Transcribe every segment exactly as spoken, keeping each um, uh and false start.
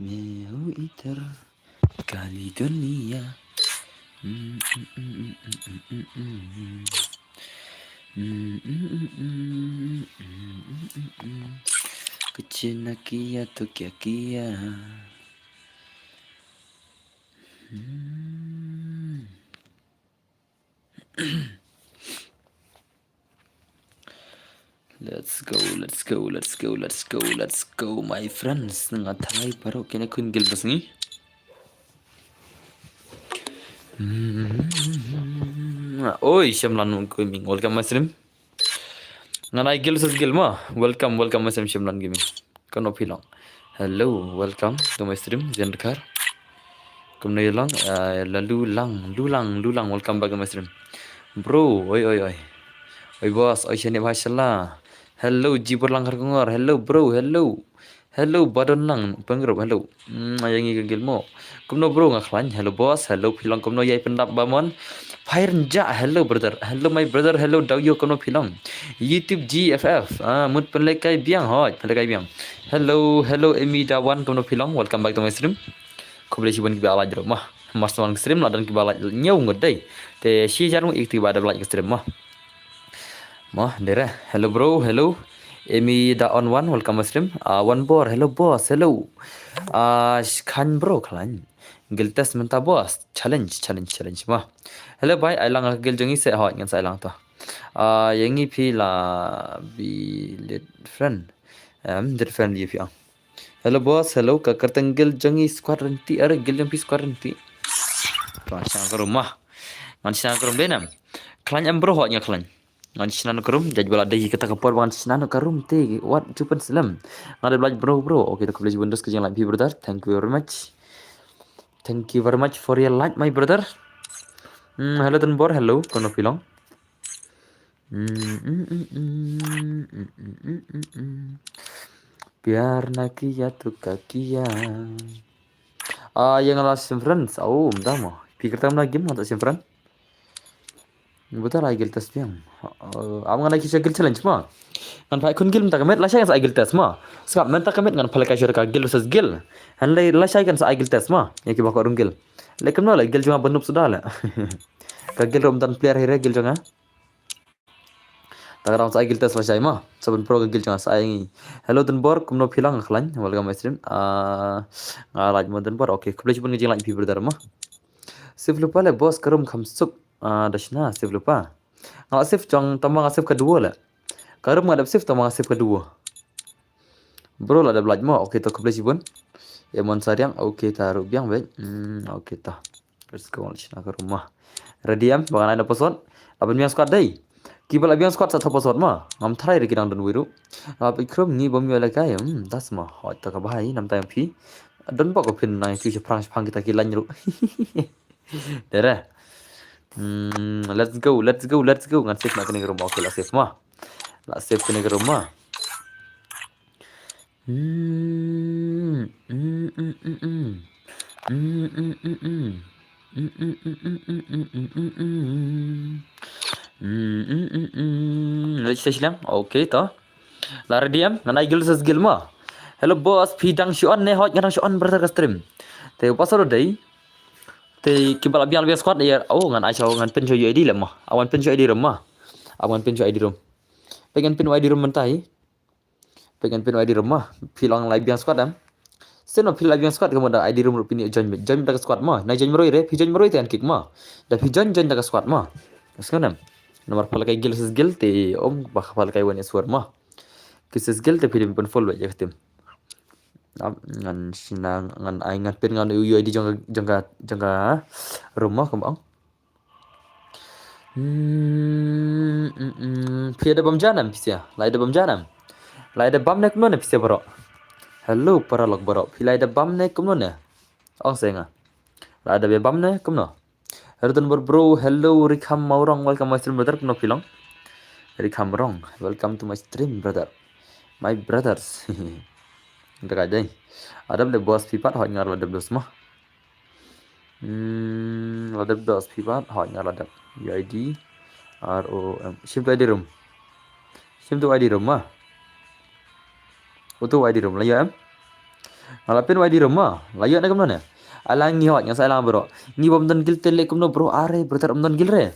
मैं हूँ इधर काली दुनिया। कुछ न किया तो क्या किया। Let's go, let's go, let's go, let's go, let's go, my friends. Nga tharai baroh kine khun gil bas ngi. Oi, Shamlan Gaming, welcome my stream. Ngan ai gil sas gil ma. Welcome, welcome my stream Shamlan Gaming. Kumno phi long? Hello, welcome to my stream Jen Dkhar. Kumno ïa long? Lalu lang, lulang, lulang, welcome back to my stream. Bro, oi oi oi. Oi boss, oi shane bha shala. Hello Jibor Lang Kharkongor. Hello bro, hello. Hello Badon Lang Pengrup. Hello. Hmm, ïa ngi ka gil mo. Kumno bro nga khlaiñ. Hello boss. Hello phi long kumno ïai pyndap ba mon. Phair nja. Hello brother. Hello my brother. Hello Dawyo kumno phi long. YouTube G F F. Ah, mut pynlekai biang hoj. Pynlekai biang. Hello, hello Emi Dawan kumno phi long. Welcome back to my stream. Khublei shibun kiba like ruh ma. Mas wan stream la don kiba like ñiew ngut dei. Te shi jar ngut ik kiba da like stream ma. Mo, dere. Hello bro, hello. Emi da on one, welcome stream. Ah, one bor, hello boss, hello. Ah, khan bro khlaiñ. Gil test mynta boss. Challenge, challenge, challenge mo. Hello bhai, ai lang gil jong ngi se hoj ngan sa ai lang to. Ah, ïa ngi phi la bi lead friend. Em, lead friend ïa phi ah. Hello boss, hello, ka kyrteng gil jong ngi squad renti, are gil jong phi squad renti. To ngan shna ka room ma. Ngan shna ka room dei nam. Khlaiñ em bro hoj nga khlaiñ. Ngan shna ka room, jaj bala dei kata ka por ba ngan shna ka room te wat jupan slem. Nga dei blaj bro bro. Okay, to khublei shibun dos ka jing like phi brother. Thank you very much. Thank you very much for your like my brother. Hmm, hello Tanbor, hello, kumno phi long. Pyar na kiya to kya kiya. Ah, ïa nga la sim friend. Au, mynta mo. Phi kyrteng na game nga ta sim friend. Buta la gil test biang. Am nga na ki gil challenge ma. Ngan phai khun gil mynta ka met la shai ngan sa gil test ma. Skap mynta ka met ngan phai ka shur ka gil versus gil. Han la shai ngan sa gil test ma. Ïa ki ba ko rung gil. Le kumno la gil jong nga ba noob suda la. Ka gil rum dan player hire gil jong nga. Ta ka dang sa gil test la shai ma. Sa ban pro ka gil jong nga sa ngi. Hello Tanbor, kumno phi long khlaiñ. Welcome my stream. Ah, nga like mo Tanbor. Okay, khublei shibun ka jing like phi brother ma. Sif lupa le boss ka room kham suk. Ah, da shna sif lupa. Nga la sif jong tama nga sif ka duo le. Ka room nga dep sif tama nga sif ka duo. Bro la dep like mo. Okay to khublei shibun. Emon Sariang. Okay ta ruh biang bek. Hmm, okay ta. Let's go, let's shna ka room ma. Ready em, ba ngan ai na password. Laban biang squad dei. Kiba la biang squad sa tho password ma. Ngam tharai re ki dang don wiru. Nga peit khrum ngi bom ïa la kai. Hmm, das ma. Hot ta ka bhai, nam ta yang phi. Don ba ko phin nang phi shaphrang shaphrang kita ki lain ruh. Dere. Hmm, let's go, let's go, let's go. Ngan save na kane ka room. Okay, la save ma. La save kane ka room ma. Hmm, hmm, hmm, hmm, hmm. Hmm, hmm, hmm, hmm. Hmm, hmm, hmm, hmm. Hmm, hmm, hmm, hmm. Let's test lang. Okay to. La ready em, ngan ai gil versus gil ma. Hello boss, phi dang shu on ne? Hoj nga dang shu on brother ka stream. Te u password dei. Te kiba la biang la biang squad ya. Oh, ngan ai shu, ngan pin shu U I D le ma. Awan pin shu I D room ma. Awan pin shu I D room. Peit ngan pin I D room mynta hi. Peit ngan pin I D room ma. Phi long la biang squad em. Sien ma phi la biang squad ka mo da I D room ruh phin ïa join, join da ka squad ma. Na join marwei re, phi join marwei te ngan kick ma. Da phi join, join da ka squad ma. Sngewbha em. Namar pha la kai gil versus gil te ym ba pha la kai wan ïa sword ma. Gil versus gil te phi dei ban full wei ïa ka team. Ap, ngan shna, ngan ai, ngan pin ngan U I D jong ka, jong ka, jong ka room ma kumba ong. Hmm, hmm, hmm. Phi da bam janam phi sia. Lai da bam janam. Lai da bam ne kumno ne phi sia baroh. Hello para lok baroh. Phi lai da bam ne kumno ne? Ong se nga. Lai da bam ne kumno? Hello Tanbor bro. Hello Rikham Maurong. Welcome my stream brother. Kumno phi long? Rikham Rong. Welcome to my stream brother. My brothers. Nda ka dei. Adab le boss phi pat hoj ngar la dab dos ma. Hmm, la dep dos phi pat, hoj nga la dep. U I D, R O M. Shim tu I D room. Shim tu I D room ma. Utu I D room la ïa em. Nga la pyn wai di rum ma. La ïoh ne kumno ne. Ala ngi hot ngan sa ala bro. Ngi bym don guild te leh kumno bro, are brother ym don guild re.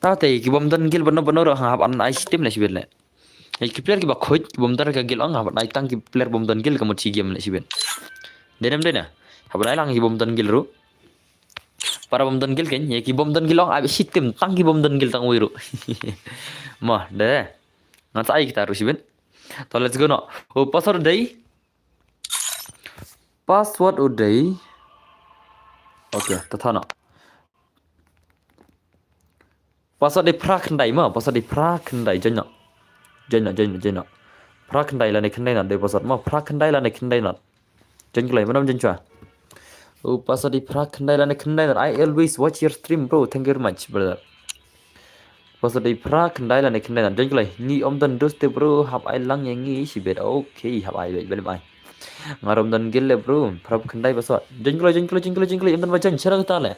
Ta te ki bym don guild bano bano ruh hap ban ai shittim leh shibit leh. Ki player kiba khuid ki bym don ka guild ong hap ban ai tang ki player bym don guild ka mut shi game leh shibit. Dei ne ym dei ne. Hap ban ai lang ki bym don guild ruh. Para bym don guild kein, ïa ki bym don guild ong ai shittim tang ki bym don guild tang wei ruh. Ma, dei. Ngan sa ai kita ruh shibit. To let's go noh. Oh, password dei. Password u dei. Okay, ta tha noh. Password dei phra khyndai ma, password dei phra khyndai, join noh. Join noh, join noh, join noh. Phra khyndai lane khyndai noh dei password ma, phra khyndai lane khyndai noh. Join kloi, mynno ym join shuwa. Oh, password dei phra khyndai lane khyndai noh. I always watch your stream bro. Thank you very much brother. Password dei phra khyndai lane khyndai noh. Join kloi. Ngi ym don dues te bro, hap ai lang ïa ngi shibit. Okay, hap ai beit, beit ai. Nga ruh ym don guild leh bro, phra khyndai password. Join kloi, join kloi, join kloi, join kloi. Ym don ba join, sha kita leh.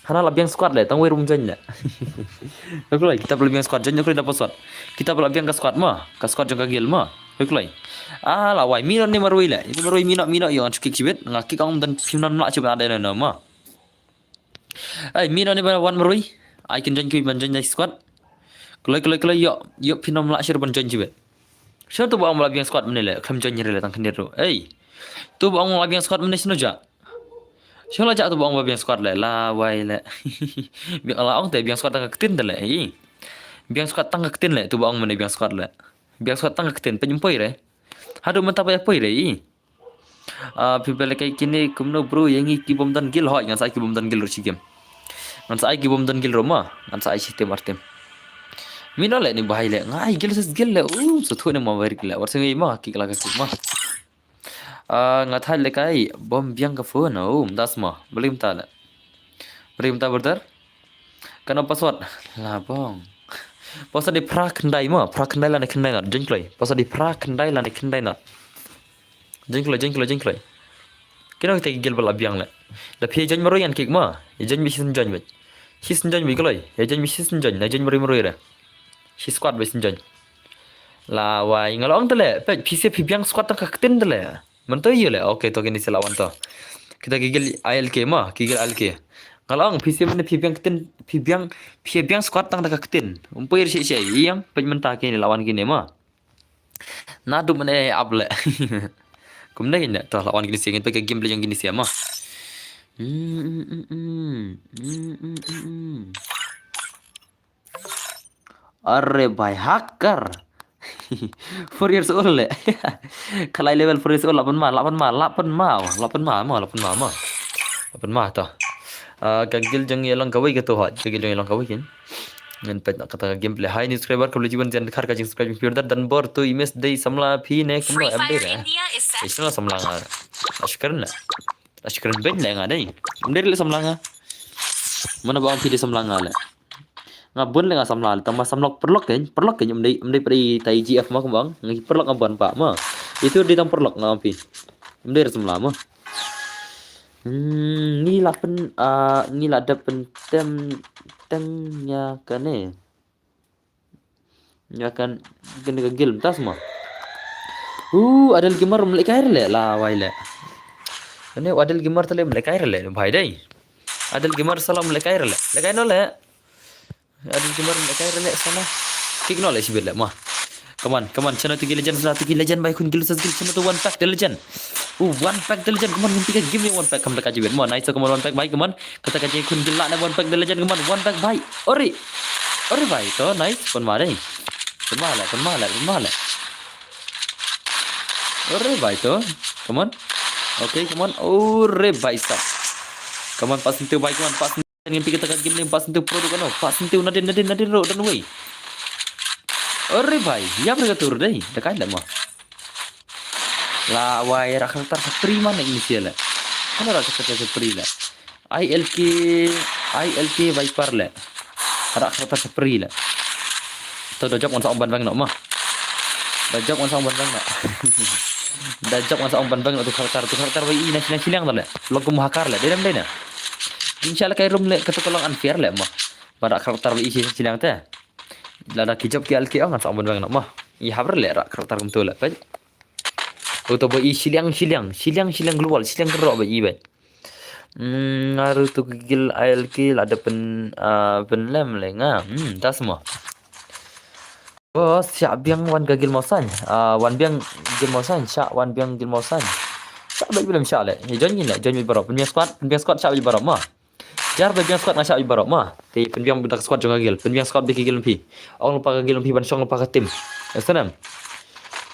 Hana la biang squad leh, tang wei ruh ym join leh. Hei kloi, kita la biang squad, join kloi da password. Kita la biang ka squad ma, ka squad jong ka guild ma. Hei kloi. Ah, la wai, mih noh ne marwei leh. Ine marwei mih noh, mih noh, ïoh ngan shu kick shibit. Nga kick ong don phim nang lah shibit, ada noh ma. Ei, mih noh ne ba wan marwei. Ai kin join ki ban join da squad. Kloi, kloi, kloi, ïoh, ïoh phim nang lah shibit ban join shibit. Sha tu ba ong la biang squad mynne leh, khlem join re leh tang khyndiat ruh. Ei. Tu ba ong la biang squad mynne shano ja. Sha la ja tu ba ong ba biang squad leh, la wai leh. Biang la ong te biang squad tang ka ktien te leh. Ei. Biang squad tang ka ktien leh, tu ba ong mynne biang squad leh. Biang squad tang ka ktien, pynpoi re. Haduh mynta ba poi re, ei. Ah, phi ba leh kai kine kumno bro, ïa ngi ki bym don guild hoi, ngan sa ai ki bym don guild ruh shi game. Ngan sa ai ki bym don guild ruh ma, ngan sa ai shi tim ar tim. Mih noh leh ne bhai leh, nga ai guild sis guild leh, uh, sa thuh ne ma wer leh, wat sa ngi ma, kick la ka kick ma. Ah, nga thait leh kai, bym biang ka phone, oh, ym das ma, blim ta leh. Blim ta brother. Kano password? La bong. Password dei phra khyndai ma, phra khyndai lane khyndai noh. Join kloi. Password dei phra khyndai lane khyndai noh. Join kloi, join kloi, join kloi. Kino kita ki guild ba la biang leh. Da phi join marwei ngan kick ma. Ïa join beit shisien join beit. Shisien join beit kloi. Ïa join beit shisien join. Na join marwei marwei re. Shi squad beit shisien join. La wai nga la ong te leh. Peit phi sha phi biang squad tang ka ktien te leh. Mynta ïa leh, okay, to kine sa la wan to. Kita ki guild I L K ma, ki guild I L K. Nga la ong, phi sha mynne phi biang ktien, phi biang, phi biang squad tang da ka ktien. Ym poi re shi shi, ïa, peit mynta kine la wan kine ma. Naduh mynne ap leh. Kumne kine, to la wan kine sha, ngin peit ka gameplay jong kine sha ma. Hmm, hmm, hmm, hmm. Hmm, hmm, hmm, hmm. Are bhai hacker. Four years old leh. Khalai level four years old, lah pynma, lah pynma, lah pynma, lah pynma, ma, lah pynma, ma. Lah pynma to. Ah, ka guild jong ïalong kawei ka to hot, ka guild jong ïalong kawei kin. Ngan peit na kata ka gameplay. Hi new subscriber, khublei shibun jan khar ka jing subscribe phi order dan bor tu imes dei samla phi ne kumno em dei re. Isla samla nga. Ashkar na. Ashkar ben leh nga dei. Em dei leh samla nga. Mana ba ong phi dei samla nga leh. Nga bun leh nga samla leh, tang ma samla paralok kein, paralok kein, ym dei, ym dei pyrshah tai G F ma kumba ong, nga paralok nga bun pa ma. Itu dei tang paralok nga ong phi. Ym dei re samla ma. Hmm, ngi la pyn, ah, ngi la dep pyntem teng ïa kane. Ïa kan, kane ka guild mynta sma. Uh, Adel Gamer ym leh kai re leh, la wai leh. Kane Adel Gamer te leh ym leh kai re leh, bhai dei. Adel Gamer sala ym leh kai re leh. Leh kai noh leh. Adel Gamer ym leh kai re leh sala. Kick noh leh shibit leh ma. Come on, come on, chano tu ki legend, chano tu ki legend, bai khun guild sis guild, chano tu one pack the legend. Uh, one pack the legend, come on, ngin pika game ni one pack, kam da ka jibit ma, nice, come on, one pack, bai, come on. Kata ka jingkhun guild la na one pack the legend, come on, one pack, bai. Ori. Ori, bai, to, nice, pynma dei. Pynma leh, pynma leh, pynma leh. Ori, bai, to. Come on. Okay, come on. Ori, bai, stop. Come on, pass into, bai, come on, pass. Ngin pika kata ka game ni, pass into pro tu kano. Pass into nadin, nadin, nadin ro, dan wei. Ori, bai, ïa mereka tur dei. Da kai leh ma. La wai rak kata sa pri ma ne ini sia leh. Kano rak kata sa pri leh. I L K, I L K Viper leh. Rak kata sa pri leh. To da jop ngan sa ong ban bang noh ma. Da jop ngan sa ong ban bang noh. Da jop ngan sa ong ban bang noh tu karakter, tu karakter wei i na sina silang ta leh. Long kum hakar leh, dei dei na. Insya Allah kai rum leh kata ka long unfair leh ma. Ba rak karakter wei i sina silang te. Lada ki jop ki I L K ong ngan sa ong ban bang noh ma. I hap re leh rak karakter kum tu leh. Peit. Uto ba i shiliang shiliang shiliang shiliang global shiliang kyrok ba i ba. Hmm, nga ruh tu ka guild I L K la da pyn ah, pynlem le nga. Hmm, ta sma. Boss, shah biang wan ka guild Mawsain. Ah, wan biang guild Mawsain, shah wan biang guild Mawsain. Shah ba i ba lem shah le. Join kin le, join ba i baroh. Pynbiang squad, pynbiang squad shah ba i baroh ma. Jar ba biang squad nga shah ba i baroh ma. Te pynbiang da ka squad jong ka guild, pynbiang squad ba ki guild phi. Ong lypa ka guild phi ban shong lypa ka team. Esnem.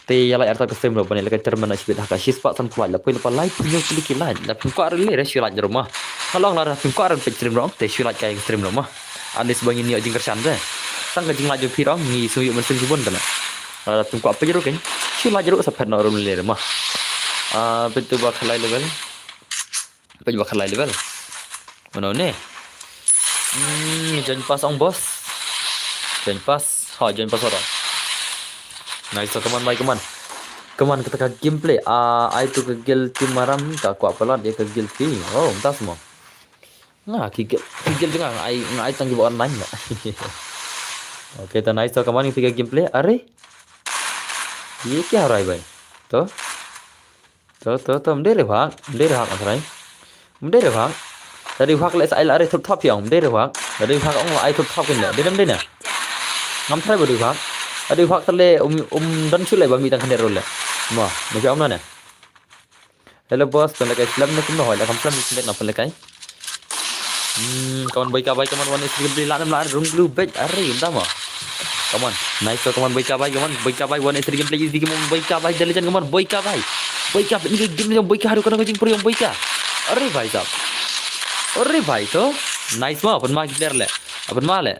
Te ïa la artat ka stream ruh ban ïa la ka termen na shibit ha ka shispah san phew like la poi lypa lai phew hynñiew tylli ki like la phim kwah ruh lei re shu like ruh ma. Nga la ong lada phim kwah ruh peit stream ruh te shu like ka stream ruh ma. At least ba ngin ïoh jingkyrshan te. Tang ka jinglike jong phi ruh ngi shu ïoh mynsiem shibun te na. Lada phim kwah peit ruh kein shu like ruh sa phet noh ruh lei re ma. Ah, peit tu ba khalai level. Peit ba khalai level. Mano ne? Hmm, join pass ong boss. Join pass. Ha, join pass ora. Nice, come on, bhai, come on. Come on, kata ka gameplay. Ah, ai tu ka guild team maram, ka kwah palat ïa ka guild team. Oh, mynta sma. Nga ki guild, ki guild jong nga ai, nga ai tang kiba online nga. Okay, ta nice, to come on, ïa ka gameplay. Are? Ye kya ho raha hai, bhai? To? To, to, to, mdei re bhak, mdei re bhak, Asrai. Mdei re bhak. Tadi bhak le sa ai la re thup thop yong, mdei re bhak. Tadi bhak ong ai thup thop kin le. Dei dam dei na. Ngam tharai ba dei bhak. Tadi bhak tale um, um don shu le ba mi tang khanet role. Mo, mo phi ong na ne. Hello boss, pynlehkai slem ne kumno hoi, la kam slem ne kumno pynlehkai. Hmm, kawan boy ka bai, kawan one is gameplay, la nem la rung blue bet, are, ym da mo. Come on, nice to, come on, boy ka bai, come on, boy ka bai, one is gameplay, easy game, boy ka bai, the legend, come on, boy ka bai. Boy ka, ni game jong boy ka, haduh kana jingpur jong boy ka. Are bhai sahab. Are bhai to. Nice mo, pynma ki player le. Pynma le.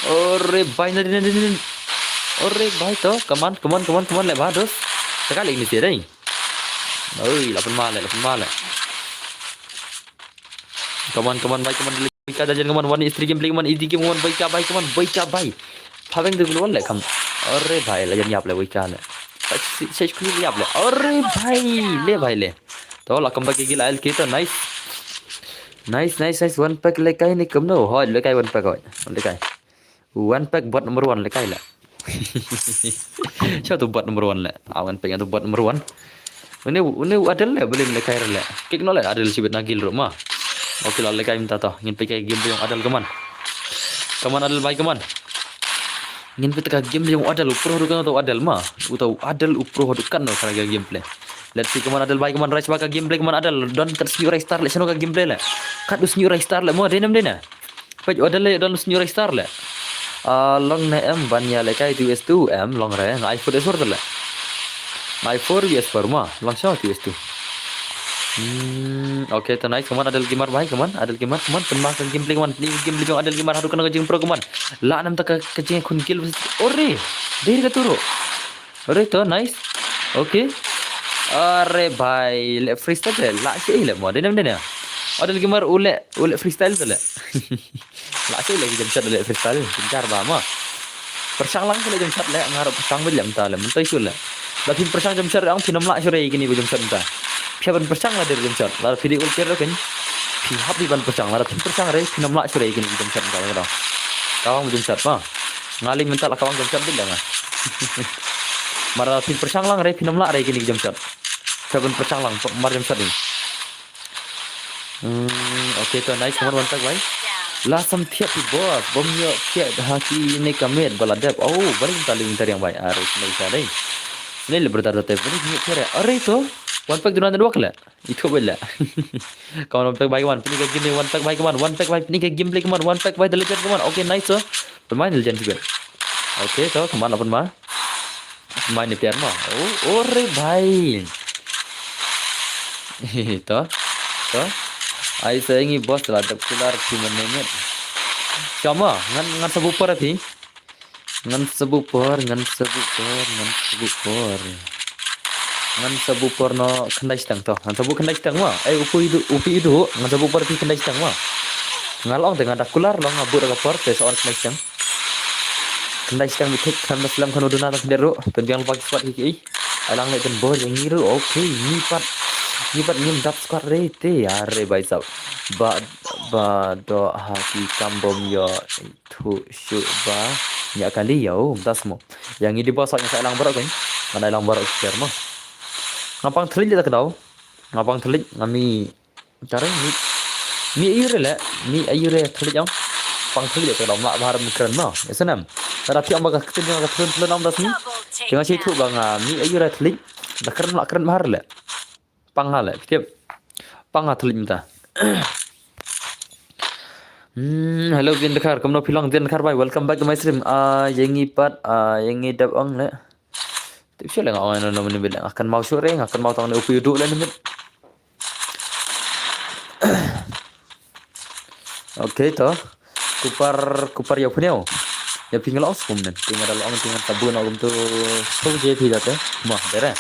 Are bhai, na, na, na, na. Are bhai to, come on, come on, come on, come on, le bha dos. Sekali ni sih dai. Oi, la pynma le, la pynma le. Come on, come on, bhai, come on, boy ka, jajan, come on, one is three gameplay, come on, easy game, come on, boy ka, bhai, come on, boy ka, bhai. Phabeng tu keluar le, kam. Are bhai, la jan yap le, boy ka le. Sai, sai, sai, yap le. Are bhai, le bhai le. To, la kam bagi gila L K to, nice. Nice, nice, nice, one pack lehkai ne kumno. Hoi, lehkai one pack hoi. Lehkai. One pack bot number one lehkai le. Sha tu bot number one le. Ah, one pack tu bot number one. Une, une Adel le, beli lehkai le. Kick no le, Adel sibit nagil ruh ma. Okay, la lehkai mynta to. Ngin peit ka game jong Adel, come on. Come on, Adel bhai, come on. Ngin peit ka game jong Adel, u pro haduh katno to Adel ma. Uto Adel u pro haduh katno ka gameplay. Let's see, come on, Adel bhai, come on, rise ba ka gameplay, come on, Adel. Don kat sniu rise star le, shano ka gameplay le. Kat u sniu rise star le, mo, dei nam dei na. Peit, Adel le, don sniu rise star le. Ah, long ne em, ban ïa lehkai two S two em, long re, ngai four S four le. Ngai four S four ma, long sha two S two. Hmm, okay, to nice, come on, Adel Gamer bhai, come on, Adel Gamer, come on, pynma ka gameplay, come on, pynma ka gameplay jong Adel Gamer, haduh katno ka jingpro, come on. La nam ta ka, ka jingkhun kill, ore, dei ka turu. Ore to, nice. Okay. Are bhai, le freestyle le, la shi le mo, dei nam dei na. Adel Gamer, u le, u le freestyle to le. La shu le ki jump shot le freestyle, jynjar ba ma. Pyrshang lang ki le jump shot le, nga ruh pyrshang beit le mynta le, mynta shu le. Lada phim pyrshang jump shot ong phin ym lah shuh re kine ki jump shot mynta. Phi hap ban pyrshang lada jump shot, lada phi dei ulti ruh kein. Phi hap ban pyrshang, lada phim pyrshang re phin ym lah shuh re kine ki jump shot mynta le ka dang. Ka ong jump shot ma. Nga lei mynta la ka ong jump shot beit le nga. Mar lada phim pyrshang lang re phin ym lah re kine ki jump shot. Phi hap ban pyrshang lang, mar jump shot ni. Hmm, okay to, nice, come on, one pack bhai. La sam thiah phi boss, bom ïoh thiah ha kine ka met ba la dep. Oh, bari ta ling tariang bhai. Are, sini sa dei. Sini le brother te bari ïoh thiah re. Are to, one pack duna network le. Itu bhai le. Come on, one pack bhai, come on. Pynlehkai game, one pack bhai, come on. One pack bhai, pynlehkai gameplay, come on. One pack bhai, the legend, come on. Okay, nice to. Pynmain the legend juga. Okay to, come on, la pynma. Main ni player mo. Oh, ore bhai. To, to. Ai sa ngi boss la dep kular phi mynne. Shama, ngan, ngan sa buh por phi. Ngan sa buh por, ngan sa buh por, ngan sa buh por. Ngan sa buh por noh khyndai shiteng to. Ngan sa buh khyndai shiteng mo. Eh, u phi idu, u phi idu, ngan sa buh por phi khyndai shiteng mo. Nga la ong te nga da kular, la ong nga buh da ka por te sa on khyndai shiteng. Khyndai shiteng beit thik, khyndai slem khyndai duna tang khyndiat ruh. Pynbiang lypa ki squad ki ki. Ai lang leh tang bor ïa ngi ruh. Okay, ngi pat, ngi pat ngim dap squad re te. Are bhai sahab. Ba, ba doh ha ki kam bom ïoh thuh shuh ba ñiah kali ïa u, mynta sma. Ïa ngi dei ba sah, ngi sa ai lang baroh kein. Ngan ai lang baroh ki player mo. Nga pang thylliej da ka daw. Nga pang thylliej, nga mih. Tare mih. Mih aïu re le, mih aïu re thylliej ong. Pang thylliej da ka daw, mlak bha re mih kren mo. Ïa snem. Tara tiang ba ka ktien ka ktien thylliej ong da sni. Tengah shi thu ba nga mih aïu re thylliej. Da kren mlak kren bha re le. Pang ha le, tip. Pang ha thylliej mynta. Hmm, hello Dian Dkhar, kumno phi long Dian Dkhar bhai, welcome back to my stream. Ah, ïa ngi pat, ah, ïa ngi dep ong le. Tip shuh le nga ong no no mini bit le nga kynmaw shuh re, nga kynmaw tang ne u phi u duh le ni mit. Okay to. Kupar, kupar ïa u phi ne u. Ïa phi nga la ong skum nen. Phi nga da la ong phi ngan sa buh noh kumtu. Skum je phi da te. Mo, dere.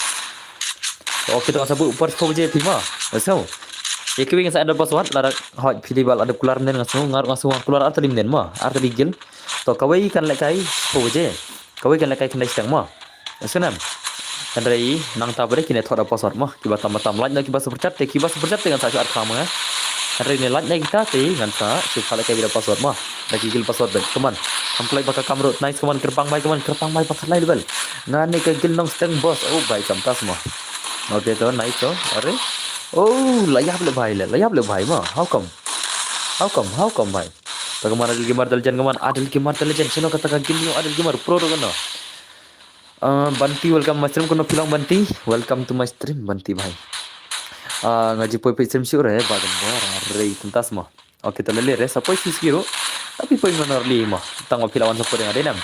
Okay to, sa buh par skum je phi mo. Let's go. Ïa kiwei ngan sa add password, lada hoi phi dei ba la dep kular nen nga sngew, nga ruh nga sngew nga kular ar tylli nen mo. Ar tylli guild. To kawei kan lehkai skum je. Kawei kan lehkai khyndai shiteng mo. Sngewbha. Hynrei nangta ba dei kine thoh da password mo. Kiba tam ba tam, like na kiba super chat te, kiba super chat te ngan sa shu ar kha mo nga. Hynrei ne like na kita te ngan sa shu kha lehkai beit da password mo. Da ki guild password beit. Come on. Kam kloi ba ka kam ruh, nice, come on, kyrpang bai, come on, kyrpang bai ba ka lai level. Nga ne ka guild Nongsteng boss. Oh bai, kam tas mo. Okay to, nice to. Are. Oh, la ïap le bai le, la ïap le bai mo. How come? How come? How come bai? Ta ka man Adil Gamer, Adil Jan ka man Adil Gamer, Adil Jan. Sino kata ka guild name Adil Gamer, pro ruh kano. Ah, Banti, welcome my stream, kumno phi long Banti? Welcome to my stream, Banti bhai. Ah, nga ju poi peit stream shuh re, ba dang ba, re, tuntas mo. Okay, to lele re, sa poi shuh shuh ruh. Tapi poi mano re mo. Tang ba phi la wan support ïa nga dei nam.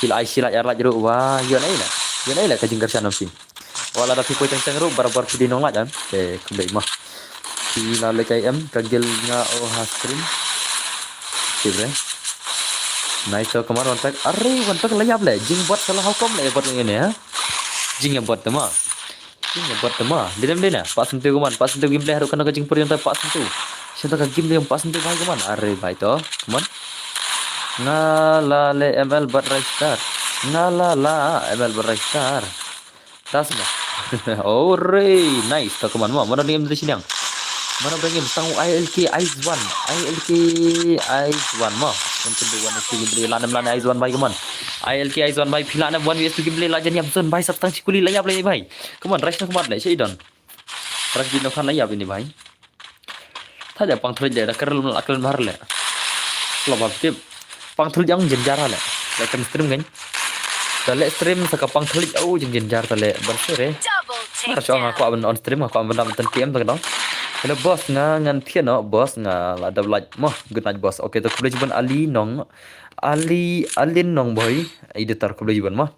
Phi la ai shi like ar like ruh, wah, ïoh nai la. Ïoh nai la ka jingkyrshan nam phi. Wala da phi poi teng teng ruh, barabor phi dei nonglait em. Te khublei mo. Phi la lehkai em, ka guild nga o ha stream. Tip re. Nice to, come on, one pack. Are, one pack la ïap le. Jingbot sa la, how come la ïabot ngi ne ha? Jingïabot te mo. Jingïabot te mo. Dei dem dei na. Pat snem te, come on. Pat snem te gameplay haduh kano ka jingpur jong ta pat snem te. Shen ta ka game te pat snem te bhai, come on. Are bhai to. Come on. Nga la leh M L bad Ristar. Nga la la M L bad Ristar. Tas mo. Ore, nice. Ta ka man mo. Mano ding em dei siniang. Mano ding em tang I L K Ice One. I L K Ice One mo. Kan tu wan tu gameplay la nem la Ice One bhai, come on. I L K Ice One bhai, phi la nem one V S two gameplay la jan ïap zone bhai, sap tang shi kuli la ïap le bhai. Come on, rush na ka mat le, shi don. Rush di no khan la ïap ini bhai. Tha ja pang thylliej de, da kren la kren bha re le. Lo ba tip. Pang thylliej ong jynjar le. Da kan stream kan. Da leh stream sa ka pang thylliej, oh, jing jynjar ta le. Ban sure. Mar shu nga kwah ban on stream, nga kwah ban dam ten K M ta ka dong. Hello boss, nga ngan thied noh boss, nga la dep like mo. Good night boss. Okay, to khublei shibun Ali Nong, Ali, Alin Nongbhoi. Editor, khublei shibun mo.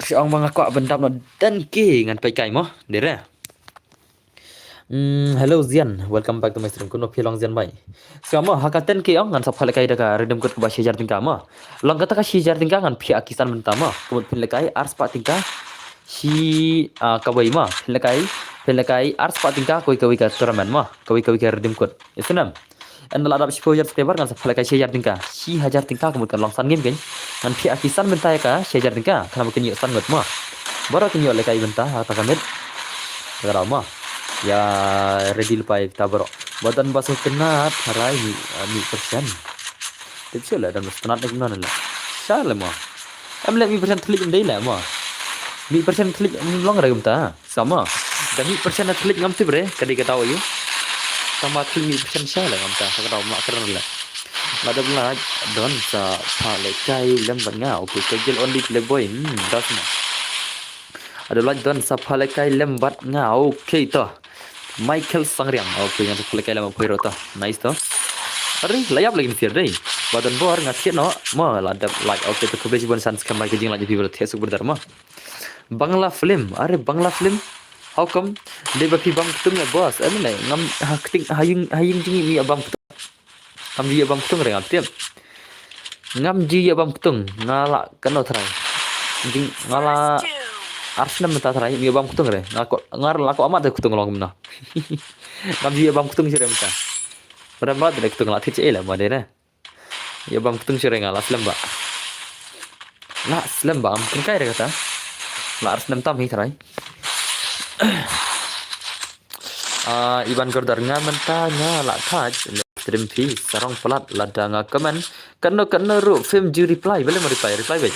Shu ong ba nga kwah ban dam noh ten K ngan peit kai mo. Dei re. Hmm, hello Zian, welcome back to my stream. Kumno phi long Zian bhai? Sngewbha mo, ha ka ten K ong ngan sa phah lehkai da ka redeem code kaba shi hajar tyngka mo. Long kata ka shi hajar tyngka ngan phiah ki san bynta mo. Ka mut phin lehkai ar spah tyngka. Shi, ah, kawei mo. Phin lehkai, phin lehkai ar spah tyngka kawei kawei ka tournament mo. Kawei kawei ka redeem code. Ïa snem. Ynda la dap shiphew hajar subscriber ngan sa phah lehkai shi hajar tyngka. Shi hajar tyngka ka mut kan long san game kein. Ngan phiah ki san bynta ïa ka shi hajar tyngka. Khnang ba kin ïoh san ngut mo. Baroh kin ïoh lehkai bynta ha kata ka miet. Ka daw mo. Ïa ready lypa ïa kita baroh. Ba don ba sngewtynnat tharai mih, ah, mih percent. Tip shuh la don ba sngewtynnat ne kumno ne la. Sha le mo. Em leh mih percent thylliej em dei leh mo. Mih percent thylliej em long re kumta. Sa mo. Da mih percent na thylliej ngam tip re, ka dei ka daw aïu. Tang ba thylliej mih percent sha le ngam ta, sa ka daw ma kren le. La dep like don sa phah lehkai lem bad nga. Okay, ka guild only playboy. Hmm, das mo. La dep like don sa phah lehkai lem bad nga. Okay to. Michael Sangriang. Okay, ngan sa phah lehkai lem bad phi ruh to. Nice to. Are, la ïap lagi ni sir dei. Ba don bor nga thied noh. Mo la dep like. Okay to, khublei shibun san skhem bai ka jing like phi ba thied suk brother mo. Bangla film, are Bangla film. How come? Dei ba phi bam ktung eh boss. Em ne ngam ha kting ha ïing ha ïing jingim ïa bam ktung. Ngam ju ïa bam ktung re ngam tip. Ngam ju ïa bam ktung. Nga la kano tharai. Jing nga la ar snem mynta tharai ïa bam ktung re. Nga ko nga la ko amat de ktung long kumno. Ngam ju ïa bam ktung shi re mynta. Pada mat de ktung la thit shi eh la ma de re. Ïa bam ktung shuh re nga la slem ba. La slem ba am kynkai re kata. La ar snem tam hi tharai. Ah, Iban Gordar nga mynta nga la thaj stream phi sarong palat lada nga comment. Kano kano ruh phim ju reply, bele mo reply, reply beit.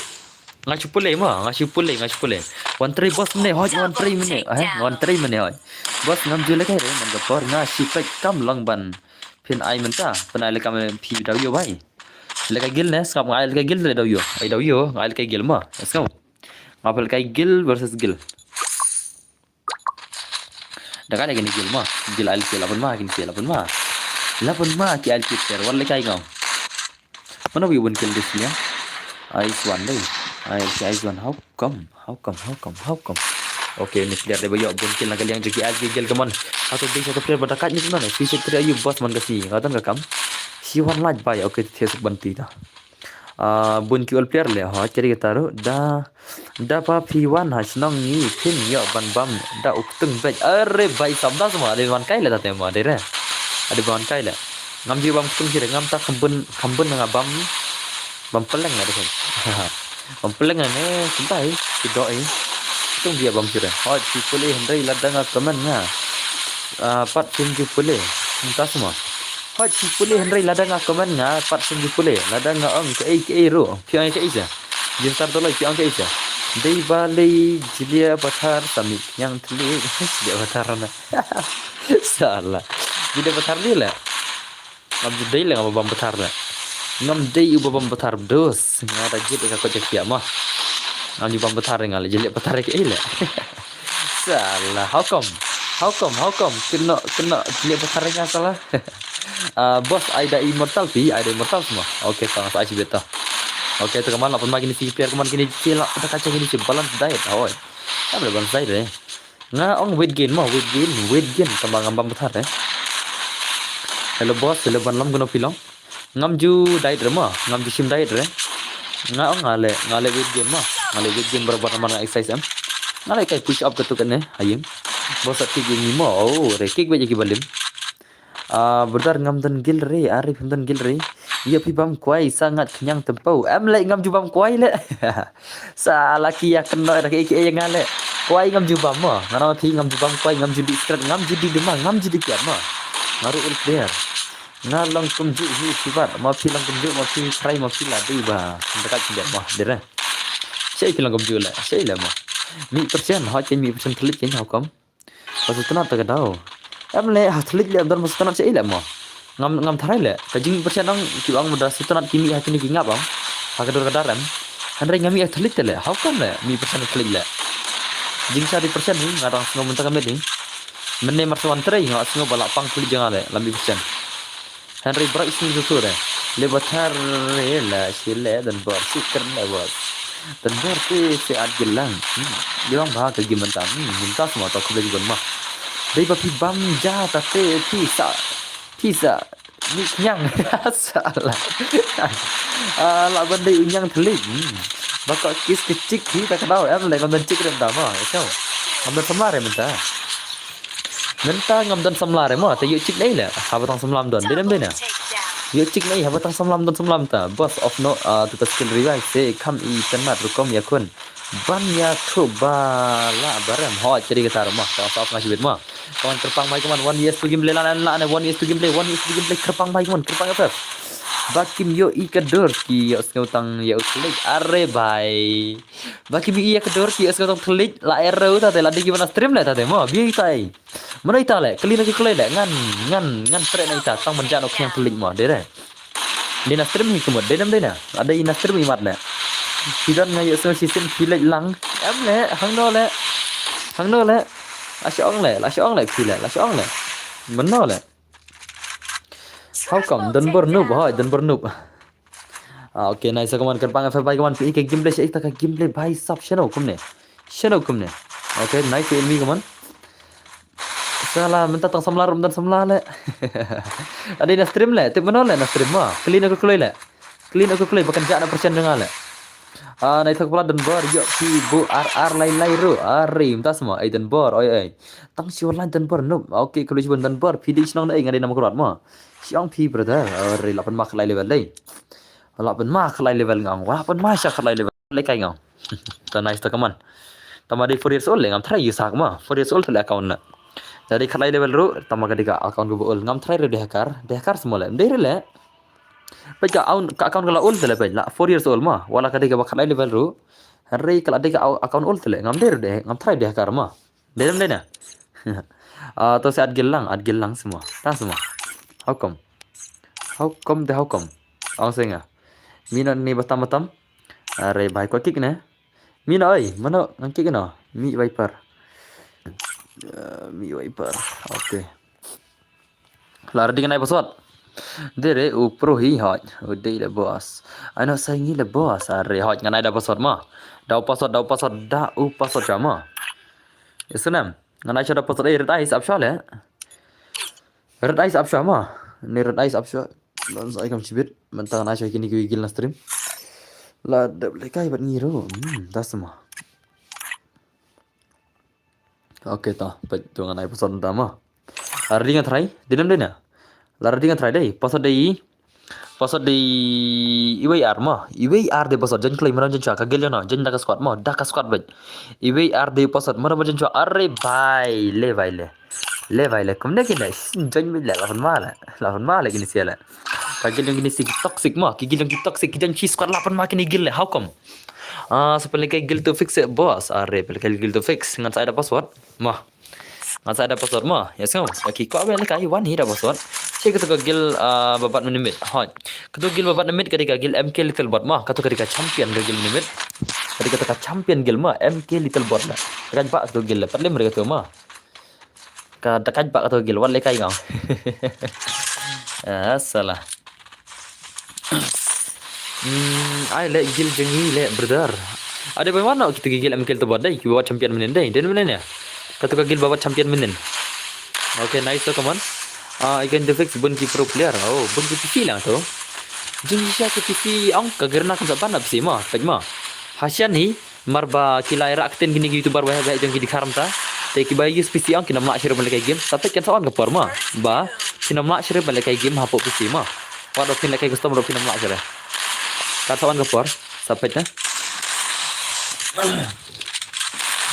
Nga shu pule ma, nga shu pule, nga shu pule. Wan trei boss mynne, hoi, wan trei mynne. Eh, wan trei mynne, hoi. Boss ngam ju lehkai re, man ka por nga shu peit kam long ban phin ai mynta, phin ai lehkai phi daw ïoh bai. Lehkai guild ne, sngap nga ai lehkai guild le daw ïoh. Ai daw ïoh, nga ai lehkai guild ma. Let's go. Nga peit lehkai guild versus guild. Da ka lehkai ni guild ma, guild ai lehkai la pun ma, kin ki la pun ma. La pun ma ki ai lehkai ter, wan lehkai ngam. Mano wi win kill this nia? Ice one dei. Ai ki ice one, how come? How come? How come? How come? Okay, ni player dei ba ïoh bun kill na ka liang jong ki ice guild ka mon. Hato dei sa ka player ba da kat ni kumno ne? Fi sik tre ayu boss man ka si. Nga don ka kam. Si wan laj bai. Okay, thia suk ban ti ta. Ah, bun ki ol player le ha, kiri ka taru da da ba phi wan ha shnong ngi phin ïoh ban bam da u ktung bej. Are bai sam da sama, ade ban kai le ta te ma, ade re. Ade ban kai le. Ngam ji bam ktung ji re, ngam ta khambun, khambun nga bam. Bam peleng ade kan. Bam peleng ne, kumta hi, ki do hi. Ktung ji bam ji re. Hoi, ji pule hynrei lada nga comment nga. Ah, pat sim ji pule. Kumta sama. Hoi, ji pule hynrei lada nga comment nga, pat sim ji pule. Lada nga ong kaei kaei ruh. Phi ong kaei sa. Jin sar doloi phi ong kaei sa. Dei ba lei jlia pathar sa mi yang thli. Jlia pathar na. Salah. Jlia pathar dia le. Ngam ju dei le ngam bam pathar le. Ngam dei u ba bam pathar dos. Nga da jit ka ko jak pia ma. Ngam ju bam pathar nga le jlia pathar kaei le. Salah, how come? How come? How come? Kena, kena jlia pathar nga salah. Ah, boss, ai da immortal phi, ai da immortal semua. Okay, tang sa ai beta. Okay, tu kaman la pun ma kini si player kaman kini si la, da kacha kini si balance diet, hoi. Kam le balance diet re. Nga ong weight gain ma, weight gain, weight gain, tamba ngam bam pathar re. Hello boss, hello ban lam kano phi long. Ngam ju diet re ma, ngam ju shim diet re. Nga ong nga le, nga le weight gain ma, nga le weight gain barabar namar nga exercise em. Nga le kai push up katu kane, hayim. Boss at kick ni ma, oh, re kick bej ki balim. Ah, brother ngam don guild re, are phim don guild re. Ïa phi bam kwai sa ngat khñiang tempo. Em le ngam ju bam kwai le. Sa laki ïa kynnoh da ki ki ïa nga le. Kwai ngam ju bam mo. Nga na phi ngam ju bam kwai, ngam ju di scratch, ngam ju di dema, ngam ju di kiat mo. Nga ruh ul player. Nga long kumjuh hi phi bat, ma phi long kumjuh, ma phi try, ma phi la dei ba. Dekat phi bat mo, dere. Shei phi long kumjuh le, shei le mo. Mi percent, ha chen mi percent thlit chen how come. Ba sutnat ta ka daw. Em le, ha thlit le, don ba sutnat shei le mo. Ngam, ngam tharai le. Ka jing mi percent dang, ki bang muda sutnat ki mi ha kini ki ngap bang. Ha ka dur ka dar em. Hynrei ngam mi ha thlit le, how come le, mi percent thlit le. Jing sa di percent ni, nga dang sngew mynta ka met ni. Mynne mar sa wan trei, nga sngew ba la pang thlit jong nga le, la mi percent. Hynrei bra isni tu tu de. Le ba thar re la shi le dan bor shi kern le bor. Dan bor te se at gilang. Hmm. Gilang ba ka gi mynta. Hmm. Mynta semua to khublei ban ma. Dei ba phi bam ja ta te phi sa. Phi sa. Ni knyang. Salah. Ah, la ban dei u nyang thlik. Hmm. Ba ka kis ke chik phi ta ka dau em le ngam dan chik rem da ma. Chau. Ngam dan samla rem mynta. Mynta ngam don samla re mo, te ïoh chik nei le. Haba tang samla don, dei dem dei na. Ïoh chik nei, haba tang samla don samla ta. Boss of no, ah, tu ta skill revive, se kham i tynat rukom ïa khun. Ban ïa thu ba la barem, ho, chiri kata mo, tang sa of nga shibit mo. Kawan kyrpang mai kawan, one vs two gameplay la la la, one vs two gameplay, one vs two gameplay, kyrpang mai kawan, kyrpang F F. Ba kim ïoh i ka dur, ki ïoh sngew tang ïa u klik, are bai. Ba kim ïoh i ka dur, ki ïoh sngew tang klik, la arrow ta te, la dei ki ban stream le ta te mo, bi tai. Mano ita le, kali na ki kloi le, ngan, ngan, ngan treh na ita, tang ban jah na u khñiang thylliej mo, dei re. Dei na stream hi kumut, dei nam dei na, ada i na stream i mat ne. Ki don nga ïoh sngew shisien thylliej lang, em le, hangno le, hangno le, la shong le, la shong le, phi le, la shong le. Mano le. How come? Don bor noob, hoi, don bor noob. Ah, okay, nice, come on, kyrpang F F bai, come on, phi ka gameplay, sha ita ka gameplay bai sap, shano kumne. Shano kumne. Okay, nice, mi, come on. Salah, mynta tang samla rum dan samla le. Ada na stream le, tip mano le na stream ma. Clean aku kloi le. Clean aku kloi, bahkan jak na percent dengan le. Ah, na ita kepala dan bor, yuk phi bu ar ar lai lai ru. Ari, mynta semua, ai dan bor, oi oi. Tang si online dan bor, noob. Okay, kalau si dan bor, phi di senang dai ngadai nama kuat ma. Siang phi brother, ari lapan ma khlai level dai. Lapan ma khlai level ngang, lapan ma sha khlai level. Lekai ngam. Ta nice ta kaman. Tama dei four years old le ngam try use hak ma. Four years old le account na. Jadi khlai level ru tama ka dei ka account ko ba old ngam try ru dei hacker, dei hacker semua le. Dei le. Peit ka account, ka account ka la old le peit la four years old ma. Wala ka dei ka ba khlai level ru. Are ka la dei ka au-, account old te leh. Ngam dei re dei, ngam try dei ha ka re ma. Dei dem dei na. Ah, to se at gil lang, at gil lang semua. Ta semua. How come? How come te how come? Ong se nga. Mi na ni batam batam. Are bai ko kick ne. Mi na oi, mano ngan kick no. Mi wiper. Ah, mi wiper. Okay. La ready ngan ai password. Dei re u pro hi hoj. U dei le boss. Ano sai ngi le boss. Are hoj ngan ai da password ma. Da u password, da u password, da u password sha ma. Isnam. Ngan ai sha da password, eh, red eye sap sha le. Red eye sap sha ma. Ni red eye sap sha. Lan sa ai kam chibit. Mynta ngan ai sha kini ki gil na stream. La dep le kai bat ngi ro. Hmm, da sama. Okay, to, peit tu ngan ai password mynta ma. La ready ngan try, dei nem dei na. La ready ngan try dei, password dei. Password dei iwei ar ma. Iwei ar dei password, jan kloi mano jan chwa, ka gil jan no, jan da ka squad ma, da ka squad beit. Iwei ar dei password, mano jan chwa, are bai le, bai le. Le bai le, kumne kine, jan beit le, la pynma le. La pynma le kine sia le. Ka gil jong kine sia ki toxic ma, ki gil jong ki toxic, ki jan chi squad la pynma kine gil le, how come? Ah, sa pynlehkai gil to fix eh, boss. Are, pynlehkai gil to fix. Ngan sa ai da password. Ma. Ngan sa ai da password ma. Ya sngew. Ya ki kwah ba lehkai wan hi da password. Che kato ka gil, ah, ba bat mynmiet. Hoi. Kato gil ba bat mynmiet ka dei ka gil M K Little Bot ma. Kato ka dei ka champion ka gil mynmiet. Ka dei kato ka champion gil ma. M K Little Bot la. Ka ba kato gil la. Pat lem re kato ma. Ka da ka ba kato gil wat lehkai ngau. Ah, salah. Hmm, ai le gil jong ngi le brother. Ade bai wan no kita ki gil M K Little Bot dei, ki ba wat champion mynnin dei. Dei mynnin ya. Kato ka gil ba wat champion mynnin. Okay, nice to, come on. Ah, again the fix bun ki pro player. Oh, bun ki P C lang to. Jing sha ki P C ong ka gerna kan sa ban na P C ma, peit ma. Hashan hi, mar ba ki la ïarah ktien kine ki YouTuber ba heh ba heh jong ki dkhar mynta. Te ki ba use P C ong ki nam lah shuh ban lehkai game. Sa peit kan sa wan ka por ma. Ba ki nam lah shuh ban lehkai game hapoh P C ma. Wat ba phin lehkai custom ruh phin nam lah shuh. Kan sa wan ka por. Sa peit na.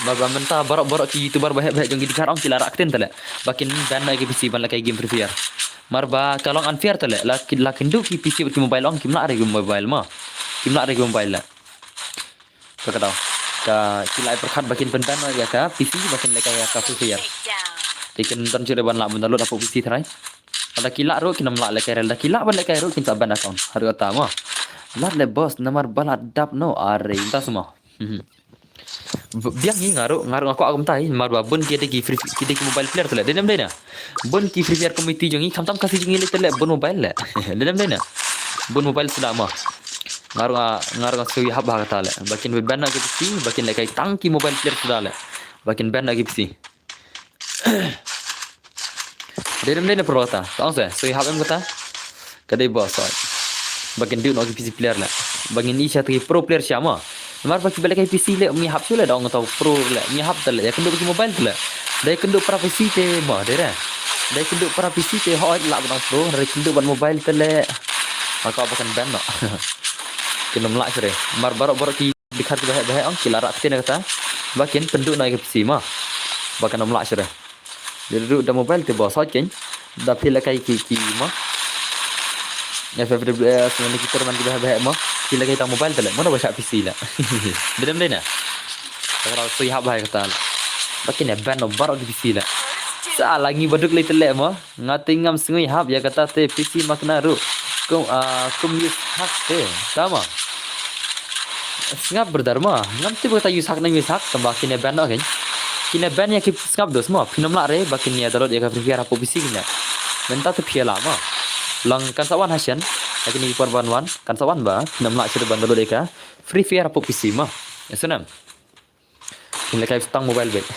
Ba ba mynta baroh baroh ki YouTuber ba heh ba heh jong ki dkhar ong ki la rah ktien te leh. Ba kin ban na ki P C ban lehkai game Free Fire. Mar ba ka long unfair te leh. La ki, la kynduh ki P C bad ki mobile ong kim lah re ki mobile ma. Kim lah re ki mobile leh. Ka ka daw. Ka ki la ai pyrkhat ba kin pynban ïa ka P C ba kin lehkai ïa ka Free Fire. Te kin don shuh re ban lah ban download hapoh P C tharai. Lada ki lah ruh kin ym lah lehkai re, lada ki lah ban lehkai ruh kin sa ban account. Haduh kata ma. Lad le boss namar ba la dap no are mynta sma. Mhm. B-, biang hi nga ruh, nga ruh nga kwah kumta hi, namar ba bun ki dei ki free, ki dei ki mobile player te leh, dei nem dei na. Bun ki Free Fire community jong ngi, khamtam Khasi jong ngi leh te leh, bun mobile leh. Dei nem dei na. Bun mobile suda ma. Nga ruh nga, nga ruh nga sngewhap ha kata leh. Ba kin ban na ki P C, ba kin lehkai tang ki mobile player suda leh. Ba kin ban na ki P C. Dei nem dei na pro kata. Tang se, sngewhap em kata. Ka dei boss oi. Ba kin duh noh ki P C player leh. Ba ngin i sha ki pro player sha ma. Namar ba ki ba lehkai P C leh, ym ïahap shuh leh, dang tau pro leh, ym ïahap te leh, ïa kynduh ki mobile te leh. Dei kynduh para P C te ma, dei re. Dei kynduh para P C te hooid lah ban ong pro, dei kynduh ban mobile te leh. Nga kwah ba kan ban noh. Kin ym lah shuh re. Namar baroh baroh ki dkhar ki ba heh ba heh ong ki la rah ktien kata. Ba kin pynduh noh ïa ki P C ma. Ba kan ym lah shuh re. Dei ruh da mobile te ba sot kein. Da phi lehkai ki, ki ma. F F W S, mane ki tournament ki ba heh ba heh ma. Phi lehkai tang mobile te leh. Mano ba shah P C leh. Dei dem dei na. Ka rau sngewhap ba heh kata leh. Ba kin ïa ban noh baroh ki P C leh. Sa la ngi baduk lei te leh ma. Nga te ngam sngewhap ïa kata te P C ma kane ruh. Kum, ah, kum use hack te. Tama. Sngap brother ma, ngam tip kata use hack ne ym use hack, tang ba kin ïa ban noh kein. Kin ïa ban ïa ki sngap dos ma, phin ym lah re ba kin ïa download ïa ka Free Fire hapoh P C kein. Mynta te phi ïa lah ma. Long kan sa wan hashen, ha kine ki por ban wan, kan sa wan ba phin ym lah shuh ban download ïa ka Free Fire hapoh P C ma. Ïa sngewbha. Kin lehkai tang mobile beit.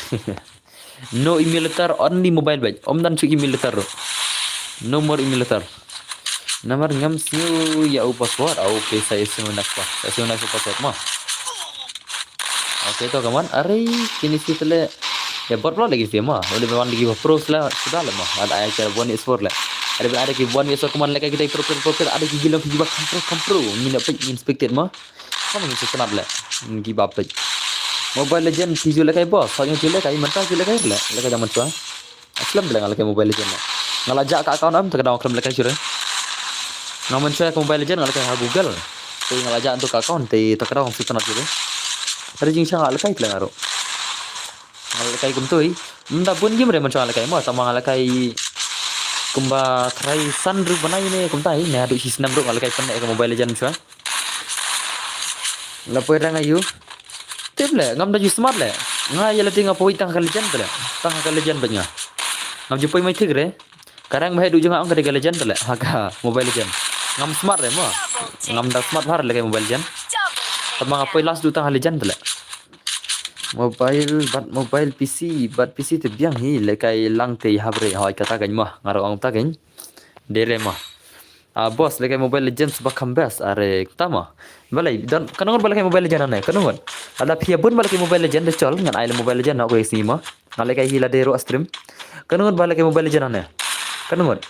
No emulator, only mobile beit. Ym don shuh emulator ruh. No more emulator. Namar ngam sngew ïa u password. Ah, okay, sa ïa sngew na ka. Sa ïa sngew na ka password ma. Okay, to kaman. Are, kine shi te leh. Ïa bot pla lagi shi ma. Udah ban lagi pro sla, suda leh ma. Ada ai ka one v four leh. Ada ban ada ki one v four kaman lehkai kita pro, pro, pro, pro. Ada ki gila ki ba kampro, kampro. Ni na peit inspected ma. Kam ngi sngewtynnat leh. Ngi ba peit. Mobile Legend phi ju lehkai boss, sa ngi ju lehkai mynta ju lehkai leh, lehkai jaman chwa. Slem leh nga lehkai Mobile Legend leh. Nga la jah ka account am, te ka daw khlem lehkai shuh re. Nga mynshwa ka Mobile Legend nga lehkai ha Google. Te nga la jah tu ka account, te te ka daw sngewtynnat shuh re. Hynrei jingshisha nga lehkai tle nga ruh. Nga lehkai kumtui. Mynta bun game re mynta nga lehkai mo, tang ba nga lehkai kumba trai san ruh bnai ne kumtai, ne haduh shisnem ruh nga lehkai pynleh ka Mobile Legend shuwa. La poi rang ayu. Tip leh, ngam da ju smart leh. Nga ïa lade nga poi tang ka Legend leh. Tang ka Legend bad nga. Ngam ju poi mai thik re. Ka rank ba haduh jong nga ong ka dei ka Legend leh. Ha ka Mobile Legend. Ngam smart re mo. Ngam da smart bha re lehkai Mobile Legend. Tang ba nga poi last duh tang ka Legend leh. Mobile bad mobile P C bad P C te biang hi lehkai lang te hap re hoi kata kan mo. Nga ruh ong ta kan. Dei re mo. Ah, boss, lehkai Mobile Legends ba kham best, are, tama. Balei, don, kano ngut ba lehkai Mobile Legend ane, kano ngut. Lada phi ïa bun ba lehkai Mobile Legend da chol, ngan ai leh Mobile Legend na ko isi mo. Nga lehkai hi lade ruh stream. Kano ngut ba lehkai Mobile Legend ane. Kano ngut.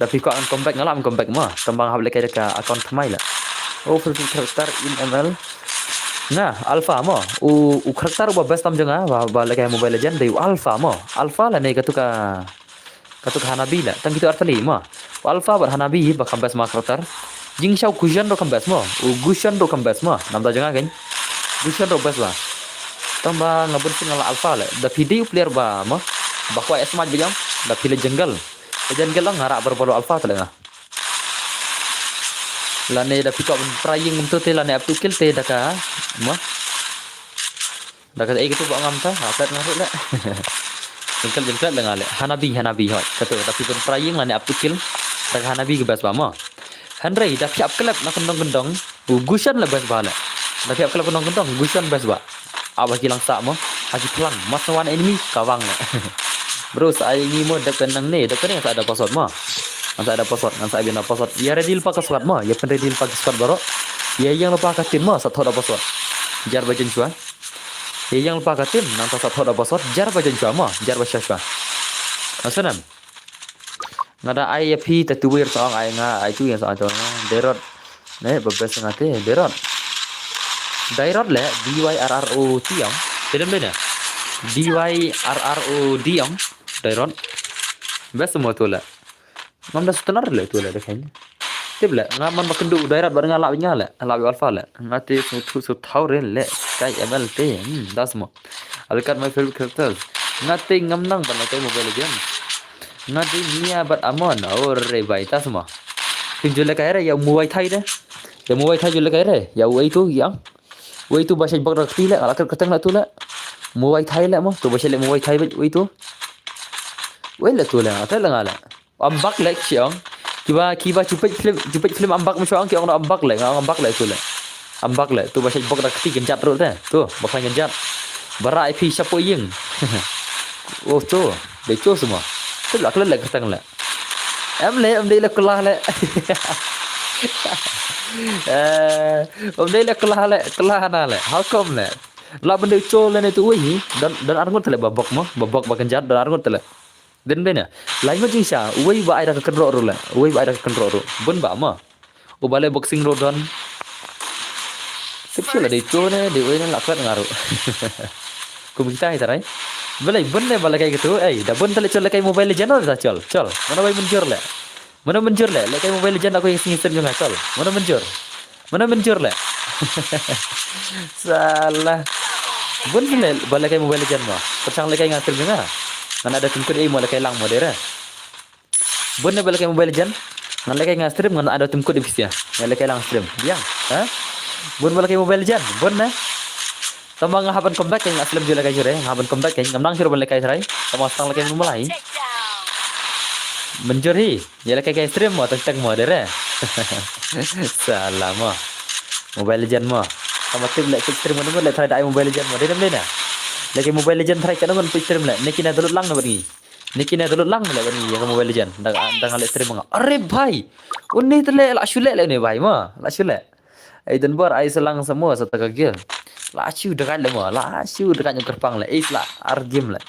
Da phi kwah ngan come back, nga lah ngan come back mo. Tang ba nga hap lehkai da ka account thymmai leh. Oh, favorite character in M L. Nga, Alpha mo. U, u character ba best tam jong nga, ba, ba lehkai Mobile Legend, dei u Alpha mo. Alpha lane katu ka Katu ka Hanabi leh, tang kitu artylli mo. U Alpha bad Hanabi ba kham best ma character. Jingshisha u Gusion ruh kham best mo. U Gusion ruh kham best mo. Namar jong nga kan. Gusion ruh best ba. Tang ba nga bun sien nga la Alpha leh. Da phi dei u player ba mo. Ba kwah ïa smart ba jong. Da phi leh jungle. Leh jungle nga rah barabor u Alpha te leh nga. Lane da phi kwah ban pyrshang kumto te lane up to kill te da ka mo. Da ka ei katu ba ngam ta, ha, pet nga ruh leh. Jingklet, jingklet leh nga leh. Hanabi, Hanabi, hoi. Katu, da phi ban pyrshang lane up to kill. Da ka Hanabi ka best ba mo. Hynrei, da phi ap klep na kyndong kyndong. U Gusion leh best ba leh. Da phi ap klep kyndong kyndong, Gusion best ba. Ap ha ki lang sah mo. Ha ki phlang, mas one enemy, ka wang leh. Bro, sa ai ngi mo dep ka nang ne, dep ka ne sa da password mo. Ngan sa da password, ngan sa ai biang da password. Ïa ready lypa ka squad mo, ïa pyn ready lypa ka squad baroh. Ïa ïeng lypa ka team mo, sa thoh da password. Jar ba jen shuwa. Ïa ïeng lypa ka team, nangta sa thoh da password, jar ba jen shuwa mo, jar ba shuwa shuwa. Masanan. Nga da ai ïa phi ta tuwir sa ong ai nga, ai tu ïa sa ong Dairot. Ne, ba best nga te, Dairot. Dairot leh, D Y R R O T ong. Te dem dei ne? D Y R R O D ong. Dairot. Best mo tu leh. Ngam da sutnar leh tu leh da kane. Tip leh, nga man ba kynduh u Dairot bad nga lah bad nga leh, lah bad Alpha leh. Nga te sngewthuh sngewthaw re leh, kai M L te. Hmm, das mo. Alkat my favorite characters. Nga te ngam nang ban lehkai Mobile Legends. Nga te Mia bad Amon. Oh re bai, das mo. Phin ju lehkai re ïa u Muay Thai de. Ïa Muay Thai ju lehkai re. Ïa u ei tu ïa. U ei tu ba shait bok da kti leh, nga la kyrteng leh tu leh. Muay Thai leh mo. Tu ba shait leh Muay Thai bad u ei tu. U ei leh tu leh, nga te leh nga leh. Ambak leh ki ong. Kiba, kiba chupet film, chupet film Ambak mo ong ki ong Ambak leh, nga ong Ambak leh tu leh. Ambak leh, tu ba shait bok da kti kynjat ruh te. Tu, ba khlaiñ kynjat. Bara ai phi shapoh ïing. Oh tu, dei tu semua. Tu leh klet leh kyrteng leh. Em leh, em dei leh kular leh. Eh, em dei leh kular leh, kular na leh. How come leh? Lah ban dei chol leh ne tu wei hi. Don, don arngut leh ba bok mo, ba bok ba kynjat, don arngut leh. Din bena. Lai ngut jingsha. Uwei ba ai da ka kynroh ruh la. Uwei ba ai da ka kynroh ruh. Bun ba ma. Uba leh boxing ruh don. Sip shu la dei to ne, dei uwei ne la kwet nga ruh. Kum kita hi tarai. Balei bun ne ba lehkai katu. Ei, da bun ta leh chol lehkai Mobile Legend da chol. Chol. Mano bai mynjur leh. Mano mynjur leh. Lehkai Mobile Legend da ko ïa sngi sep jong nga chol. Mano mynjur. Mano mynjur leh. Salah. Bun leh ba lehkai Mobile Legend mo. Pyrshang lehkai nga stream jong nga. Ngan ai da tymkut ei mo lehkai lang mo dei re. Bun ne ba lehkai Mobile Legend. Ngan lehkai nga stream ngan ai da tymkut ei pisa. Ngan lehkai lang stream. Biang. Ha? Bun ba lehkai Mobile Legend. Bun ne. Tama nga haban comeback nga slem ju lehkai jure. Nga haban comeback ngam nang jure ban lehkai trai. Tama stang lehkai mun malai. Mynjur hi. Ïa lehkai kai stream mo teng teng mo dei re. Salah mo. Mobile Legend mo. Tama tip leh stream mo leh trai da ai Mobile Legend mo dei re na. Lehkai Mobile Legend trai ka ngan stream leh. Niki na download lang na bad ngi. Niki na download lang leh bad ngi ïa ka Mobile Legend. Da da nga leh stream nga. Are bhai. Unni te leh la shu leh leh ne bhai mo. La shu leh. Ai don bor ai selang semua sa ta ka game. La shu dekat leh mo. La shu dekat nyok kerpang leh. Is la ar game leh.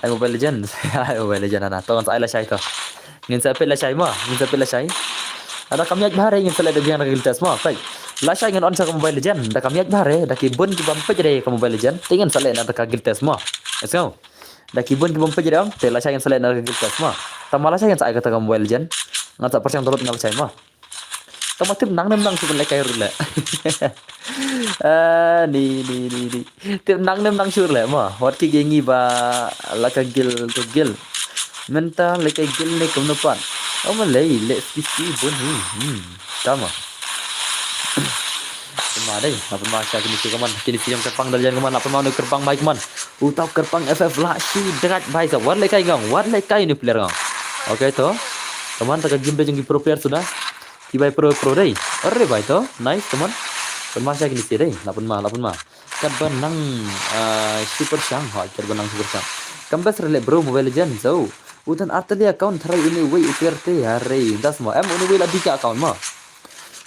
Ai Mobile Legend. Ai Mobile Legend ana. To ngan sa ai lashai to. Ngin sa pet lashai mo. Ngin sa pet lashai. Ada kam ïaid bha re ngin sa leh da biang da ka guild test mo. Peit. Lashai ngin on sa ka Mobile Legend. Da kam ïaid bha re. Da ki bun ki bam peit re ka Mobile Legend. Te ngin sa leh na da ka guild test mo. Let's go. Da ki bun ki bam peit re ong. Te lashai ngin sa leh na da ka guild test mo. Tama lashai ngin sa ai kata ka Mobile Legend. Ngan sa pyrshang download na lashai mo. Tang ma tip nang ne em nang shu ban lehkai ruh leh. Ah, ni, ni, ni, ni. Tip nang ne em nang shu leh ma. Wat ki ïa ngi ba la ka guild, ka guild. Mynta lehkai guild ne kumno pat. Oh, ma lei, leh ski ski bun hi. Hmm, tama. Pynma dei, la pynma sha kine shi ka mon, kine shi jong kyrpang dal jan ka mon, la pynma une u kyrpang bhai ka mon. Uta u kyrpang F F la shi drat bhai sab. Wat lehkai ngong, wat lehkai une u player ngong. Okay to. Ka mon ta ka game dei jong ki pro player suda. Ki bhai pro pro dei. Are bhai to. Nice ka mon. Pynma sha kine shi dei. La pynma, la pynma. Katba nang, ah, super shang, ha, katba nang super shang. Kam best re leh bro Mobile Legends. So, utan artylli account tharai une uwei u player te, are, das mo. Em une uwei la die ka account mo.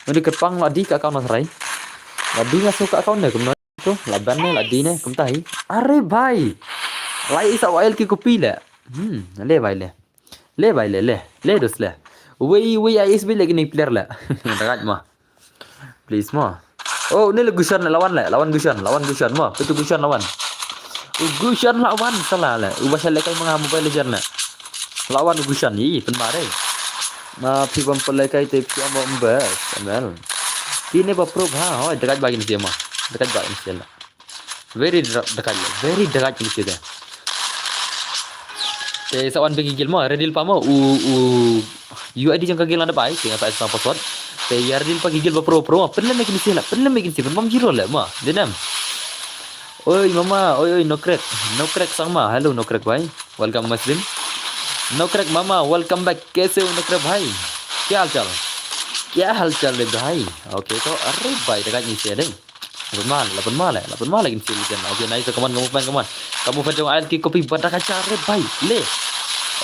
Une u kyrpang la die ka account ma tharai. La die nga shu ka account ne kumno. To, la ban ne, la die ne, kumta hi. Are bhai. Lai isa wa el ki copy le. Hmm, le bhai le. Le bhai le, le. Le dos le. Wei, wei ai is bi le kini player le. Dagat ma. Please ma. Oh, ni le Gushan le lawan le, lawan Gushan, lawan Gushan ma. Betul Gushan lawan. U Gushan lawan salah le. U ba sha lehkai ma nga Mobile Legend le. Lawan u Gushan, ï, pynma dei. Ma phi bam pynlehkai te phi am bam bes, M L. Kine ba pro bha, hoi, dagat ba kine shi ma. Dagat ba kine shi la. Very dra-, dagat, very dagat kine shi de. Te sa wan begi guild mo, ready pa mo, u, u, U I D jong ka guild anda bai, te nga sa sa password. Te ïa ready pa ki guild ba pro, pro, pynlem kine shi la, pynlem kine shi, pynbam zero le, ma, denem. Oi, mama, oi, oi, no crack, no crack sang ma, hello, no crack bhai. Welcome, Muslim. No crack mama, welcome back. कैसे हो no crack भाई? क्या हाल चाल? क्या हाल चाल रे भाई? Okay, तो अरे भाई, dagat ni siya ding. Lapan mal, lapan mal, lapan mal lagi ni siya ding. Okay, nice, come on, come on, come on. Kamu fan jong ail ki copy bada kacha re bhai. Le.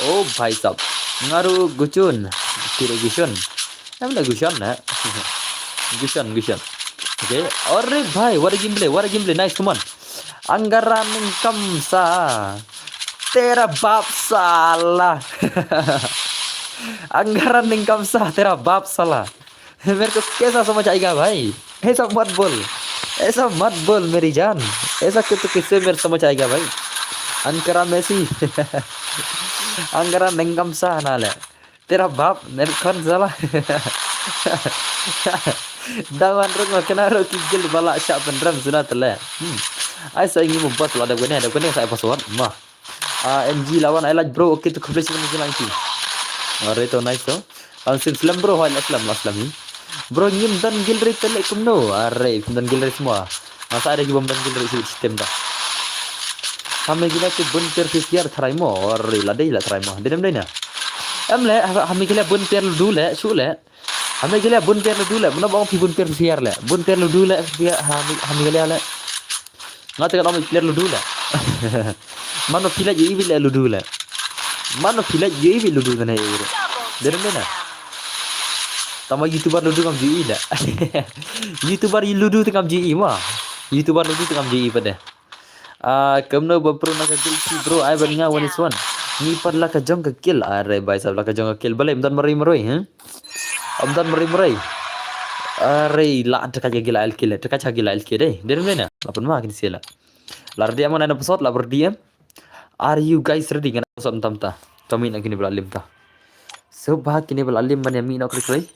Oh bhai sab. Ngaru guchun. Kire guchun. Em le guchun na. Guchun, guchun. Okay. Are bhai, what a gameplay, what a gameplay. Nice, come on. Angara ningkam sa. Tera bap sala. Angara ningkam sa, tera bap sala. मेरे को कैसा समझ आएगा भाई? ऐसा मत बोल. ऐसा मत बोल मेरी जान. ऐसा कि तो किससे मेरे समझ आएगा भाई? Angara Messi. Angara ningkam sa na le. Tera bap, ner kon sala. Dawan rung ma kena ro ki gil bala sha penrem suna tele. Hmm. Ai sa ngi mo bot la da wene, da wene sa password. Ma. Ah, M G lawan I like bro, okay to khublei shibun ki lang ki. Are to nice to. Ang sim slam bro, hoi la slam, la slam ni. Bro ngim don gil re tele kumno. Are, ngim don gil re semua. Masa ada ki bom don gil re sistem ta. Hame gila ki bun ter fisiar tharai mo. Are, la dei la tharai mo. Denem dei na. Em le, ha-, hame gila bun ter ludu le, shu le. Hame gila bun ter ludu le, mano bang pi bun ter fisiar le. Bun ter ludu le, fisiar, hame, hame gila le. Nga te ka dom player ludu le. Mano phi la ji iwi le ludu le. Mano phi la ji iwi ludu ne iwi. Dere dere. Tama YouTuber ludu kam ji i le. YouTuber ludu te kam ji i ma. YouTuber ludu te kam ji i pade. Ah, kumno ba pro na ka guild shi bro, ai ban nga one is one. Ngi pat la ka jong ka kill, are bhai sab la ka jong ka kill. Bale, mdan maroi maroi, eh? Mdan maroi maroi. Are, la da ka gila el kill, da ka gila el kill dei. Dere dere na. La pun ma kin sila. La ready am, ngan ai episode, la ready am. Are you guys ready? Ngan ai episode tam ta. Kami nak kini bala lim ta. So ba kini bala lim ban ïa mih na klik klik.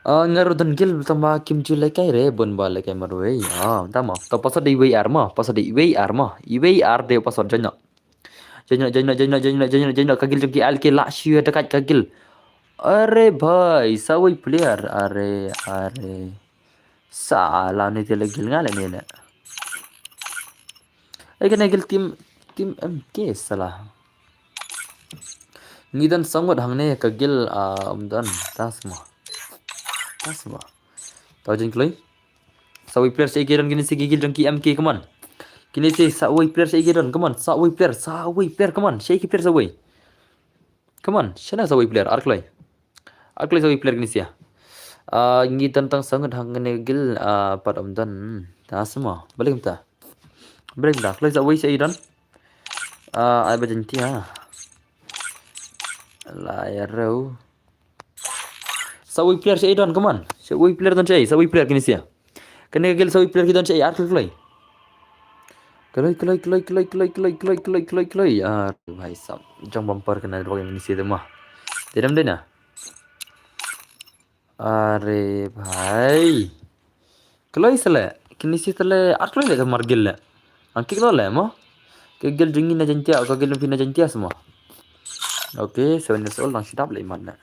Ah, nga ruh don gil tang ba kim ju lehkai re, bun ba lehkai marwei. Ah, tama. To password dei iwei ar ma, password dei iwei ar ma. Iwei ar dei password, join na. Join na, join na, join na, join na, join na, join na. Ka gil jong ki al ki la shu da ka gil. Are bhai, sa wei player. Are, are. Sala ni te le gil nga le ni le. Ai kane gil team, team M K sala. Ngi don sangot hangne ka gil, ah, um don. Tas ma. Tas ma. Tau jin kloi. Sa wei player sa ike don kini si ki gil jong ki M K, come on. Kini si sa wei player sa ike don, come on. Sa wei player, sa wei player, come on. Sa ike player sa wei. Come on, shana sa wei player, ar kloi. Ar kloi sa wei player kini sia. Ah, ngi tang tang sangot hangne gil, ah, pat um don. Hmm, ta sama. Balik ta. Balik ta. Kloi sa wei sa i don. Ah, ai bajan ti ha. La ya rau. Sa wei player sa i don, come on. Sa wei player don sa i, sa wei player kini sia. Kane ka gil sa wei player ki don sa i, ar kloi kloi. Kloi kloi kloi kloi. Ah, bhai sab. Jong bumper kane dua kali ni si tu mah. Tidak dei na. Are bhai. Kloi sele. Kini si tele ar kloi le kamar gil le. Ang kik lo le mo. Ke gil jingi na jantia, ko gil phi na jantia semua. Okay, seven years old dang shidap le iman na.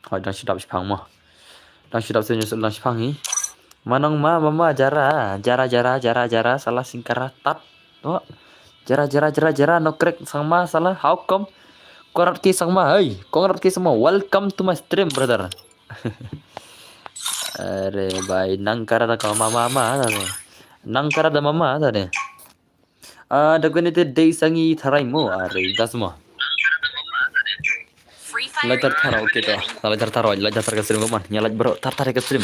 Hoi dang shidap shipang mo. Dang shidap seven years old dang shipang hi. Manong ma mama jara, jara jara jara jara salah singkara tat. Oh. Jara jara jara jara no crack sangma salah. How come? Korat ki sangma, hey, korat ki sangma. Welcome to my stream, brother. Are bhai, nang kara da ka mama ma ta ne. Nang kara da mama ta ne. Ah, da kene te dei sangi tharai mo, are das mo. Lai tar tar, okay to. Lai tar tar, lai tar tar ka stream ko man. Nya lai bro, tar tar ka stream.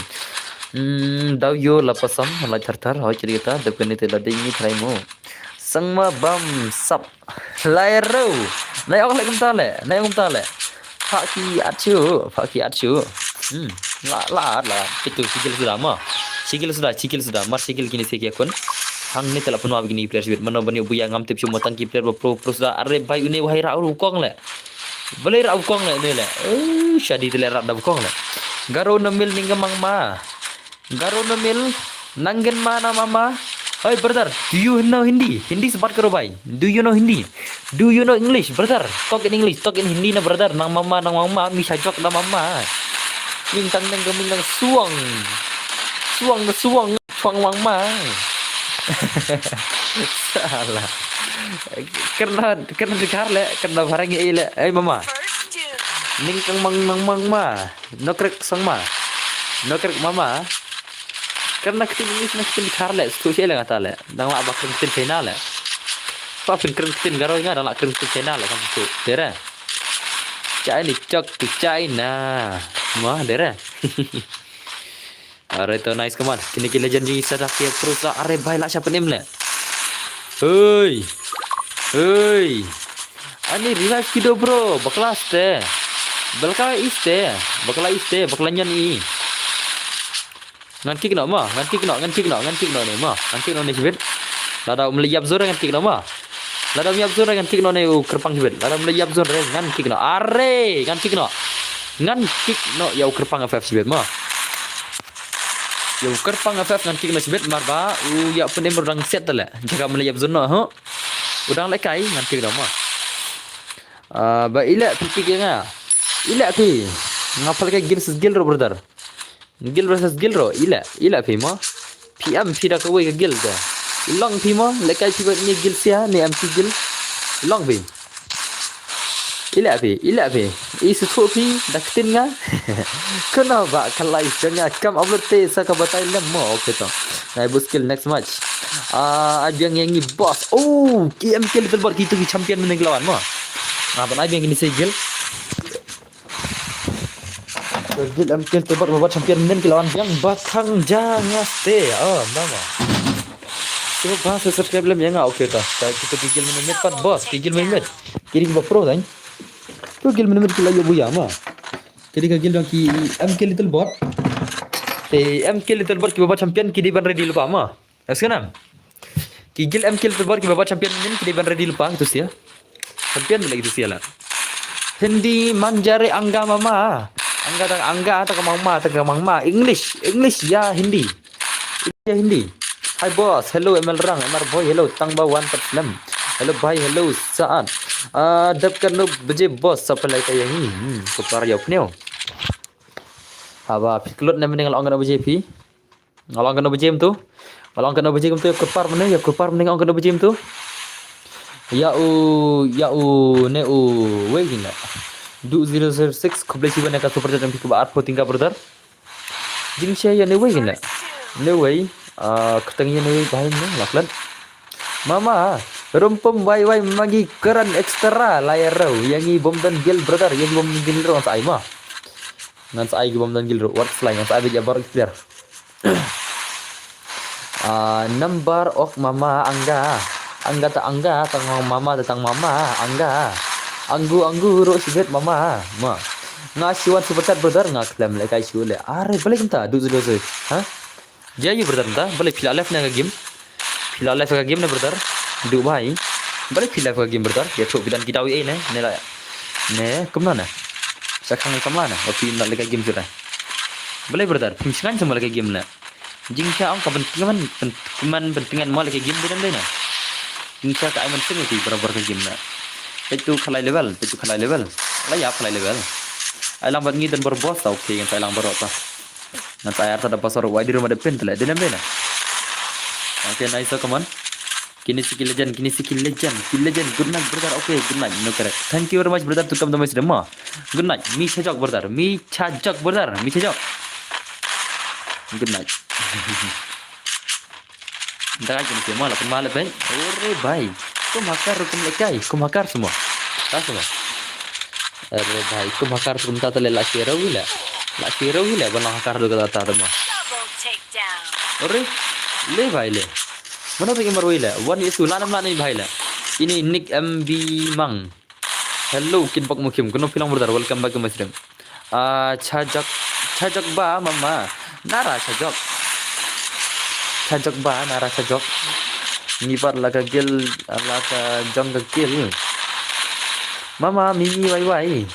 Hmm, dau yo la pasam, lai tar tar, hoi kiri ta, da kene te la dei ngi tharai mo. Sangma bam sap. Lai ro. Nai ong le kumta le, nai ong kumta le. Phak ki at shu, phak ki at shu. Hmm. La la la. Itu sigil suda ma. Sigil suda, sigil suda. Mar sigil kini sigi akun. Hangne te la pynwap kini player shibit. Mano ban ïoh buya ngam tip shu mo tang ki player ba pro pro suda. Are bhai une wahai ra u kong le. Balei ra u kong le une le. Eh, shadi te le ra da u kong le. Garo na mil ning ka mang ma. Garo na mil, nang gen ma na mama. Hey brother, do you know Hindi? Hindi se baat karo bhai. Do you know Hindi? Do you know English, brother? Talk in English, talk in Hindi na brother. Nang mama, nang mama, mi sa jok na mama. Ming tang nang ming nang suang. Suang na suang, suang mama. Salah. Kena, kena dikar le, kena barang ye le. Hey mama. Ning kang mang nang mang ma. No crack sangma. No crack mama. Kan na ktin English na ktin Khar le, stu che le ngata le. Dang la ba ktin China le. Pa phin ktin Garo nga dang la ktin China le kan stu. Dere. Chai ni chok tu China. Ma dere. Are to nice kaman. Kini ki legend ji sa dak ye terus la are bhai la siapa nim le. Hei. Hei. Ani revive kido bro, bakla ste. Bakla iste, bakla iste, bakla nyan i. Ngan kick no ma, ngan kick no, ngan kick no, ngan kick no ne ma, ngan kick no ne shibit. Lada um le yap zone ngan kick no ma. Lada um yap zone ngan kick no ne u kerpang shibit. Lada um le yap zone ngan kick no. Are, ngan kick no. Ngan kick no ya u kerpang F F shibit ma. Ya u kerpang F F ngan kick no shibit mar ba u ya pun ember dang set le. Jaga um le yap zone no ho. U dang le kai ngan kick no ma. Ah, ba ila phi kick ya nga. Ila phi. Ngapal ka gil sis gil ro brother. Gil versus gil ro, ila, ila phi mo. Phi am phi da kawei ka gil da. Long phi mo, lekai phi ba ni gil sia, ni am phi gil. Long phi. Ila phi, ila phi. I suthu phi, da ktin nga. Kono ba kalai jong nga kam upload te sa ka batai lem mo. Okay to. Nai bu skill next match. Ah, abiang yang ni boss. Oh, K M K Little Bot kitu ki champion meneng lawan mo. Ah, ban abiang ni segil. Gil M K Little Bot ba champion nen ki lawan biang ba thang ja nga ste. Oh, mama. Sio ba se subscribe lem ya nga, okay ta. Ta kita ki gil minimit pat boss, ki gil minimit. Kiri ba pro tang. Tu gil minimit ki la yo buya ma. Kiri ka gil dang ki M K Little Bot. Te M K Little Bot ki ba champion ki di ban ready lupa ma. Dah sekarang. Ki gil M K Little Bot ki ba champion nen ki di ban ready lupa tu sia. Champion lagi tu sia la. Hindi manjare angga mama. Angga tak angga tak mama tak mama. English, English ya Hindi. Ya Hindi. Hi boss, hello M L Rang, M R boy, hello Tangba one Slem. Hello bhai, hello Saat. Ah, dap kano baje boss sa pelai ka yang ni. Hmm, ko par ya pneu. Haba phi klut ne mending long kano baje phi. Nga long kano baje em tu. Nga long kano baje em tu ya kyrpar mene, ya kyrpar mene nga long kano baje em tu. Ya u, ya u, ne u, wei gina. Du zero zero six, khublei shibun ya ka super chat em phi ka ba arphew tyngka brother. Jingshare ya ne wei gina. Ne wei, ah, kyrteng ya ne wei bahai ne, laklan. Mama, rumpum wai wai magi keran extra layar rau. Yang i bom dan gil brother, yang i bom dan gil rau sa ai ma. Ngan sa ai ki bom dan gil rau, wat slai ngan sa ai bit ya bar clear. Ah, number ok mama angga. Angga ta angga, tang mama ta tang mama, angga. Anggu anggu ro sibet mama. Ma. Nga siwan super chat brother nga klem le kai siu le. Are balik enta du du du. Ha? Jai brother enta balik pila left na game. Pila left ka game na brother. Du bhai. Balik pila left ka game brother. Ya thuk bidan kita wi ne. Ne la. Ne kumna na. Sa khang kamla na. Opi na le ka game sura. Balei brother, pynshngaiñ sa mo la ka game la. Jingshah ong ka pyntiman, pyntiman, pyntiman mo la ka game dei dei na. Jingshah ka ai mynsiem ïa ki barabor ka game la. Peit tu khalai level, peit tu khalai level. La ïap khalai level. Ai lang bad ngi don bor boss, okay, ngan sa ai lang baroh ta. Ngan sa ai artat da password wai di room da pin tele, dei dei na. Okay, nice, come on. Kini si ki legend, kini si ki legend, ki legend. Good night, brother. Okay, good night. No correct. Thank you very much, brother, to come to my stream. Good night. Mi chajok, brother. Mi chajok, brother. Mi chajok. Good night. Dah aja ni semua lah pun malah ben. Ore bai. Kum hakar kum lekai. Kum hakar semua. Dah semua. Ore bai. Kum hakar kum ta tele la shiro wila. La shiro wila. Bang hakar lu kata ta semua. Double takedown. Ore. Le bai le. Mana tu imar wila. Wan yesu lanam lani bai la. Ini Nick M B Mang. Hello, Kid Bak Mukim. Kuno phi long brother, welcome back to my stream. Ah, chajak, chajak ba, mama. Nara chajak. Chajak ba, nara chajak. Ngi pat la ka gil, la ka jong ka gil. Mama, mimi wai wai.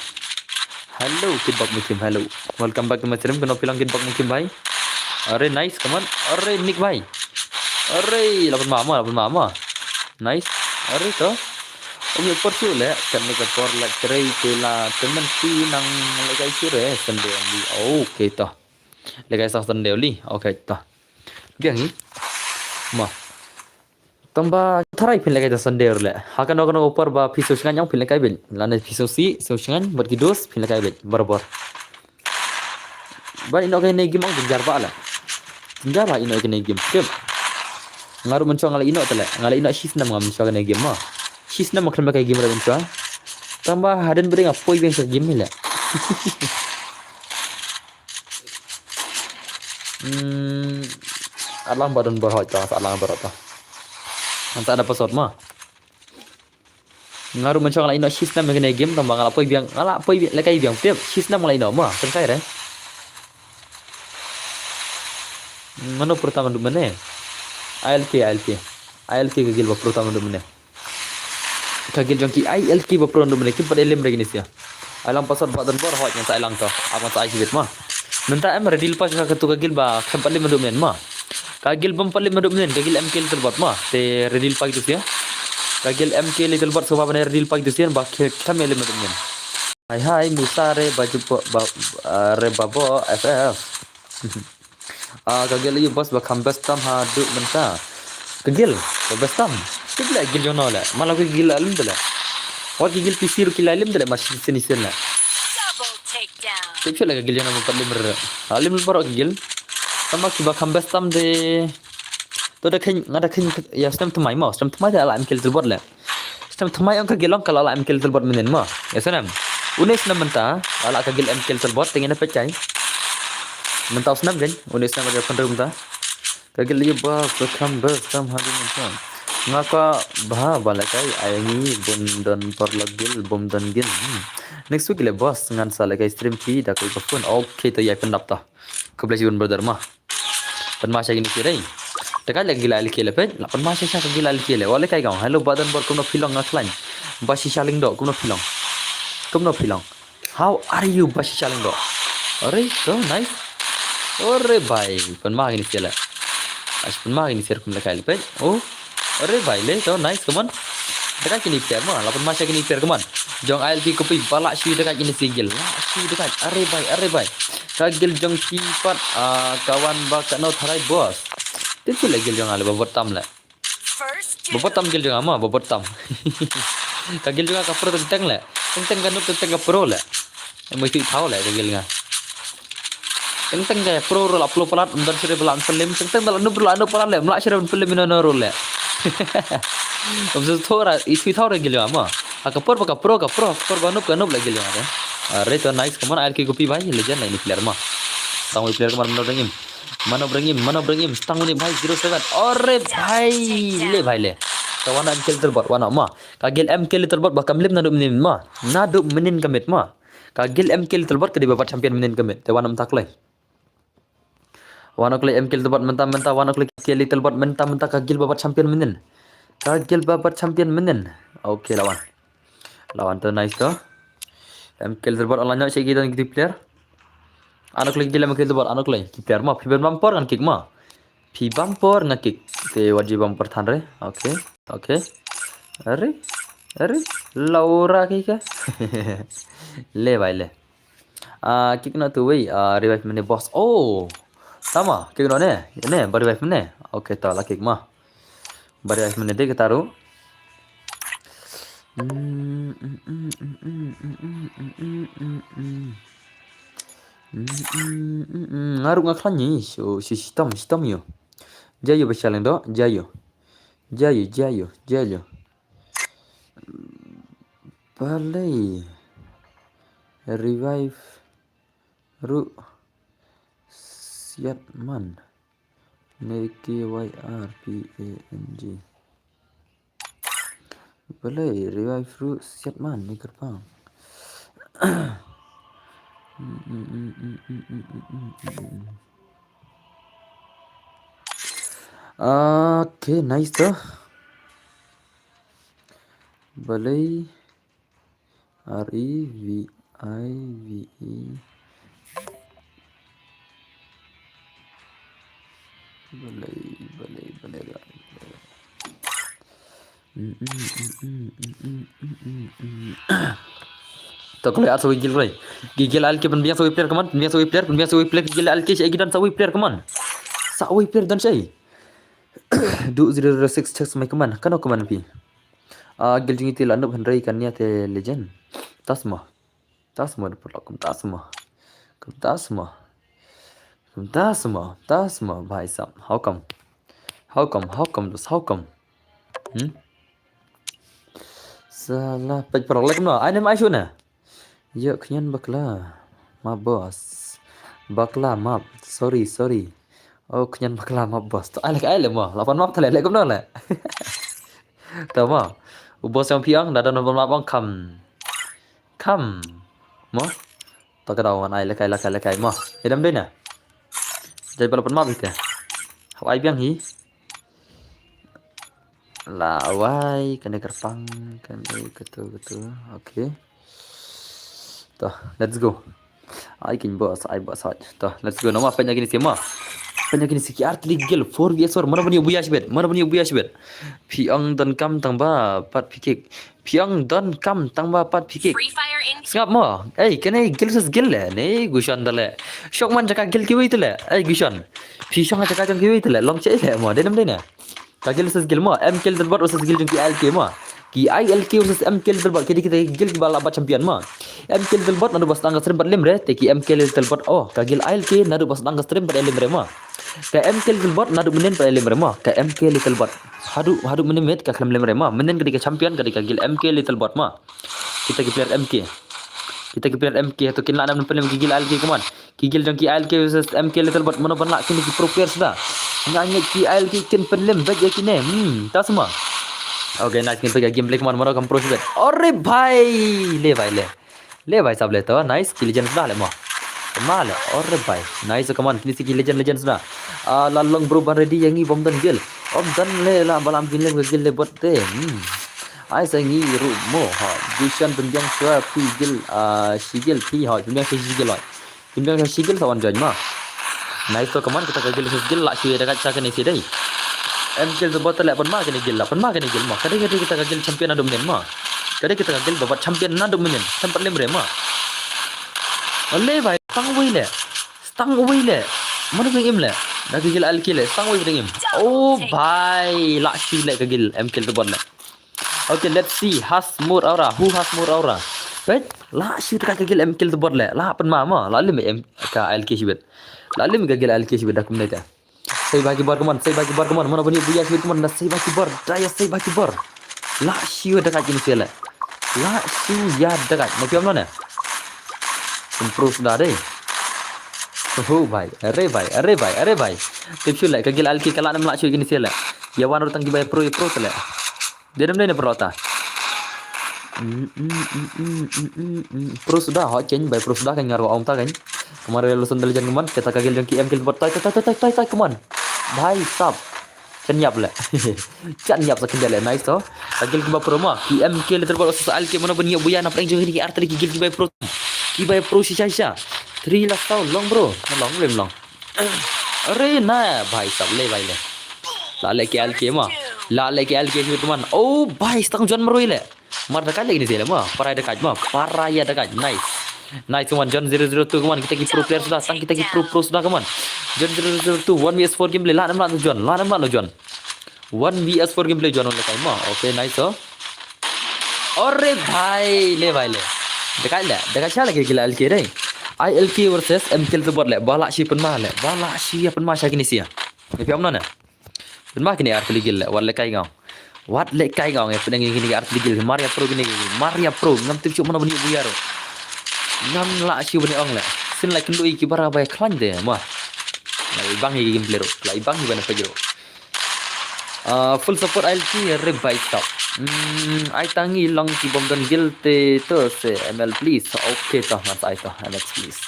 Hello, Kid Bak Mukim, hello. Welcome back to my stream. Kuno phi long Kid Bak Mukim bhai. Are nice, come on. Are Nick bhai. Are, lapan mama, lapan mama. Nice. Are to. Ong ïa por shu le, kan ni ka por la trei te la temen ti nang lekai shu re, sende andi. Okay to. Lekai sa sende li. Okay to. Biang ni. Ma. Tamba tharai phin lekai ta sende le. Hakan no kan no por ba phi so shngan yang phin lekai bil. Lane phi so si, so shngan, bad ki dos, phin lekai bil. Barabor. Ba ino kane game ang jynjar ba la. Jynjar ba ino kane game. Kep. Nga ruh mynshwa nga la ino tele. Nga la ino shi snem nga mynshwa kane game ma. Shi snem ma khlem kai game ruh mynshwa. Tang ba hadien ba dei nga poi biang sa game hi le. Hmm. Alang ba don bor hoi ta, alang bor ta. Anta ada password ma. Nga ruh mynshwa nga la ino shi snem ïa kane game tang ba nga la poi biang, nga la poi biang, lekai biang pep, shi snem nga la ino ma, tang kai re. Mano pyrta mynduh mynne? I L K, I L K. I L K ka gil ba pyrta mynduh mynne. Ka gil jong ki I L K ba pyrta mynduh mynne, kim pat ïalim re kine sia. Ai lang password ba don bor hoi ngan sa ai lang to. Ap ngan sa ai shibit ma. Mynta em ready lypa sha katu ka gil ba khlem pat lem haduh mynnin ma. Ka gil bym pat lem haduh mynnin, ka gil M K Littlebot ma. Te ready lypa kito sia. Ka gil M K Littlebot sngewbha ban ready lypa kito sia ba khlem pat lem haduh mynnin. Hai hai musa re baju ba, ba, ah, re babo F F. Ah, ka gil ïa boss ba kham best tam haduh mynta. Ka gil ba best tam. Tip le gil jong no le. Mala ka gil alim tele. Wat ka gil P C ruh ki la lim tele ma shisien shisien le. Double takedown. Tip shu le ka gil jong no ba pat lim re. Alim baroh ka gil. Tama ki ba kham best tam de. To da khein nga da khein ïa snem thymmai ma, snem thymmai te la M K Littlebot le. Snem thymmai ong ka gil ong ka la la M K Littlebot mynnin ma. Ïa snem. Une snem mynta la la ka gil M K Littlebot te ngin peit kai. Mynta u snem kein, une snem ka jaka pynrem mynta. Ka gil ïa ba ka kham best tam haduh mynta. Nga ka ba ba la kai ai ngi bun don por la gil bum don gil. Hmm. Next week le boss ngan sa le kai stream phi da kai ka phone. Okay to ïa pyndap ta. Khublei shibun brother ma. Pynma sha kine ki rei. Te kai la gila L K le peit. La pynma sha sha ka gila L K le. Wa le kai gong. Hello ba don bor kumno phi long nga khlaiñ. Ba shisha lyngdoh kumno phi long. Kumno phi long. How are you ba shisha lyngdoh. Are so nice. Ore bai. Pynma kine ki le. Ash pynma kine ki kum le kai le peit. Oh. Are bai le to nice, come on. Dekat kini player ma, lapan masa kini player, come on. Jong I L K kopi ba la shi dekat kini si gil. La shi dekat. Are bai, are bai. Ka gil jong ki pat, ah, kawan ba ka no tharai boss. Te tu le gil jong ale ba bot tam le. Ba bot tam gil jong ama, ba bot tam. Ka gil jong ka pro teng teng le. Teng teng ka no teng teng ka pro le. Em, ïathuh thaw le ka gil nga. Teng teng ka pro ruh la plo palat, ym don shuh ba la pynlem, teng teng da la nup ruh la nup palat le, ym lah shuh ban pynlem ino ino ruh le. Ym shu thoh ra, ïathuh thaw re gil nga ma. Ha ka por ba ka pro, ka pro, ka por ba nup, ka nup le gil nga re. Are to nice, come on, I L K kopi bai, legend la ini player ma. Tang wi player, come on, mano brengim. Mano brengim, mano brengim, tang wi bai, zero seven. Are bai, le bai le. Ka wana M K Littlebot, wana ma. Ka gil M K Littlebot ba kam lem naduh mynnin ma. Naduh mynnin ka miet ma. Ka gil M K Littlebot ka dei ba bat champion mynnin ka miet. Te wan mynta kloi. Wan kloi M K Littlebot mynta mynta, wan kloi K Littlebot mynta mynta ka gil ba bat champion mynnin. Ka gil ba bat champion mynnin. Okay, la wan. La wan to nice to. M K Littlebot ala nyok shi ki don ki player. Ano klei ki lem ki bor, ano klei ki player ma, phi bam por ngan kick ma. Phi bam por ngan kick. Te wat ju bam por than re. Okay, okay. Are, are. Laura ki ka. Le bhai le. Ah, kick na tu wei, ah, revive mynne boss. Oh. Tama, kick no ne. Ne, ba revive mynne. Okay, ta la kick ma. Ba revive mynne de kita ruh. Nga ruh nga khlaiñ ïa, so, si, shitom, shitom ïa. Jaïo ba shaleng doh, jaïo. Jaïo, jaïo, jaïo. Balei revive ruh siat man. Ne K Y R P A N G. Balei revive ruh siat man ne kyrpang. Okay, nice to. Balei R E V I V E. Balei, balei, balei, balei. To kloi ar sawi gil kloi. Gil gil al ke pynbiang sawi player kaman, pynbiang sawi player, pynbiang sawi player, gil al ke shi gidan sawi player kaman. Sawi player dan shi. Du zero zero six check mai kaman. Kano kaman pi. Ah, gil jingiti la nup hynrei kan nia te legend. Tasma. Tasma de pulak kum tasma. Kum tasma. Kum tasma. Tasma bhai sab. How come? How come? How come? How come? Hmm? Salah pek pulak lek no. Ai nem ai shuna. Yo, khñian bakla. Map boss. Bakla map. Sorry, sorry. Oh, khñian bakla map boss. To ai lek ai le mo. Lapan map tale lek kumno le. To mo. U boss yang piang da don map ong kam. Kam. Mo. To ka daw wan ai lek ai lek ai lek ai mo. Idam dei na. Jai bala pan map ite. Hau ai biang hi. La wai, kane kyrpang, kane katu, katu. Okay. To, let's go. Ai kin boss, ai boss, ai. To, let's go. Nama penya kini sima. Penya kini siki artli gil, four V S four. Mana bani buya shibet, mana bani buya shibet. Phi ong don kam tang ba pat phi kick. Phi ong don kam tang ba pat phi kick. Free Fire in. Sngap mo. Ei, kane gil sus gil le. Ne, gushon dale. Shok man jaka gil kiwi tele. Ei, gushon. Phi shong jaka jong kiwi tele. Long che le mo. Denam dena. Ka gil versus gil mo, M K Littlebot versus gil jong ki I L K mo. Ki I L K versus M K Littlebot, ki dei kita gil kiba lah bat champion mo. M K Littlebot naduh ba sdang ka stream bad lim re, te ki M K Littlebot, oh, ka gil I L K naduh ba sdang ka stream bad lim re mo. Ka M K Littlebot naduh mynnin bad lim re mo. Ka M K Littlebot. Haduh, haduh mynnin met ka khlem lim re mo. Mynnin ka dei ka champion, ka dei ka gil M K Littlebot mo. Kita ki player M K. Kita ki player M K, to kin lah nam pynlem ki gil I L K, come on. Ki gil jong ki I L K versus M K Littlebot, mano ban lah kine ki pro players da. Nga ngeit ki I L K kin pynlem bad ïa kine. Hmm, ta sma. Okay, nice, ngin peit ïa gameplay, come on, mano kam pro shibet. Ore bhai, le bhai le. Le bhai sab le to, nice, ki legend da le mo. Ma le, ore bhai. Nice, come on, kine ki legend, legend da. Ah, la long bro ban ready ïa ngi bom don gil. Om don le la balam gil le gil le bot te. Hmm. Ai sa ngi ruh mo ha. Gushan pynbiang shuwa phi gil, ah, shi gil phi ha. Pynbiang shuwa shi gil ha. Pynbiang shuwa shi gil sa wan join ma. Nice to, come on, kita ka gil sus gil lah shuwa da ka cha kane si dei. M K Littlebot le pynma kane gil lah. Pynma kane gil ma. Ka dei ka dei kita ka gil champion naduh mynnin ma. Ka dei kita ka gil ba bat champion naduh mynnin. Champion lim re ma. Ale bhai, stang wei le. Stang wei le. Mano bring im le. Da ka gil I L K le. Stang wei bring im. Oh bhai, lah shuwa le ka gil M K Littlebot le. Okay, let's see. Has more aura. Who has more aura? Peit, lah shuwa ka gil M K Littlebot le. Lah pynma ma. Lah lim em ka I L K shibet. Lah lim ka gil I L K shibet da kumne ta. Sei bha ki bor, come on, sei bha ki bor, come on. Mano bani buya shibet, come on. Da sei bha ki bor. Da ïa sei bha ki bor. Lah shuwa da ka kine si le. Lah shuwa da ka. Ma ki am lo ne. Improve da dei. Oh bhai, are bhai, are bhai, are bhai. Tip shu le ka gil I L K ka lah nam lah shuwa kine si le. Ïa wan ruh tang ki bai pro, ïa pro te le. Dei dam dei ne pyrlok ta. Pro suda, ho chen bai pro suda kan ngar wa ong ta kan. Kemar lo sandal jan keman, kita ka gil jong ki M K Littlebot, tai tai tai tai tai keman. Bhai sab. Chan ïap le. Chan ïap sa kendal le, nice to. Ka gil kiba pro ma, ki M K Littlebot versus I L K, mano ban ïoh buya na pdeng jong ki artylli ki gil kiba pro. Kiba pro shisha shisha. Three la saw long bro. Long, long, long. Are na bhai sab le bhai le. La le ke L K ma. La le ke L K hi teman. Oh bhai, stang John marui le. Mar dakat lagi ni sila ma. Parai dakat ma. Parai ya dakat. Nice. Nice, come on, John zero zero two, come on. Kita ki pro player sudah. Sang kita ki pro pro sudah, come on. John zero zero two, one v four gameplay. Lah nam lah John. Lah nam lah John. One v four gameplay John le kai ma. Okay, nice oh. Ore bhai, le bhai le. Dakat le. Dakat sha lagi gila L K dai. I L K versus M K L tu bot le. Bala shi pen ma le. Bala shi pen ma sha kini sia. Ni piam na ne. Pynma kine ar tylli gil le, wat le kai ngong. Wat le kai ngong, eh, pyneng kine ar tylli gil, Maria Pro kine gil, Maria Pro, ngam tip shuh mano bani buya ro. Ngam lah shuh bani ong le. Sin la kyndu ki bara bai khlaiñ de, ma. La ibang hi game player, la ibang hi bana pajro. Ah, full support I L K, re bai stop. Hmm, ai tangi long ki bom don gil te to se M L please. Okay to, mas ai to, M X please.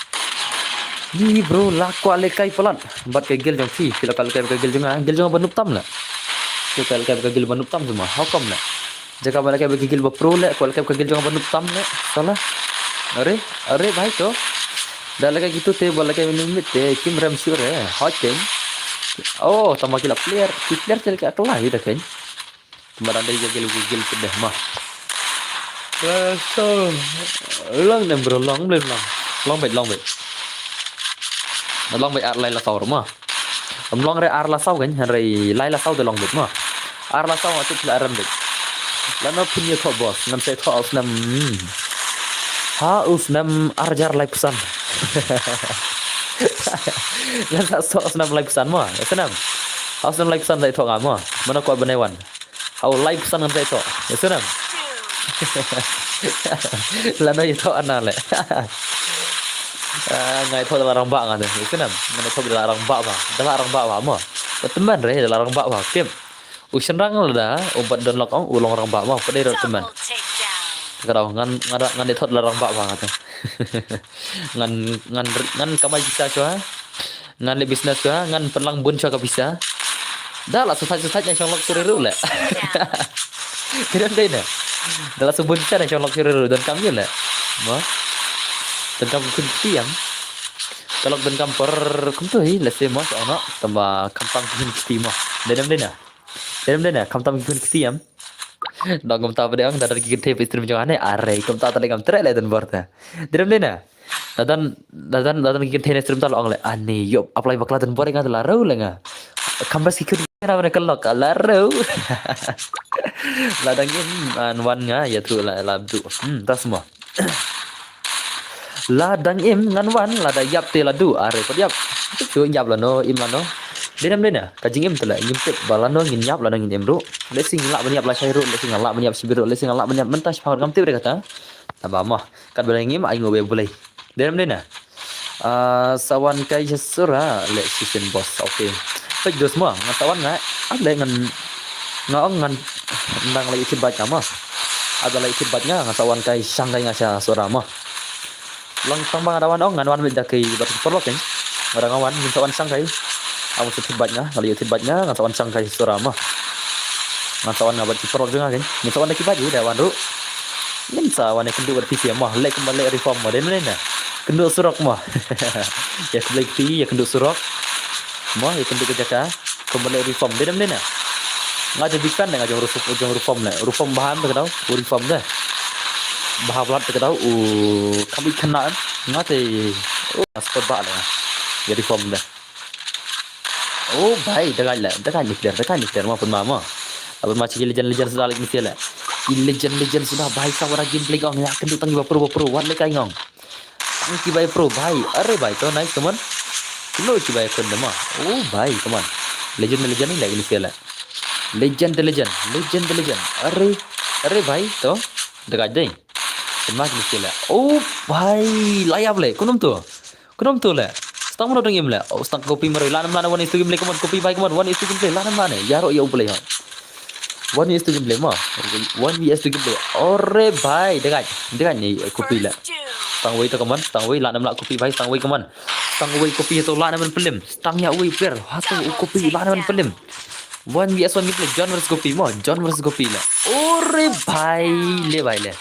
Ni bro, la kwah le kai palat. Bat ka gil jong phi, phi la kwah le kai ka gil jong nga, gil jong nga ba nup tam la. Phi kwah le kai ka gil ba nup tam sma, how come la? Jaka ba le kai ka gil ba pro le, kwah le kai ka gil jong nga ba nup tam le. Sala. Are, are bhai to. Da le kai kitu te ba le kai minit te, kim rem sure, hot ken. Oh, tama ki la player, ki player te le kai akla hi da ken. Tama dang dei gil gil gil pdeh ma. Long nem bro, long blim long. Long bit, long bit. Na long bit ar lai la saw ma. Am long re ar la saw kan, han re lai la saw de long bit ma. Ar la saw tu pla ram bit. Lano phin ye tho boss, nam se tho aus nam. Ha us nam arjar lai psan. Ngan sa so aus nam lai psan ma. Senam. Aus nam lai psan sai tho nga ma. Mana ko bane wan. Au live san ngan sa ito. Ya senam. Lano ito ana le. Ah, ngai ito da la rangbah nga de. Ya senam. Ngan ito da la rangbah ba. Da la rangbah ba mo. Ba teman re da la rangbah ba. Kim. U shynrang la da, u bat don lok ong, u long rangbah mo. Pada ro teman. Kadaw ngan ngan ngan ito da la rangbah ba nga de. Ngan ngan ngan kamai pisa shuwa. Ngan leh business shuwa, ngan pynlang bun shuwa ka pisa. Da la shu thait shu thait nang shong lok shuwa ruh leh. Kren dei ne. Da la shu bun shuwa nang shong lok shuwa ruh don kam ïa leh. Mo. Don kam khun kti ïam. Ka lok don kam por kumto hi leh se mo shong no. Tamba kam tam khun kti mo. Dei dem dei na. Dei dem dei na kam tam khun kti ïam. Dang kumta ba dei ong da don ki kynthei ba stream jong ane are kumta ta dei kam treh leh don bor ta. Dei dem dei na. Dadan, dadan, dadan ki kynthei ne stream ta la ong le. Ani, yo, apply bakla don bor nga la rau le nga. Kambas ki khun na bane kelok la rau. La dang im an wan nga ya tu la la tu. Hmm, tas mo. La dang im ngan wan la da yap te la du. Are ko yap. Tu yap la no, im la no. Dei nam dei na. Ka jingim tu la ngim tip ba la no ngin yap la no ngin im ru. Leh sing la ban yap la shai ru, leh sing la ban yap shibit ru, leh sing la ban yap mentas pang ngam tip re kata. Taba mo. Kat ba ngim ai ngube bulai. Dei nam dei na. Ah, sawan kai sura le shishin boss. Okay. Pek dos mo, ngan sawan nga. Able ngan nga ong ngan nang lagi kit bait nga mo. Ada lagi kit bait nga ngan sawan kai shang kai nga sha sura mo. Long tang bang ada wan ong ngan wan mit da kai bat perlok kan. Ada nga wan min sawan shang kai. Amu sut kit bait nga, lagi kit bait nga ngan sawan shang kai sura mo. Ngan sawan nga bat perlok jong nga kan. Min sawan da kit bait da wan ru. Ngin sa wan ïa kynduh bad P C mo, leh kumba leh reform mo, dei mynne na. Kynduh surok mo. Ïa kynduh P C, ïa kynduh surok. Mo, ïa kynduh ka jaka. Kumba leh reform, dei mynne na. Nga jong big fan nga jong reform, jong reform ne. Reform bahan te ka dau, u reform de. Baha blat te ka dau, u kam i khynnah. Nga te, u spot ba le. Ïa reform de. Oh bhai, dakai le, dakai nuclear, dakai nuclear ma pun ma ma. Apun ma chiki legend legend sudah lagi nuclear le. Ki legend legend sudah bhai sa wara gameplay kong ya kynduh tang ki ba pro ba pro wat le kai ngong. Tang ki ba pro bhai. Are bhai to nice teman. Kilo ki ba kun ma. Oh bhai teman. Legend legend ni lagi nuclear le. Legend the legend, legend the legend. Are, are bhai to. Dakai dei. Teman nuclear le. Oh bhai, layap le. Kunum tu. Khnang tu le. Stang mano dang im le. Oh, stang copy maro. Lanam lana one is to gameplay. Come on, copy bhai, come on. One is to gameplay. Lanam lana. Yaro ya uplay ha. One is to gameplay ma. One V S to gameplay. Ore bhai, dekat. Dekat ni copy le. Stang wei to come on. Stang wei lanam la copy bhai. Stang wei come on. Stang wei copy to lanam man pelim. Stang ya wei player. Ha to copy lanam man pelim. One V S one gameplay. John versus Gopi ma. John versus Gopi le. Ore bhai le bhai le.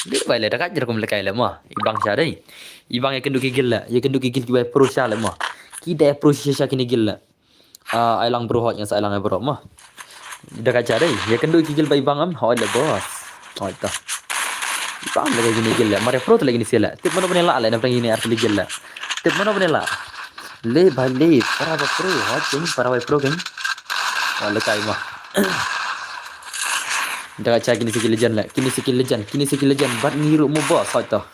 Dei bai le, da ka jrong kum le kai le ma. I bang sha dei. I bang ïa kynduh ki guild le. Ïa kynduh ki guild ki bai pro sha le ma. Ki dei pro sha sha kini guild le. Ah, ai lang bro hot ngan sa ai lang bro ma. Da ka jrong dei. Ïa kynduh ki guild bai bang am hot le boss. Hot ta. I bang le kini guild le. Mare pro le kini sila. Tip mano bane la le na pang ini arti guild le. Tip mano bane la. Le bai le para ba pro hot king para bai pro king. Hot le kai ma. Da ka jrong kini siki legend le. Kini siki legend. Kini siki legend. Bat ngi ruh mo boss hot ta.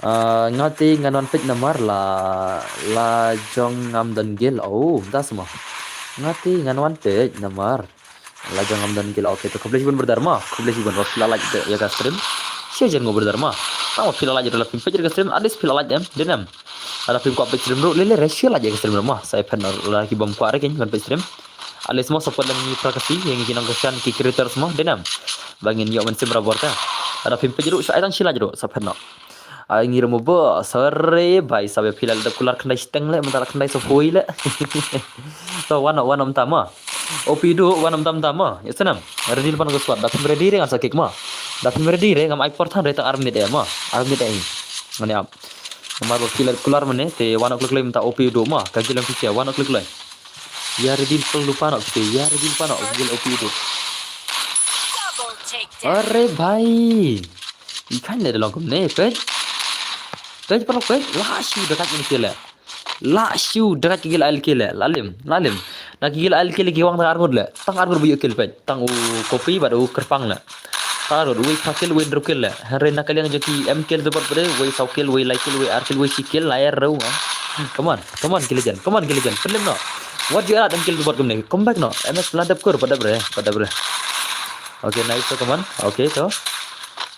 Ah, nga te ngan wan peit namar la, la jong ngam don guild. Oh, das mo. Nga te ngan wan peit namar la jong ngam don guild. Okay, to khublei shibun brother ma. Khublei shibun ba phi la like ïa ka stream. Share jan ngo brother ma. Tang ba phi la like ïa la phi peit ïa ka stream. At least phi la like em. Dei em. Lada phim kwah peit stream ruh lei lei re share like ïa ka stream ruh ma. Sa ïa phet na la ki bym kwah re kin ban peit stream. At least mo support lang ngi pra ka si ïa ngi ki nongkyrshan ki creators mo. Dei em. Ba ngin ïoh mynsiem barabor te. Lada phim peit ruh sa ai tang share like ruh sa phet noh. Ai ngi ruh mo ba sorry bai sa ba phi la da kular khyndai shiteng le mynta la khyndai sa poi le. To wan noh wan noh mynta ma. O P duh wan noh mynta mynta ma. Ïa snam. Ready pan ka squad da phim ready re ngan sa kick ma. Da phim ready re ngam ai por than re tang ar minit eh ma. Ar minit eh. Ngam ïa ap. Namar ba phi la kular mane te wan noh khlei khlei mynta O P duh ma. Ka guild em phi sia wan noh khlei khlei. Ïa ready pan lupa noh phi sia ïa ready pan noh guild O P duh. Double takedown. Are bhai. I khan ne da long kumne peit. Peit paralok peit. La shu da kat ni kile. La shu da kat ki guild I L K le. La lim, la lim. Na ki guild I L K le ki wang tang ar ngut le. Tang ar ngut ba ïoh kill peit. Tang u Kopi bad u Kyrpang le. Tang ar ngut wei pha kill wei hynriew kill le. Hynrei na ka liang jong ki M kill to bad bad wei saw kill wei lai kill wei ar kill wei shi kill la ïa rew nga. Come on, come on ki legend. Come on ki legend. Pynlem noh. Wat ju erat M kill to bad kumne. Come back noh. M S la dep kur pat dep re. Pat dep re. Okay, nice to, come on. Okay to.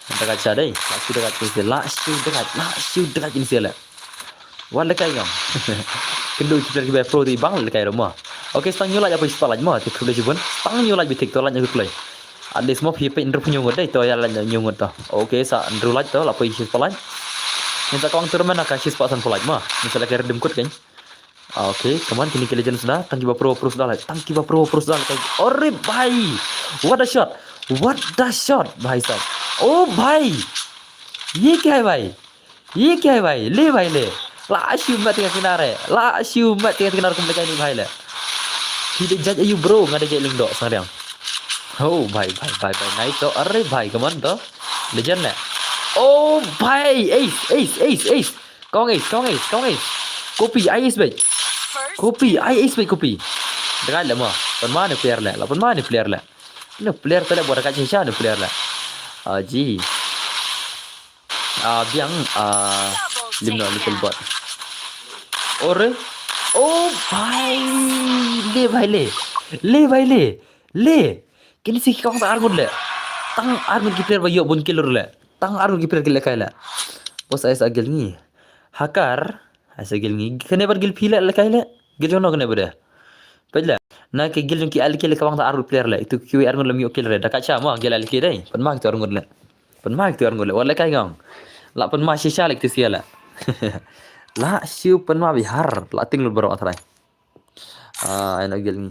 Da kat sha dei. La shu da kat ki sha. La shu da kat. La shu da kat ki sha le. Wan le kai ngam. Kynduh ki player ki bai pro dei bang le kai ruh mo. Okay, stang ñu like apa spot like mo. Te khublei shibun. Stang ñu like bitik to like ñu play. At least mo phi peit hynriew phew ngut dei to ïa like ñu ngut to. Okay, sa hynriew like to la poi shi spot like. Ngin sa kawang tournament na ka shi spot san phew like mo. Ngin sa la kai redeem code kan. Okay, come on kini ki legend suda. Tang ki ba pro pro suda le. Tang ki ba pro pro suda le. Ore bhai. What a shot. What a shot bhai sab. Oh bhai. Ye kya hai bhai? Ye kya hai bhai? Le bhai le. La shu mat tengah kinar eh. La shu mat tengah kinar kum lekai ni bhai le. Hi de judge ayu bro nga de judge lingdok sang riang. Oh bhai bhai bhai bhai nice to. Are bhai come on to. Legend le. Oh bhai ace ace ace ace. Kong ace kong ace kong ace. Kopi ai ace bhai. Kopi ai ace bhai kopi. Dekat le mo. Pynma ni player le. La pynma ni player le. Ni player te le buat dekat shisha ni player le. Aji. Ah, biang, ah, lim no little bot. Ore. Oh bhai. Le bhai le. Le bhai le. Le. Kini si kong tang ar ngut le. Tang ar ngut ki player ba ïoh bun kill le. Tang ar ngut ki player ki le kai le. Bos ai sa gel ni. Hakar. Ai sa gel ni. Kene bar gel phi le le kai le. Gel jono kene bar de. Peit le. Na ki guild jong ki I L K le ka bang ta ar ngut player le. Itu kiwei ar ngut lem ïoh kill re. Da ka cha mo guild I L K dei. Pynma kitu ar ngut le. Pynma kitu ar ngut le. Wat le kai ngong. La pynma shisha le kitu sia le. La shu pynma bihar. La ting lut baroh trai. Ah, ai na guild ni.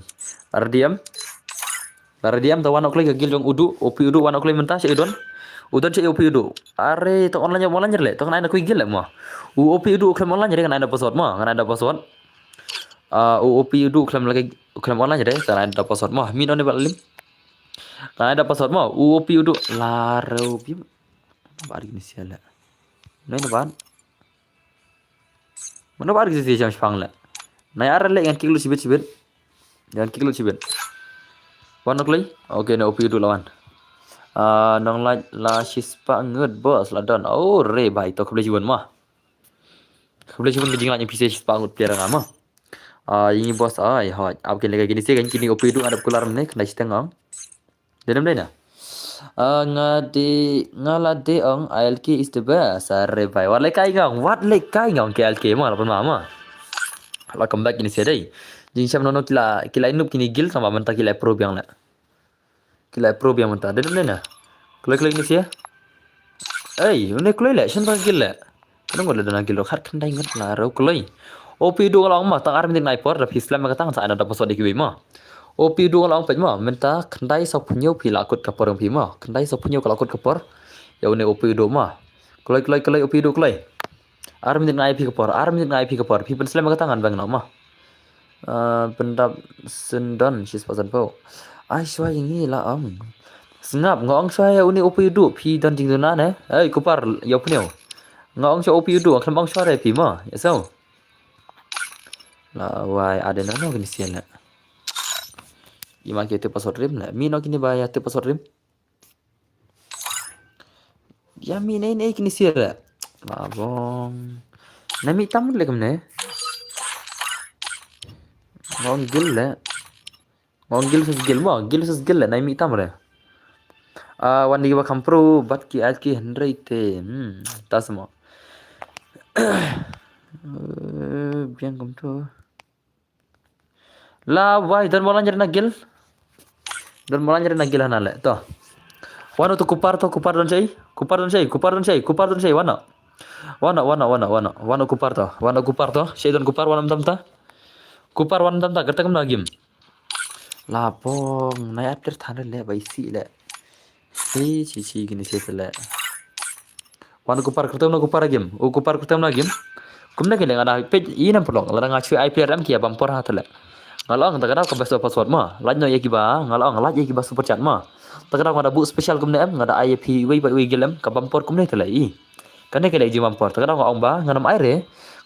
R D M. R D M ta wan ok le ka guild jong Udu. O P Udu wan ok le mynta sha Udon. Udon sha O P Udu. Are ta online online le. Ta kan ai na kui guild le mo. U O P Udu khlem online re kan ai da password mo. Kan ai da password. Ah, u O P Udu khlem lagi khlem online re, ta nai da password mo. Min on ba lim. Nai da password mo. U O P Udu la reu bim. Ba ri ni sia le. Nai na ban. Mana ba ri ni sia jam shpang le. Nai ar le ngan kik lu sibit sibit. Ngan kik lu sibit. Wan ok le. Okay, na O P Udu lawan. Ah, nong la la shispa ngut bos la don. Oh, re bai to khublei shibun mo. Khublei shibun ka jingla jong phi shispa ngut player nga mo. Ah, ïa ngi bos ai hoi. Ap kin leka kini se kan kini O P Udu ngadap kular ne kena siteng ong. Dei nam dei na. Ah, nga de nga la de ong I L K is the best. Are bai. Wat le kai ngong. Wat le kai ngong ki I L K mo la pun ma mo. La come back kini se dei. Jingsham nono kila kila inup kini guild sama benta kila pro biang le. Kila pro biang mynta. Dei dei na. Kloi kloi ni sia. Ei, une kloi le, shen ba gil le. Nang le dana gil khat khandai ngat la rau kloi. O P Udu la ong ma tang ar minit nai por da phi slam ka tang sa ana da password ki ma. O P Udu la ong pej ma mynta khandai sa punyo phi la kut ka por phi ma. Khandai sa punyo ka la kut ka por. Ïa une u phi u duh ma. Kloi, kloi, kloi, u phi u duh kloi. Ar minit nga ai phi ka por, ar minit nga ai phi ka por. Phi pynslem kata ngan bang noh ma. Ah, pyndap syndon shispah sanphew. Ai shuwa ïa ngi la ong. Sngap, nga ong shuwa ïa une u phi u duh, phi don jingduna ne. Ei, Kupar, ïa u phi ne. Nga ong shuwa u phi u duh, nga khlem ong shuwa re phi ma. Ïa so. La wai, aden no kini sian la. Ima ki te password rim la. Mi no kini ba ïa te password rim. Ïa mi nei nei kini sian la. Ba bong. Na mi tam le kumne. Bong gil la. Bong gil sus gil mo, gil sus gil la. Na mi tam re. Ah, wan di ba kampru bat ki at ki hynrei te. Hmm, tas mo. Eh, biang kum tu. La wai, don molan jere na gil. Don molan jere na gil hana le. To. Wano tu Kupar to, Kupar don sei. Kupar don sei, Kupar don sei, Kupar don sei, wano. Wano, wano, wano, wano. Wano Kupar to. Wano Kupar to. Sei don Kupar wano tam ta. Kupar wano tam ta. Kerta kum na gim. La bong, nai apter than le, bai si le. Hi, chi chi kini si le. Wan Kupar kertem na Kupar game. U Kupar kertem na game. Kumne kele nga da page i nam pelong. Lada nga chui ai player em ki ïa bam por ha tele. Nga long ta ka da ka best of password ma. Laj no ïa ki ba, nga long laj ïa ki ba super chat ma. Ta ka da nga da bu special kumne em, nga da ai ïa phi wei ba wei gel em, ka bam por kumne tele i. Kane kele jing bam por. Ta ka da nga ong ba, nga nam ai re.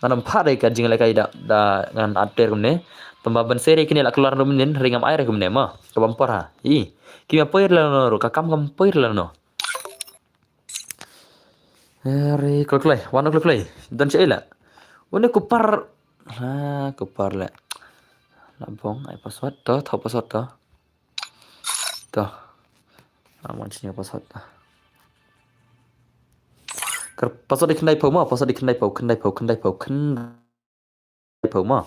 Nga nam pha re ka jing le kai da, da ngan at player kumne. Tamba ban seri kini la keluar rum nin, ring am ai re kumne ma. Ka bam por ha. I. Ki ma poir la no, ka kam kam poir la no. Eri, kloi kloi, wan kloi kloi. Dan cha ila. Une Kupar. Ha, Kupar le. La bong, ai password to, tho password to. To. Amon sini password to. Ker password di khyndai phew ma, password di khyndai phew, khyndai phew, khyndai phew, khyndai phew ma.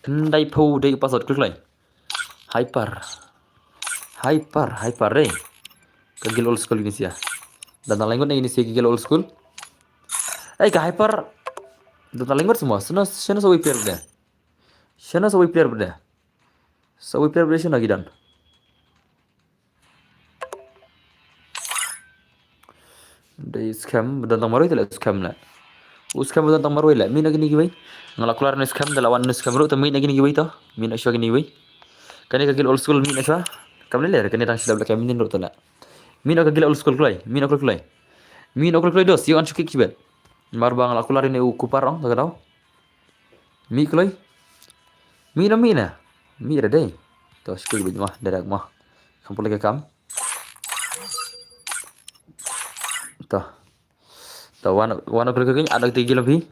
Khyndai phew dei password, klik lai. Hyper. Hyper, hyper dei. Ka gil old school ini sia. Dan tang language ini sia ka gil old school. Eh, ka hyper. Dan tang language semua. Sana, sana sawi player benda. Sana sawi player benda. Sawi player benda sana gidan. Dei scam, don tang marwei te le scam le. U scam don tang marwei le. Min na kini kiwei. Nga la kular ni scam, da la wan ni scam ru, te min na kini kiwei to. Min na shwa kini kiwei. Kani ka gil old school min na shwa. Kam le le, kani tang shida black min ru te le. Min na ka gil old school kloi, min na kloi kloi. Min na kloi kloi dos, yo an shuki kibet. Mar bang la kular ni u Kupar ong, ta ka dau. Mi kloi. Mi na mi na. Mi ra dei. To shuki kibet ma, da dak ma. Kam pula ke kam. To. To wan wan klik klik adak ti gil bi.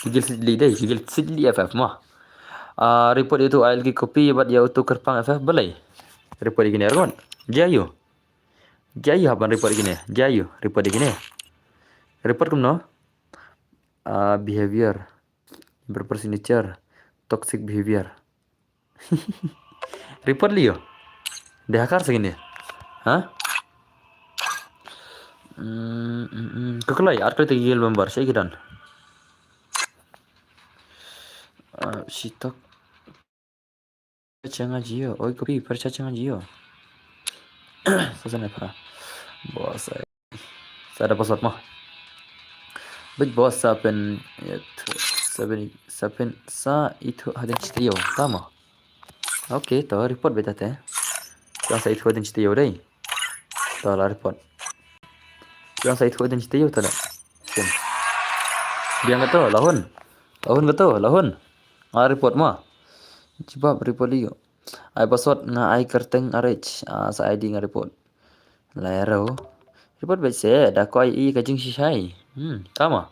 Gil sidli dei, gil sidli F F ma. Ah, report itu ail ki kopi bat ya utu kerpang F F belai. Report igini argon. Jayu. Jayu haban report igini. Jayu report igini. Report kumno? Ah, behavior. Improper signature. Toxic behavior. Report liyo. Dei hakar sa kini. Ha? Mm, mm, mm. Ka kloi, ar kloi te gil member, sha ki don. Ah, shitok. Changa jio, oi kopi, percha changa jio. Sa sana pa. Bos ai. Sa da password mo. Big boss sa pen, ya, thu, sa pen, sa pen, sa itu hadin chitiyo. Tama. Okay, to report beta te. Yang sa itu hadin chitiyo dei. To la report. Yang sa itu hadin chitiyo to la. Sim. Biang kato, lahun. Lahun kato, lahun. Nga report ma. Jibab report liyo. Ai password nga ai kerteng arech. Ah, sa I D nga report. Lairo. Report bad se da ko ai i ka jing shishai. Hmm, tama.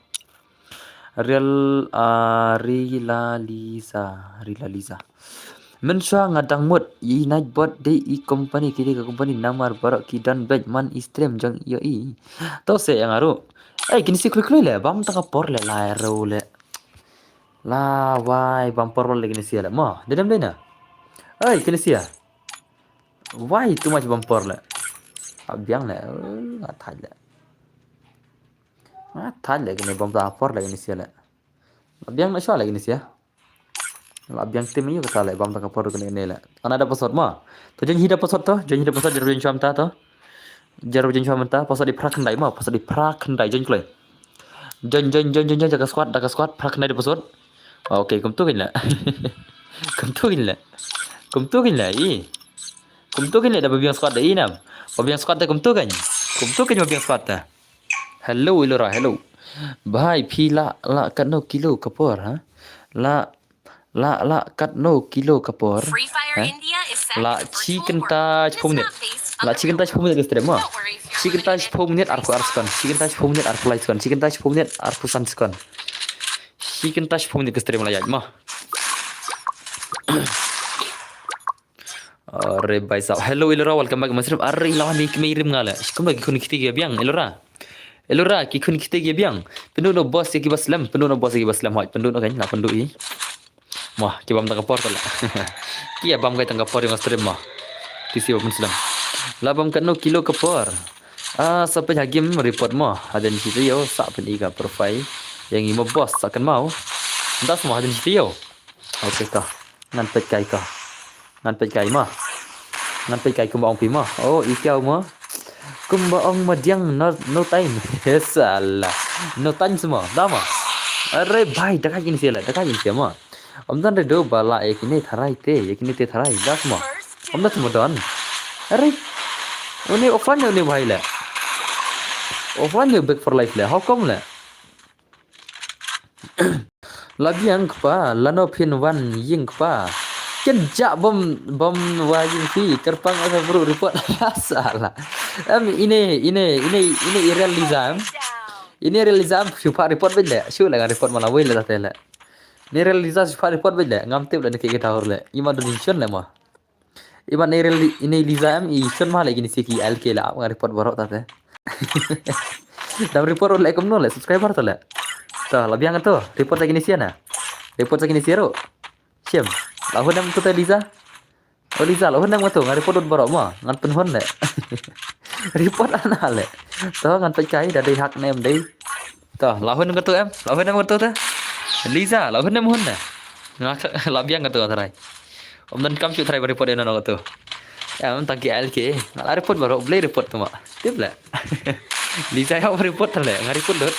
Real, ah, Rila Lisa, Rila Lisa. Mynshuwa nga dang mut i Nightbot dei i company, ki dei ka company namar baroh ki don bad man i stream jong ïa i. To se ïa nga ruh. Ei, kini si kloi kloi le, bam tang ka por le, lairo le. La wai, bam por le kini si le. Mo, dedam dei na. Ei, kini si. Why too much bam por le? Abiang le, eh, nga thaj le. Nga thaj le kini bam ta por le kini sia le. Abiang na shwa le kini sia. Abiang tim yu kata le bam ta ka por kini kini le. Ana da password ma. To jen hi da password to, jen hi da password, jen shwam ta to. Jaru jan chwa mynta, pasot di phra khyndai ma, pasot di phra khyndai jan kloi. Jan, jan, jan, jan, jan, jaka squad, jaka squad, phra khyndai di pasot. Okay, kumtu kan la. Kumtu kan la. Kumtu kan la, i. Kumtu kan la, da ba biang squad da i nam. Ba biang squad da kumtu kan. Kumtu kan ba biang squad da. Hello, Ilora, hello. Bhai, phi la, la katno kilo ka por, ha? La, la, la katno kilo ka por, Free Fire ha? India is set La as a virtual chi kynta world. Chipung It's minit. Not based on La the chi kynta real chipung minit ka stream, ma. Don't worry if you're Chi kynta limited chipung minit edition. Arphew ar sekon. Chi kynta chipung minit arphew lai sekon. Chi kynta chipung minit arphew san sekon. Chi kynta chipung minit ka stream la ïaid, ma. Are bai sap. Hello, Ilora, welcome back, Masrim. Are, Ilora, ni kmei rim nga le. Kumba ki khun kti ki biang, Ilora. Ilora, ki khun kti ki biang. Pynduh noh boss ïa ki ba slem, pynduh noh boss ïa ki ba slem, hoi, pynduh noh kan, la pynduh i. Wah, ki bam tang ka por ta la. Ki ïa bam kai tang ka por ïa nga stream ma. Ti si ba pynslem. La bam katno kilo ka por. Ah, sa pyn ha game report ma. Hadien shi taïew, sa pyn i ka profile. Ïa ngi ma boss, sa kan mau. Das ma hadien shi taïew. Okay ka. Ngan peit kai ka. Ngan peit kai ma. Ngan peit kai kumba ong phi ma. Oh, i kiaw ma. Kumba ong ma diang no, no time. He sala. No time sma. Da ma. Are bhai, da ka jin sia la, da ka jin sia ma. Om dan re do ba la ïa kine tharai te, ïa kine te tharai. Da sma. Om da sma don. Are. Uni offline uni bhai le. Offline uni back for life le. How come le? La biang kpa, lano phin wan ïing kpa. Ken ja bom, bom wa ïing phi, kyrpang asa bru report. Sala. Em, ine, ine, ine, ine i real Liza em. Ine real Liza em, shu pha report bej le. Shu le nga report ma la wei le tate le. Ine real Liza shu pha report bej le. Ngam tip le ne ki kita hor le. Ima do din shon le ma. Iban ine real, ine Liza em, i shon ma le kini si ki L K la, nga report baroh tate. Dam report le kumno le, subscriber to le. To, la biang to, report sa kini si na. Report sa kini si ro. Shem, la hun em to te Liza. Oh Liza, la hun em to, nga report dot baroh ma, ngan pynhun le. Report ana le. To, ngan peit kai, da dei hak ne em dei. To, la hun em to em, la hun em to te. Liza, la hun em hun ne. Nga la biang to tharai. Om dan kam shu tharai ba report ïa no to. Em tang ki L K. Nga la report baroh, blei report to ma. Tip le. Liza ïa ba report le, nga report lut.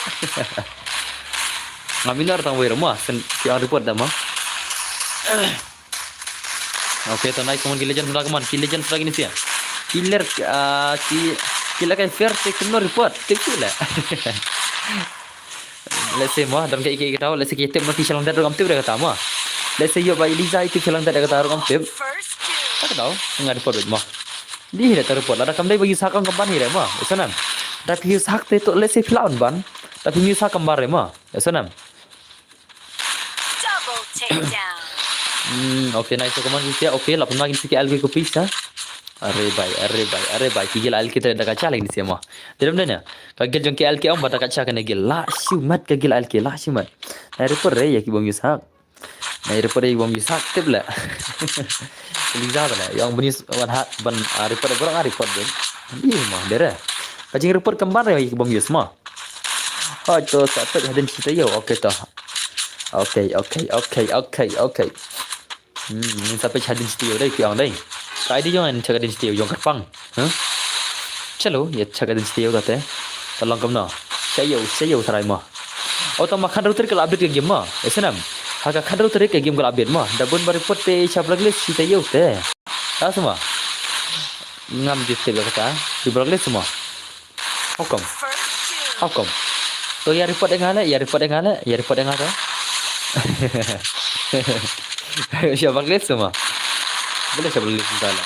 Nga minor tang wei ma, sen ki report da ma. Okay, to nice, come on, ki legend sdang, come on, ki legend sdang ini sia. Killer, ah, ki, killer kai fair, te kumno report, tip le. Let's say mo, dan ka iki iki tau, let's say ki tip mo ki shalang dat rukom tip da kata mo. Let's say yo ba Eliza itu shalang dat da kata rukom tip. Ta ka tau, nga report mo. Di hire ta report, lada kam dei ba use hack kam ban hire mo. Esa nam. Da ki use hack te to, let's say phi la on ban. Da phi use hack kam ban re mo. Esa nam. Double takedown. Hmm, okay, nice, come on, sia. Okay, la pun ma kin sia L K ko pisa. Are bai, are bai, are bai. Ki gel L K te da ka cha lagi sia mo. Terem dena. Ka gel jong ki L K om ba da ka cha kane gel. La shimat ka gel L K, la shimat. Na report re ya ki bom use hack. Na report ya ki bom use hack tip le. Eliza bale. Yang bom use wan hack ban, ah, report, report, ah, report ben. Ih, mo dere. Ka jing report kam ban re ya ki bom use mo. Oh, to sa peit hadien shi taïew. Okay to. Okay, okay, okay, okay, okay. Hmm, ngin sa peit hadien shi taïew dei, ki ong dei. Ka I D jong ngin check hadien shi taïew jong kyrpang. Huh? Chalo, ïa check hadien shi taïew kate. Ta long kumno. Shi taïew, shi taïew tharai mo. Oh, tang ma khatrew tarik ka la update ka game mo. Esa nam. Ha ka khatrew tarik ka game ka la update mo. Da bun ba report te sha blacklist shi taïew te. Ta sma. Ngam ju tip ïa kata. Sha blacklist mo. How come? How come? To ïa report ïa nga le, ïa report ïa nga le, ïa report ïa nga to. Sha blacklist mo. Bale sha blacklist mo le.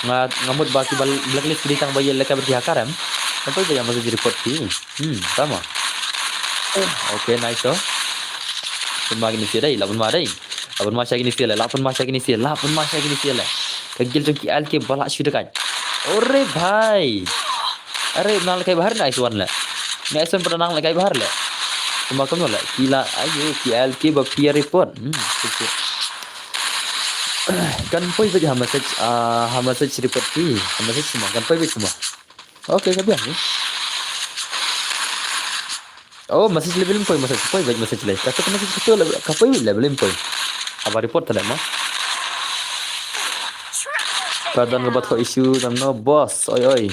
Nga, nga mut ba ki bal-, blacklist ki dei tang ba ïa lehkai bad ki hacker em. Namar ba ïa masa ji report ki. Hmm, tama. Okay, nice to. Pun ma kini sia dei, la pun ma dei. La pun ma sha kini sia le, la pun ma sha kini sia, la pun ma sha kini sia le. Ka gel jong ki L K ba la shu da kai. Ore bhai. Are nang lehkai bahar, nice one le. Nice one, pynah nang lehkai bahar le. Kumba kumno le. Ki la ayo ki L K ba phi ïa report. Hmm, sip sip. Kan poi beit ha message, ah, ha message report ki. Ha message sma, kan poi beit sma. Okay, ka biang ni. Oh, message le bym poi, message poi beit, message le. Kata ka message kata le, ka poi beit le, bym poi. Haba report ta le ma. Ka don ka ba thoh issue, don no boss, oi oi.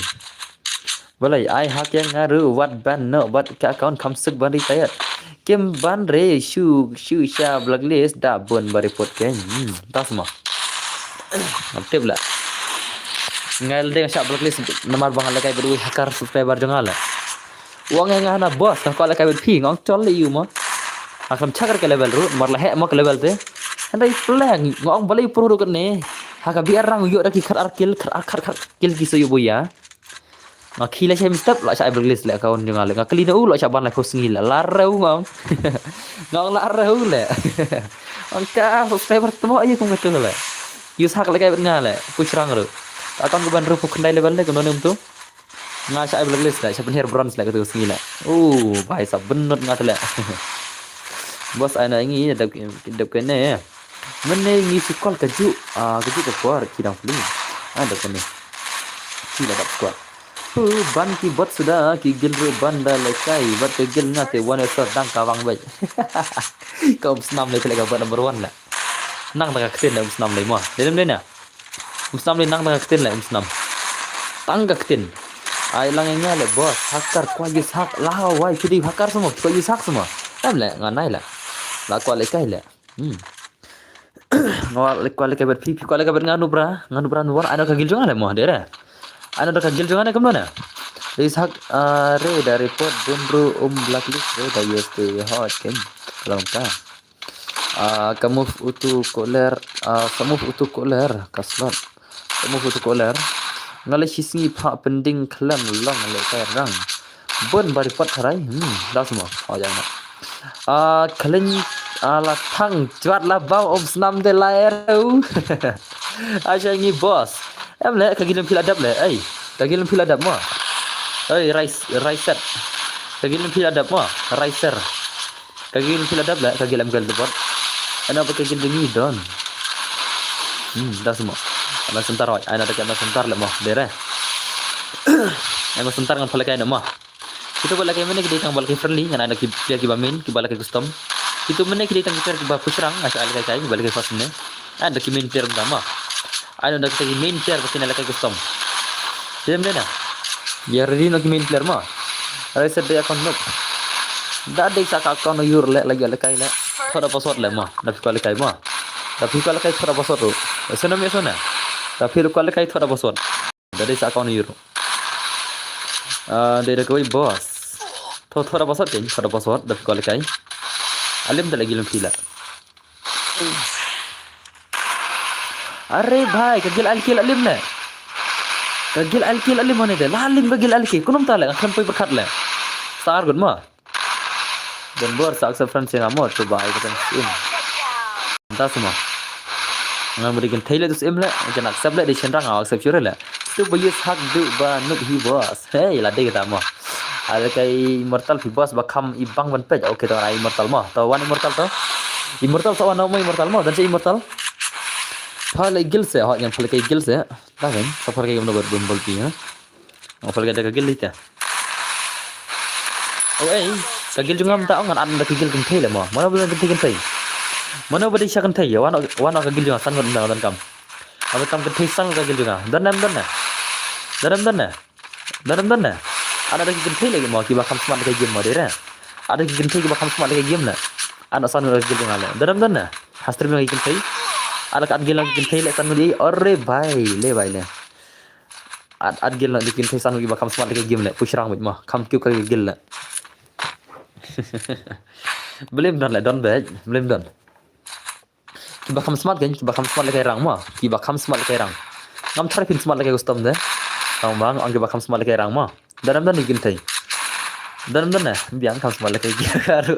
Balei ai ha ka nga ruh wat ban noh bad ka account kham suk ban retire. Kim ban re shu shu sha blacklist da bun ba report kein. Hmm, ta sma. Ngam tip la. Ngai la deng sha blacklist namar ba nga lehkai bad u hacker subscriber jong nga la. Wa nga nga hana boss nga kwah lehkai bad phi nga ong chol le ïu mo. Nga kham chak ka level ruh namar la heh mo ka level te. Hynrei pleng nga ong balei pro ruh kane. Ha ka biar rang ïoh da ki khat ar kill khat ar khat khat kill ki sa ïoh buya. Nga khie la shai mynstep la shai blacklist le account jong nga le nga kylli na u la shai ban la phew sngi le la rew nga ong. Nga ong la rew le. Ong ka subscriber tmo ïa kum katu le. Use hack lehkai bad nga le phew shrang ruh. Account ka ban ruh phew khyndai level le kumno ne um tu. Nga shai blacklist le shai pynhiar bronze le katu sngi le. Oh bhai sab bynnud nga te le. Boss ai na ngi dep dep kane. Mynne ngi shu call kajuh, ah, kajuh ka por ki dang plie. Ah, dep kane. Ki la dap squad. Hu, ban ki bot suda, ki guild ruh ban da lehkai, bad ka guild nga te wan esor dang ka wang bad. Ka um snam le te le ka bot number one la. Nang da ka ktien le um snam le mo. Dei lem dei na. Um snam le nang da ka ktien le um snam. Tang ka ktien. Ai lang ïa nga le boss, hacker kwah use hack la wai kidi hacker semua, kwah use hack semua. Em le nga nai le. La kwah lehkai le. Hmm. Nga kwah lehkai bad phi, phi kwah lehkai bad nga nu bra, nga nu bra nu wan, ai na ka guild jong nga le mo, dei re. Ai na ka guild jong nga ne kumno ne. Dei sak, ah, re da report bun ruh um blacklist re da use te hot ken. Kalau ka. Ah, ka move utu koler, ah, ka move utu koler, ka slot. Ka move utu koler. Nga le shi sngi pha pending khlem long le ka rang. Bun ba report tharai. Hmm, da semua. Oh, jangan. Ah, khlem, ah, la thang jwat la bau um snam de la eru. Ai sha ngi boss. Em le ka guild phi la dap le. Ei, ka guild phi la dap mo. Ei, rise, rise set. Ka guild phi la dap mo. Riser. Ka guild phi la dap le, ka guild em guild bot. Ana ba ka guild ngi don. Hmm, da semua. Ana sentar oi, ana da ka ana sentar le mo, dei re. Ana sentar ngan pha lehkai na mo. Kita ba lehkai mynne ki dei tang ba lehkai friendly, ngan ai na ki player ki ba main, ki ba lehkai custom. Kita mynne ki dei tang ki player ki ba push rang, ngan ai lehkai kai, ki ba lehkai fast ne. Ai da ki main player mynta mo. Ai da ki main player ba kin lehkai custom. Dei mynne na. Ïa ready na ki main player mo. Reset dei account noob. Da dei sa ka account ïur le lagi lehkai le. Thoh da password le mo. Da phi kwah lehkai mo. Da phi kwah lehkai thoh da password ruh. Seno me sona. Da phi kwah lehkai thoh da password. Da dei sa account ïur. Ah, dei da kawei boss. Thoh thoh da password kein, thoh da password da phi kwah lehkai. Alim da lagi lem phi la. Are bhai, ka guild alki la lim ne. Ka guild alki la lim ne de. La lim ka guild alki. Kunum ta le, nga khlem poi pyrkhat le. Sar gun ma. Don bor sa accept friend sing amo tu bhai ka tang sim. Anta sima. Nga mudi kynthei le tu sim le, kan accept le di shenrang accept sure le. Tu ba use hack du ba nuk hi boss. Hey, la dei kata mo. Ada kai immortal phi boss ba kham i bang ban pej. Okay, to ai immortal mo. To wan immortal to. Immortal sa wan mo immortal mo. Dan si immortal. Pha le gil se, ha yang pha le kai gil se. Ta kan, sa pha le kai gam no ber bol pi ha. Nga pha le kai da ka gil ita. Oh ei, ka gil jong nga mynta ong ngan an da ka gil kynthei le mo. Mano ba kynthei kynthei. Mano ba dei sha kynthei. Wan wan ka gil jong nga san ngan da dan kam. Aba kam kynthei san ka gil jong nga. Dan nam dan na. Dan nam dan na. Daram dan ne. Ada da ki kynthei lagi mo kiba kham smat da ka game mo dei re. Ada ki kynthei kiba kham smat da ka game ne. Ana san da ka game le. Daram dan ne. Hastri mo ki kynthei. Ada ka adgil ki kynthei le san mo di. Ore bhai le bhai le. Ad adgil ki kynthei san mo kiba kham smat da ka game le. Pushrang bit mo. Kham kiu ka gil le. Blame don le don bit. Blame don. Kiba kham smat kan, kiba kham smat le kai rang ma. Kiba kham smat le kai rang. Ngam thar phin smat le kai custom de. Tang bang ang kiba kham smat le kai rang ma. Daram dan ni kynthei. Daram dan ne, biang kham smat le kai karu.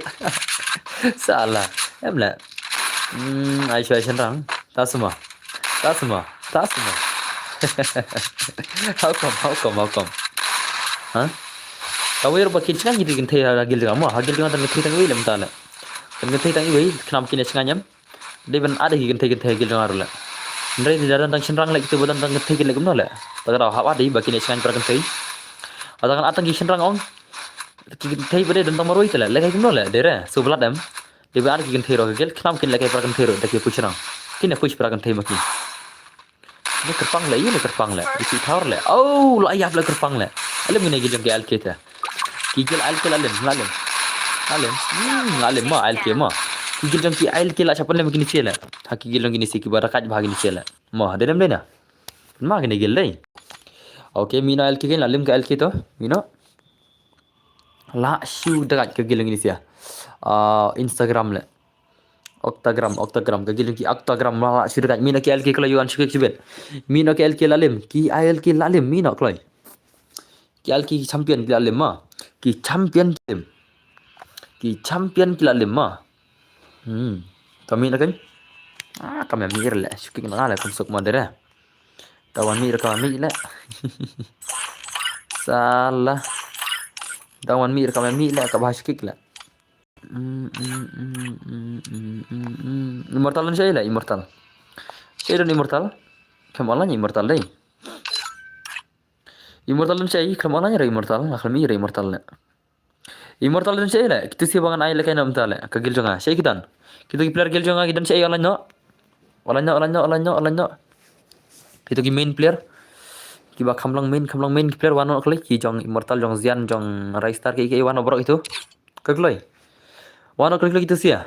Sala. Em le. Hmm, ai shwa shen rang. Ta sma. Ta sma. Ta sma. How come, how come, how come? Ha? Kawir ba kin chngan ni kynthei ha gil jong ma. Ha gil jong dan kynthei tang wi lem ta le. Kynthei tang wi, khnam kin chngan yam. Dei ban ada ki kynthei kynthei gil jong nga ruh le. Ndrei ni da dang shinrang le kitu ba dang kynthei ki le kumno le. Ta ka dau hap ada ba kine shingan para kynthei. Ada kan atang ki shinrang ong. Ki kynthei ba dei dang marwei te le le kai kumno le dei re. Su blat em. Dei ba ada ki kynthei ro gil khnam kin le kai para kynthei ro da ki push rang. Kine push para kynthei ma ki. Ni kyrpang le, ni kyrpang le. Isi thawr le. Oh, la yap le kyrpang le. Alim kine ki jong ki I L K te. Ki gil I L K la lim, la lim. La lim. Hmm, la lim ma I L K ma. Ki gil jong ki I L K la shapan lim kine sila. Ha ki gil jong kine sila kiba rakat ba kine sila. Ma, de dem de na. Ma kine gil dei. Okay, mino I L K kin la lim ka I L K to. Mino. La shu rakat ka gil jong kine sila. Ah, Instagram le. Octagram, Octagram, ka gil jong ki Octagram la shu rakat. Mino ki I L K kloi wan shu kik shibit. Mino ki I L K la lim, ki I L K la lim, mino kloi. Ki I L K ki champion ki la lim ma. Ki champion ki lim. Ki champion ki la lim ma. Hmm. Kami na kan? Ah, kami mir le. Shu kik na le kum suk ma dere. Tawan mir kami le. Salah. Tawan mir kami le ka ba shu kik le. Mm, mm, mm, mm, mm, mm, mm. Immortal don shaei le, Immortal. Shaei don Immortal. Khlem online Immortal dei. Immortal don shaei, khlem online re Immortal, nga khlem i re Immortal le. Immortal don shaei le, kito sila ba ngan ai lehkai noh mynta le, ka gil jong nga, shaei ki don. Kito ki player gil jong nga ki don shaei online noh. Online noh, online noh, online noh, online noh. Kito ki main player. Kiba kham long main, kham long main ki player wan noh kloi, ki jong Immortal, jong Zian, jong Raystar, ki, ki wan noh baroh kito. Ka kloi. Wan noh kloi kloi kito sila.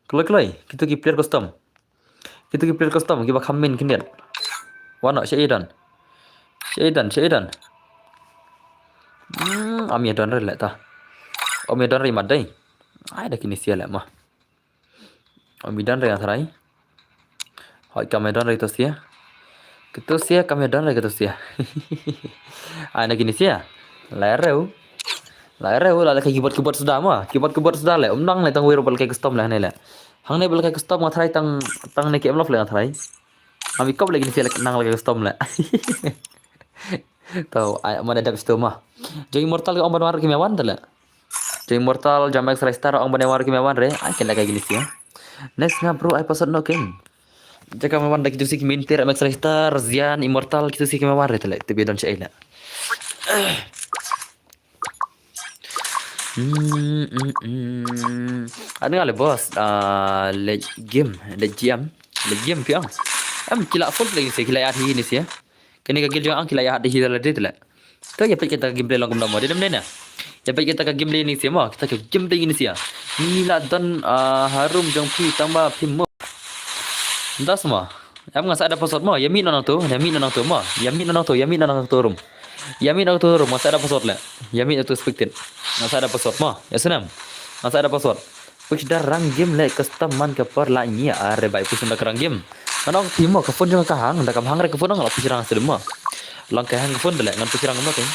Kloi kloi, kito ki player custom. Kito ki player custom, kiba kham main khyndiat. Wan noh, shaei don. Shaei don, shaei don. Hmm, ym ïa don re leh ta. Ym ïa don re mat dei. Ai da kine sila leh ma. Ym ïa don re nga tharai. Hooid, kam ïa don re kito sila. Kito sila kam ïa don re kito sila. Ai na kine sila. Lai reu. Lai reu la lehkai keyboard keyboard suda ma. Keyboard keyboard suda le. Ym nang le tang wei ruh ba lehkai custom le hangne le. Hangne ba lehkai custom nga tharai tang, tang ne ki em love le nga tharai. Ym ïa kop le kine sila nang lehkai custom le. To, ai, ma da dep sto ma. Jong Immortal ka ong ban wan re kim ïa wan te le. Jong Immortal, jong Max Raystar ong ban ïa wan re kim ïa wan re. Ai, kin lehkai kine sila. Next nga bro, ai password noh kin. Jaka ma wan da kito sila ki main player Max Raystar, Zian, Immortal, kito sila kim ïa wan re te le. Te ba don shaei le. Hmm, hmm, hmm. Ani nga le boss, ah, late game, late G M, late game phi ong. Em, ki la full play sila, ki la ïaid hi ne sila. Kane ka guild jong nga ki la ïaid hi da lade te le. To ïa peit kita ka gameplay long kumno mo, dei dem dei na. Ïa peit kita ka gameplay ne sila mo, kita ka gameplay ne sila. Ngi la don, ah, harum jong phi tang ba phim mo. Nda sma. Em nga sa da password mo, ïa mih noh nangto, ïa mih noh nangto mo, ïa mih noh nangto, ïa mih noh nangto room. Ïa mih noh nangto room, nga sa da password le. Ïa mih nangto expected. Nga sa da password mo, ïa snem. Nga sa da password. Push da rang game le custom man ka por la ngi are bai push da ka rang game. Ngan ong phi mo ka phone jong ka hang, da kam hang re ka phone nga la push rang sdem mo. Long ka hang ka phone da le ngan push rang mo kin.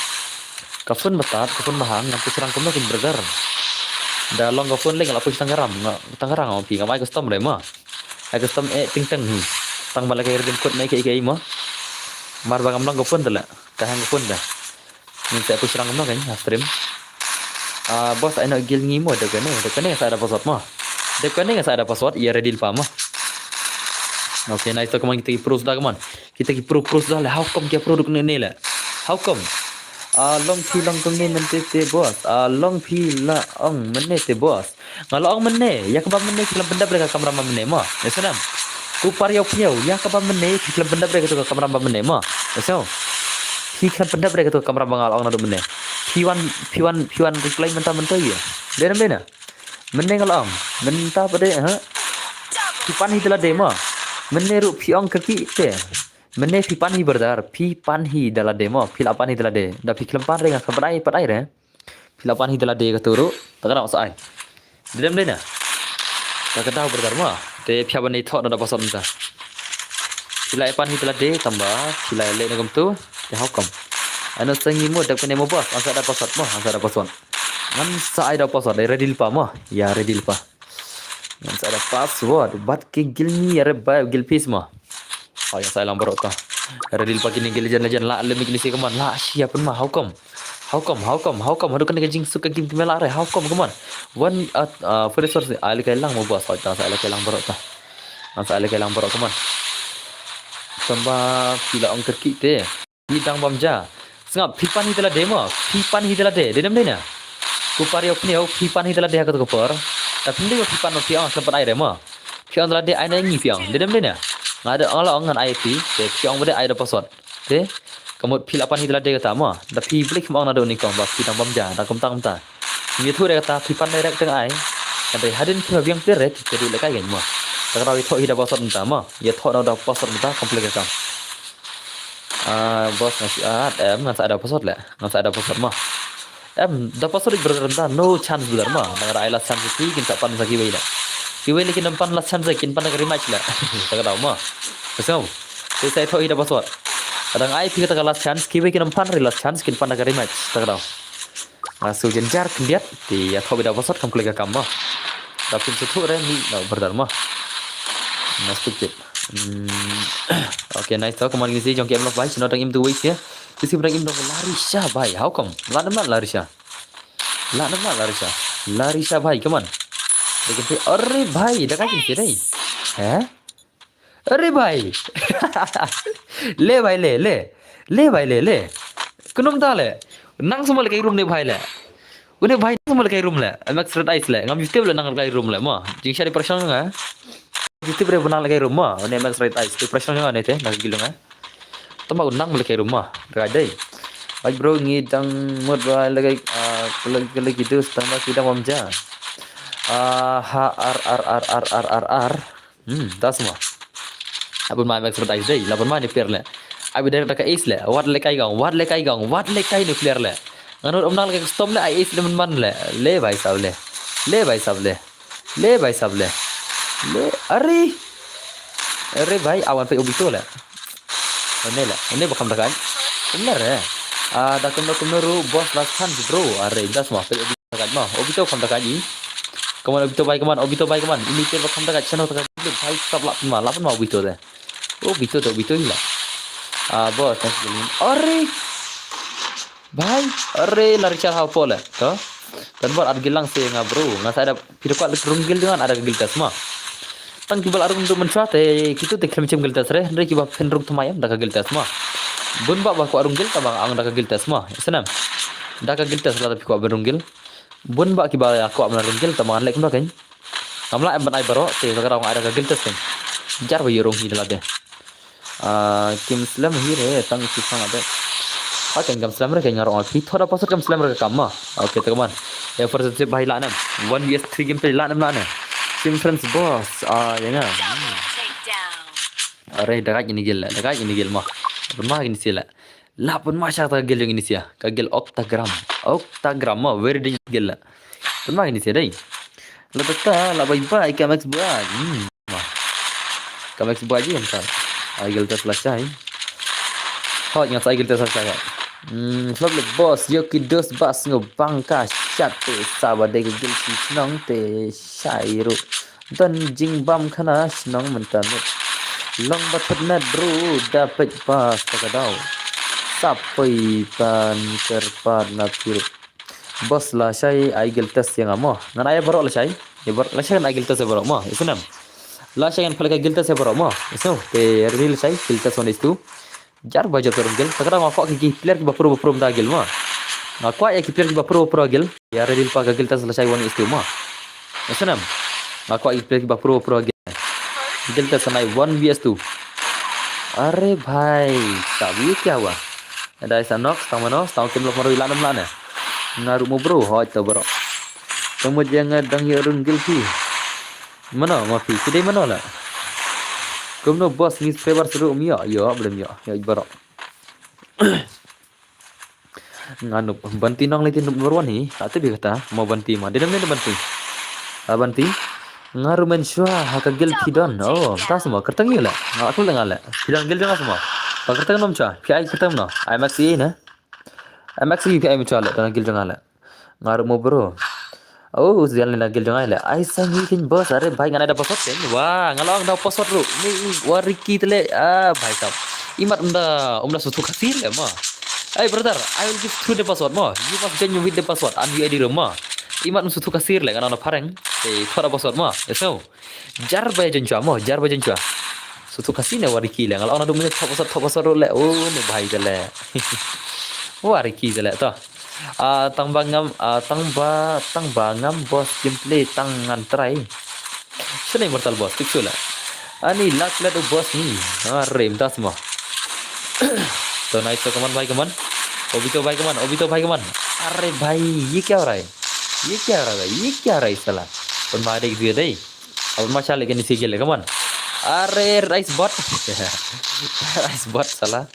Ka phone ba tad, ka phone ba hang, ngan push rang mo kin brother. Da long ka phone le nga la push tang ka ram, nga tang ka rang ong phi nga mai custom re mo. Ai custom eh ting tang hi. Tang ba la ka redeem code ne ke ke mo. Mar ba ngam long ka phone da le. Ka hang ka phone da. Ngin sa push rang mo kan ha stream. Ah, boss ai noh guild ngi mo da kane, da kane sa da password mo. Da kane sa da password ïa ready lypa mo. Okay, nice to, come on, kita ki pro suda, come on. Kita ki pro pro suda le, how come ki pro duk ne ne le. How come? Ah, long phi long kong ne mynte te boss. Ah, long phi la ong mynne te boss. Nga la ong mynne, ïa kaba mynne ki khlem pyndep re ka kamram ba mynne mo. Ïa snem. Ku par ïa u pynïaw, ïa kaba mynne ki khlem pyndep re kato ka kamram ba mynne mo. Ïa snem. Phi khlem pyndep re kato ka kamram ba nga la ong naduh mynne. Phi wan, phi wan, phi wan reply mynta mynta ïa. Dei nam dei na. Mynne nga la ong. Mynta pat de, ha. Phi pan hi da lade mo. Mynne ruh phi ong kyrkieh te. Mynne phi pan hi brother, phi pan hi da lade mo. Phi la pan hi da lade. Da phi khlem pan re nga khlem pat ai, pat ai re. Phi la pan hi da lade kato ruh. Ta ka daw sa ai. Dei dem dei na. Ta ka daw brother mo. Te phi ban ïathoh na da password mynta. Phi la pan hi da lade tang ba phi la leh na kumto. Te how come? Ano sa ngi mo dep kane mo boss. Ngan sa da password mo. Ngan sa da password. Ngan sa ai da password. Dei ready lypa mo. Ïa ready lypa. Ngan sa da password. Bad ki guild ngi ïa re ba guild peace mo. Hooid, ngan sa ai lang baroh ta. Ready lypa kine ki legend legend la lem kine sila, come on, la shia pynma, how come? How come, how come, how come? Haduh kane ka jingsuk ka game ki me la re, how come, come on? One at, uh, for the source, ai lehkai lang mo boss, hooid, ngan sa ai lehkai lang baroh ta. Ngan sa ai lehkai lang baroh, come on. Tang ba phi la ong kyrkieh te. Phi dang bam ja. Sngap, phi pan hi da lade mo, phi pan hi da lade, dei nam dei na. Ku par ïa u pynïaw, phi pan hi da lade ha kato ka por. Ta pynlong phi pan mo, phi ong khlem pat ai re mo. Phi ong da lade ai na ngi phi ong, dei nam dei na. Nga da ong la ong ngan ai phi, te phi ong ba dei ai da password. Te Ka mut phi la pan hi da lade kata mo. Da phi blik mo na do ni kong ba phi dang bam ja da kumta kumta. Ngi thu re kata phi pan direct tang ai. Kan dei hadin phi biang phi re ki du le kai gen mo. Ta ka daw i tho hi da password mynta mo. Ye tho da password mynta complete ka kam. Ah, boss ngan sa em ngan sa da password le. Ngan sa da password mo. Em, da password brother da no chance brother mo. Nang ra ai last chance ki kin sa pan sa kiwei le. Kiwei le kin pan last chance kin pan ka rematch le. Ta ka daw mo. Ka sngam. Te sa i tho hi da password. Ka dang ai phi kata ka last chance kiwei kin pan re last chance kin pan ka rematch. Ta ka daw. Nga su jen jar khyndiat te ya tho hi da password kam klik ka kam mo. Da phin su thu re ni no brother mo. Na stupid. Hmm. Okay, nice to. Come on, ngin si jong ki em lok bai. Sino dang im tu wei sia. Tu si dang im dong lari sha bai. How come? La nam la lari sha. La nam la lari sha. Lari sha bai, come on. Dei kin si. Are bai, da ka kin si dei. He? Are bai. Le bai le, le. Le bai le, le. Kunum ta le. Nang semua le kai room ne bai le. Une bai nang semua le kai room le. Max Red Ice le. Ngam jitep le nang kai room le mo. Jing sha di pressure nga. Jitep re benang le kai room mo. Une Max Red Ice. Di pressure nga ne te nang gilung eh. Tama unang mele kai room mo. Rai dei. Ai bro ngi dang mut ba le kai ah kele kele gitu tang ba ki dang bam ja. Ah ha ar ar ar ar ar ar ar. Hmm, das mo. Abun ma Max Red Ice dei. Labun ma ni player le. Abi direct da ka ace le. Wat le kai gong, wat le kai gong, wat le kai ni player le. Nganur umnang le kai custom le ai ace le man man le. Le bai sab le. Le bai sab le. Le bai sab le. Le are. Are bai awan pe obito le. One le. One ba kham da kai. Kumne re. Ah da kumno kumno ru boss last chance bro. Are das mo pe obito da kai mo. Obito kham da kai. Come on obito bai come on obito bai come on. Ini pe ba kham da kai chano da kai. Bai sab lap ma lap ma obito de. Obito de obito hi la. Ah boss thanks for the are. Bai, are la Richard ha pole. To. Tan bor ar gilang se nga bro. Nga sa da phi da kwah rung guild dengan ada guild test mo. Tang ki ba la rung tu mynta te kitu te khlem chem guild test re. Hynrei ki ba phin rung thymmai em da ka guild test mo. Bun ba ba kwah rung guild ta ba ang da ka guild test mo. Snam. Da ka guild test la da phi kwah ban rung guild. Bun ba ki ba ya kwah ban rung guild ta ba ngan leh kumno kein. Ngam lah em ban ai baroh te ka rong ai da ka guild test kein. Jar ba ïa rung hi da lade. Ah, kim slem hi re tang ki phang ade. Ha kein kam slem re kein nga rong phi thoda password kam slem re kam ma. Okay, te kaman. Ya first step bai la nam. One v three gameplay la nam la ne. Team friends boss. Ah, ya nga. Hmm. Are da ka ini gel, da ka ini gel ma. Pun ma ini sila. La pun ma sha ta gel jong ini sia. Ka gel Octagram. Octagram ma very dangerous gel la. Pun ma ini sia dai. La ta la bye bye ka Max Buat. Hmm. Ma. Ka Max Buat ji kan. Ai gel ta la shai. Hot nga sai gel ta la shai. Hmm, flop le boss yo ki dos bas ngo bang ka shat te saba de gel si nong te shai ru. Don jingbam khana shnong mynta mut. Long ba thot met bro da peit bas ta ka daw. Sapoi pan kyrpad na phi ru. Boss la shai ai gel test ïa nga mo. Ngan ai baroh la shai. Ïa baroh la shai ngan ai gel test ïa baroh mo. Isnam. La shai ngan phalak ai gel test ïa baroh mo. Isnam. Te ready la shai gel test one is two. Jar ba jot rung gel. Ta ka daw nga kwah ki player ki ba pro ba pro mynta gel mo. Nga kwah ïa ki player ki ba pro ba pro gel. Ïa ready pa ka gel test la shai one is two mo. Isnam. Nga kwah ïa ki player ki ba pro ba pro gel. Gel test nai one v two. Are bhai, sabi kya hua? Dai sa nok, stang mano, stang kim lok maro ila nam lane. Nga ru mo bro, hoi to bro. Kamu jangan dang ya rung gel ki. Mano ma phi, ki dei mano la. Kumno boss ngi subscriber seru um yo, yo, belum yo, yo bro. Nga nup banti nong lagi nup number one hi. Atu bi kata mo banti ma. Dei nam ne banti. Ah banti. Nga rumen shwa ha ka gel phi don. Oh, ta semua kerteng ye le. Nga aku le nga le. Phi don gel jong nga semua. Ba kerteng nom shwa. Phi ai kerteng no. Ai maxi ne. Ai maxi phi ai shwa le don gel jong nga le. Nga rumo bro. Oh, sial ni na gel jong nga le. Ai sangi kin boss are bhai ngan ai da password kin. Wah, nga long da password ru. Ni wa Ricky tele. Ah, bhai sab. Imat um da um da suthu kasir le ma. Hey brother, I will give through the password mo. You must join with the password and U I D ru ma. Imat um suthu kasir le ngan na phareng. Hey, thora password ma. Eso. Jar ba jen chwa mo, jar ba jen chwa. Suthu kasir ne wa Ricky le. Nga long na du minit thop password thop password ru le. Oh, ni bhai tele. Wa Ricky tele to. Ah, tang ba ngam, ah, tang ba, tang ba ngam boss gameplay tang ngan try. Sini mortal boss, tik sula. Ani lak lak boss ni. Ah, rem das mo. तो nice, तो come on भाई, come on। Obito भाई, come on, Obito भाई, come on। अरे भाई, ये क्या हो रहा है? ये क्या हो रहा है भाई? ये क्या हो रहा है साला? अपन मारे एक दिए दे। अपन मार साले के नीचे गेले, come on। अरे राइस बॉट। राइस बॉट साला।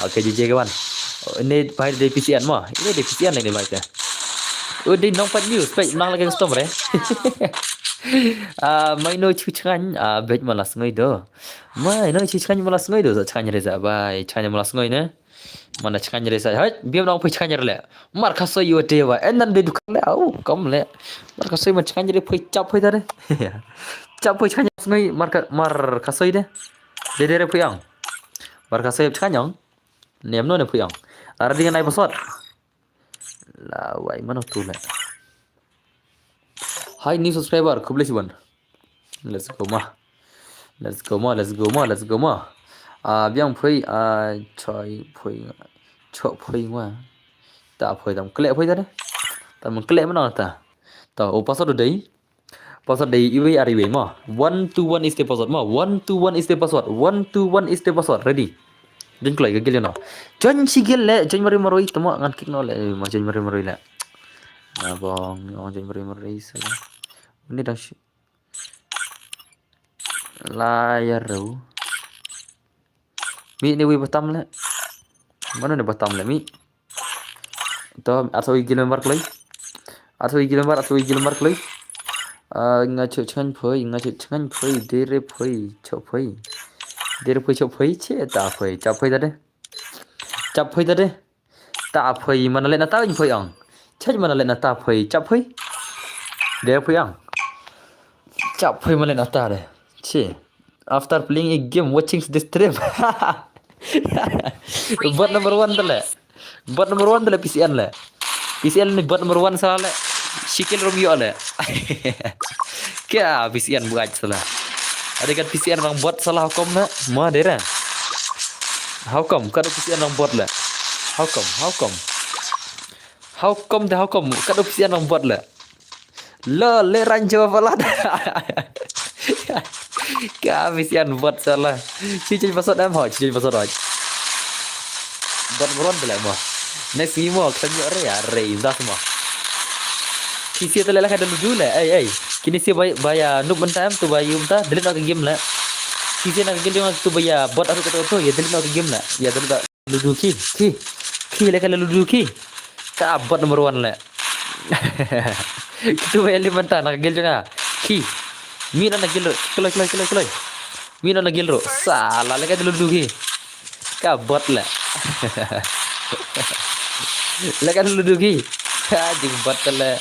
ओके, जीजे, come on। Ini भाई दे पीसीएन mo. Ini dei pisian ini, भाई, te. Udah nong pat news, pat nang lagi custom re. Ah, mai no chu chang, ah, bet malas ngoi do. Mai no chu chang malas ngoi do, sa chang re sa bai, chang malas ngoi ne. Mana chang re sa, hai, biam nong pui chang re le. Mar ka soi yo te wa, en nan be dukang le, au, kam le. Mar ka soi ma chang re pui chap pui ta de. Chap pui chang ngoi, mar ka, mar ka soi de. De de re pui ang. Mar ka soi chang ang. Nem no ne pui ang. Ara di nai pasot. La wai mano tu le. Hi new subscriber, khublei shibun. Let's go ma. Let's go ma, let's go ma, let's go ma. Ah, biang phui, ah, choi phui, chok phui ngwa. Ta phui tam kle phui ta de. Tam kle mana ta. Ta o pasot dei. Pasot dei iwei ar iwei ma. One two one is the password ma. One two one is the password. One two one is the password. Ready. Jin kloi ka gil no. Jon shi gil le, jon mari maroi tamo ngan kick no le, ma jon mari maroi le. Na bong, ong jon mari maroi sala. Ini dang shi. La ya ru. Mi ni wi batam le. Mana ni batam le mi? To, atoi gil member kloi. Atoi gil member, atoi gil member kloi. Ah, nga chok chang phui, nga chok chang phui, dere phui, chok phui. Dere phui, chok phui, che ta phui, chap phui ta de. Chap phui ta de. Ta phui mana le na ta in phui ang. Chap mana le na ta phui, chap phui. Dere phui ang. Chap phui mana le na ta de. Che. After playing a game, watching the stream. Bot number one tale. Bot number one tale P C N le. P C N ni bot number one sala le. Shikil Romeo le. Kya P C N buat sala. Ada kat P C N orang bot sala hukum na. Ma dera. How come? Kada P C N orang bot le. How come? How come? How come de how come? Kada P C N orang bot le. Lo le rancho pala. Ka P C N bot sala. Chi chi pasot em ho, chi chi pasot ho. Bot bron bela mo. Next ni mo, kan yo re ya re inda semua. Kisi tele la kada ludu le. Ei ei. Kini si bai bai ya nuk mentam tu bai yum ta. Delete nak game le. Kisi nak game tu bai ya bot aku tu tu ya delete nak game le. Ya delete ludu ki ki ki le kala ludu ki. Ka bot number one le. Kitu ba eli menta na gil jong nga. Ki. Mi na gil ro. Kloi kloi kloi kloi. Mi na gil ro. Sala le ka ludu ki. Ka bot le. Le ka ludu ki. Ka jing bot le.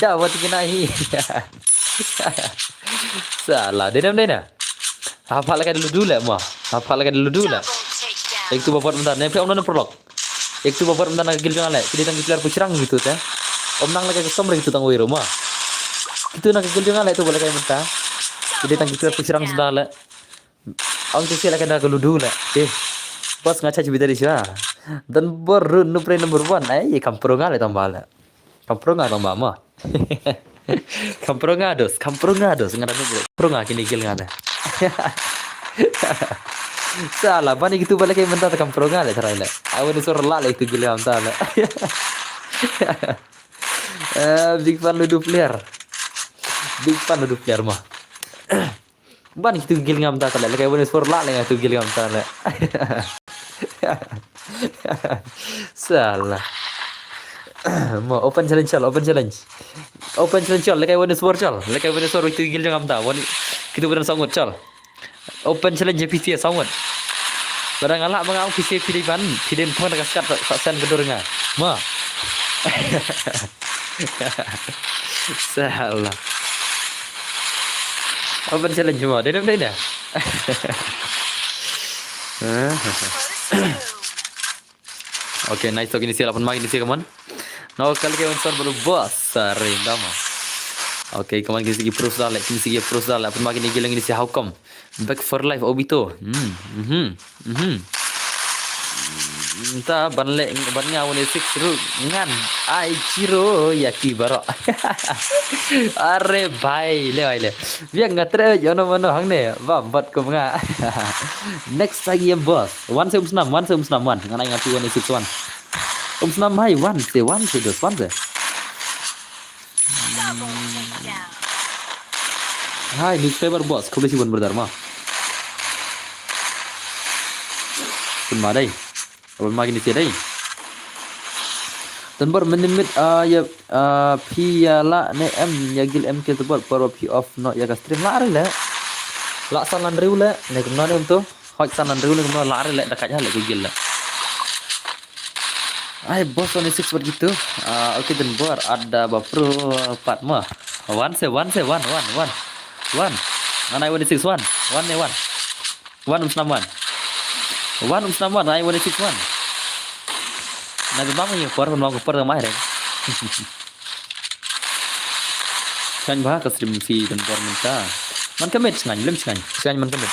Da bot ki na hi. Sala de nam de na. Hapa le ka ludu le mo. Hapa le ka ludu le. Ek tu ba bot menta ne pe om na prolog. Ek tu ba bot menta na gil jong le. Kidi tang gil pui shrang gitu te. Om nang le ka som re gitu tang wei ro ma. Kitu na gil jong le tu ba le ka menta. Kidi tang gil pui shrang sda le. Ang tu si le ka na ka ludu le. Eh. Bos nga cha bidari sha. Dan bor nu pre number one. Ai kam pro nga le tang ba le. Kam pro nga tang ba ma. Kam pro nga dos, kam pro nga dos. Nga da nu pro nga kini gil nga da. Sala bani gitu balik kayak mentah kam pro nga le try le. Awan sor la le itu gil nga mentah le. Eh, big fan ludu player. Big fan ludu player ma. Ban kitu gil ngam ta kala, lekai bani spor la lenga tu gil ngam ta le. Sala. Mo open challenge chal, open challenge. Open challenge chal, lekai bani spor chal, lekai bani spor kitu gil ngam ta, bani kitu bani sangut chal. Open challenge P C S sangut. Barang ala manga P C P di ban, pidin pun dekat sekat sen kedur nga. Ma. Salah. Open challenge semua. Dia dah, dah, dah. Okay, nice talk ini sial apa makin isi kaman. No, kali ke one baru bos. Sorry, dama. Okay, kaman kini sigi proof dale, kini sigi proof dale. Apa makin ini gilang ini si how come? Back for life, Obito. Hmm, mhm, mhm. Mynta ban leh, ban nga one six ruh ngan ai zero ïa ki baroh. Are bhai, le bhai le. Biang nga treh ïa no mano hangne. Ba bat kum nga. Next lagi em boss. One se um snam, one se um snam, one. Ngan ai nga tu one six one. Um snam hai, one se, one se dos, one se. Hai, new subscriber boss, khublei shibun brother ma. Pynma dei. Pynma kine shi dei. Tynbor mynnin miet, ah, ïa, ah, phi ïa lah ne em ïa guild M K Tynbor, por ba phi off noh ïa ka stream, lah re leh. Lah san lan riew leh, ne kumno ne kumto. Hoi san lan riew ne kumno, lah re leh, da kait ha leh ka guild leh. Ai boss, one six bad gitu. Ah, okay, Tynbor, ada ba pro pat ma. One se, one se, one, one, one. One. Ngan ai one six one. One ne one. One um snam one. One um snam one, ai one six one. Na ba bang ïa por, ban bang por mai re. Sngewbha ka stream phi Tynbor mynta. Man ka met sngewbha, lem sngewbha. Sngewbha man ka met.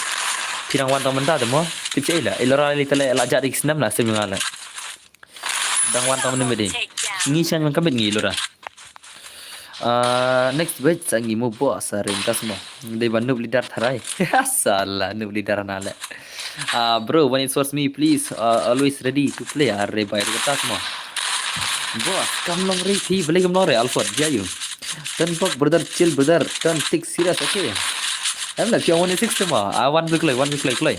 Phi dang wan tang mynta te mo. Tip sha ila. Ila ra li tele la jadi snem la stream nga le. Dang wan tang mynta medi. Ngi sngewbha man ka met ngi ila ra. Ah, next batch sa ngi mo boss sa ring ka sngewbha. Dei ba noob leader tharai. Salah noob leader na le. Ah, bro, when it was me, please, uh, always ready to play. Are bai ru kata sngewbha. Boss, kam long re phi, balei kam long re, Alfred, jia yu. Tynbor brother, chill brother, don't take serious, okay? Em la phi one six te ma, ah, one bi kloi, one bi kloi, kloi.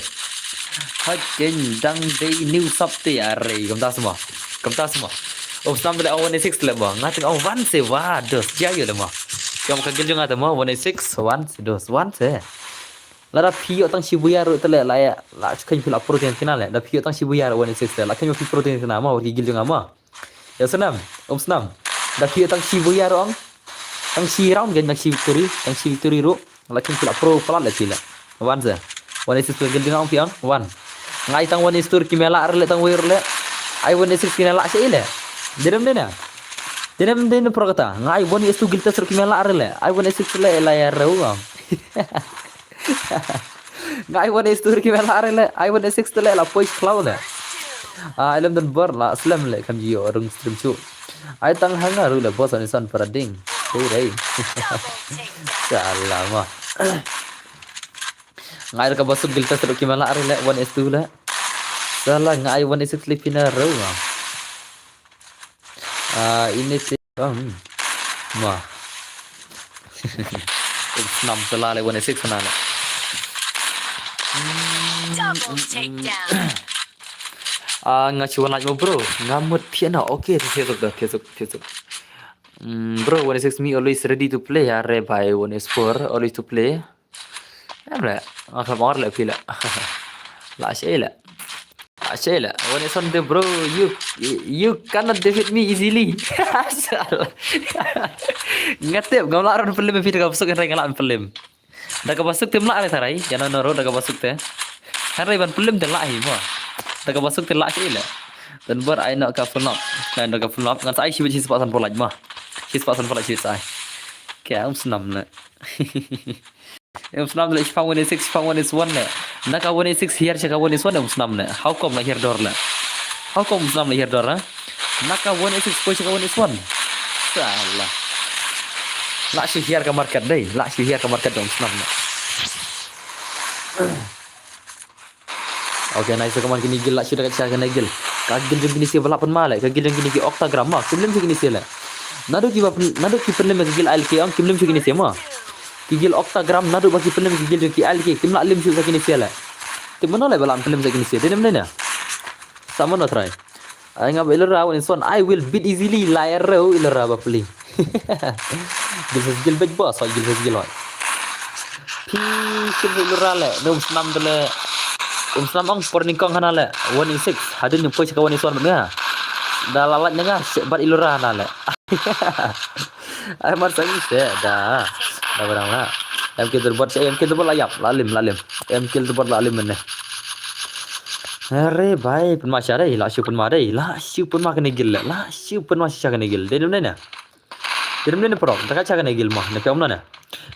Ha ken dang dei new sub te, are, kumta sngewbha. Kumta sngewbha. Oh, snam te le one six te le ma, nga teng oh one se, wa, dos, jia yu le ma. Phi ong ka guild jong nga te ma, one six, one se, dos, one se. Lada phi ïoh tang shi buya ruh te le la ïa, la kheiñ phi la pro teng teng na le. Da phi ïoh tang shi buya ruh one six te, la kheiñ phi pro teng teng na ma, wat ki guild jong nga ma. Ïa snam, um snam. Da phi ïoh tang shi buya ruh ong. Tang shi round gan tang shi victory, tang shi victory ruh. La kheiñ phi la pro palat le phi le. One se. One six guild jong nga ong phi ong. One. Nga ai tang one six ki me la ar le tang wir le. Ai one six ki me la shi le. Dei dem dei na. Dei dem dei na pro kata. Nga ai one six guild test ki me la ar le. Ai one six le la ïa reu ong. Nga ai one six two ki me la are le, ai one six two le la poi khlaw le. Ah, ai lem Tynbor la slem le kam ji o rung stream chu. Ai tang hanga ru le boss ani san para ding. Dei dei. Salah ma. Nga ai ka basuk guild test ki me la are le one six two le. Salah nga ai one six two le pina ru ma. Ah, ini ti, um, ma. Snam sala le one six na le. Double takedown. Ah, nga chuan like mo bro. Nga mut phi na. Okay, Facebook da, Facebook, Facebook. Mm, bro, one six me always ready to play. Are bhai one four always to play. Em le, nga khlem ong le phi le. La shei le. La shei le. One six one de bro, you, you cannot defeat me easily. Salah. Nga tip, ngam lah ron pynlem phi da ka basuk hynrei nga lah pynlem. Da ka basuk te mlah re tharai, ïa no no ro da ka basuk te. Hynrei ban pynlem te lah hi mo. Da ka basuk te lah shei le. Tynbor ai no ka pynlap. Ai no ka pynlap. Ngan sa ai shi bit shi spah san phew like mo. Shi spah san phew like shi bit sa ai. Ka um snam le. Em snam le shipang one six, shipang one six one le. Naka one six hiar shaka one six one em snam le. How come la hiar dor le? How come snam le hiar dor, ha? Naka one six poi shaka one six one. Salah. La shi hiar ka market dei. La shi hiar ka market dong snam le. Okay, nice, come on, kini guild la shu da ka sha kane guild. Ka guild jong kini sia ba la pynma le, ka guild jong kini ki Octagram ma, kim lem sha kini sia le. Naduh ki ba pyn-, naduh ki pynlem ka guild I L K ong kim lem sha kini sia ma. Ki guild Octagram naduh ba ki pynlem ki guild jong ki I L K kim la lem sha kini sia le. Te mano le ba la pynlem sha kini sia, te nem ne na. Sa mano try. Ai nga ba Ilora wan ison, I will beat easily, la ïa reu Ilora ba pli. Gil sa gil bej ba, sa gil sa gil wan. Pi sil Ilora le, ne um snam de le. Um snam ong por nyngkong hana le, one in six. Hadin nympoi sa ka one in one nga. Da la lait nga, se bat Ilora hana le. Ai mar sa ngi se, da. Da barang la. M K Tynbor se, M K Tynbor la yap, la lim, la lim. M K Tynbor la lim ne. Are bai, pynma sha dei, la shu pynma dei, la shu pynma kane gil le, la shu pynma sha kane gil. Dei dum ne na. Dei dum ne na prok, da ka sha kane gil ma, ne ka um na na.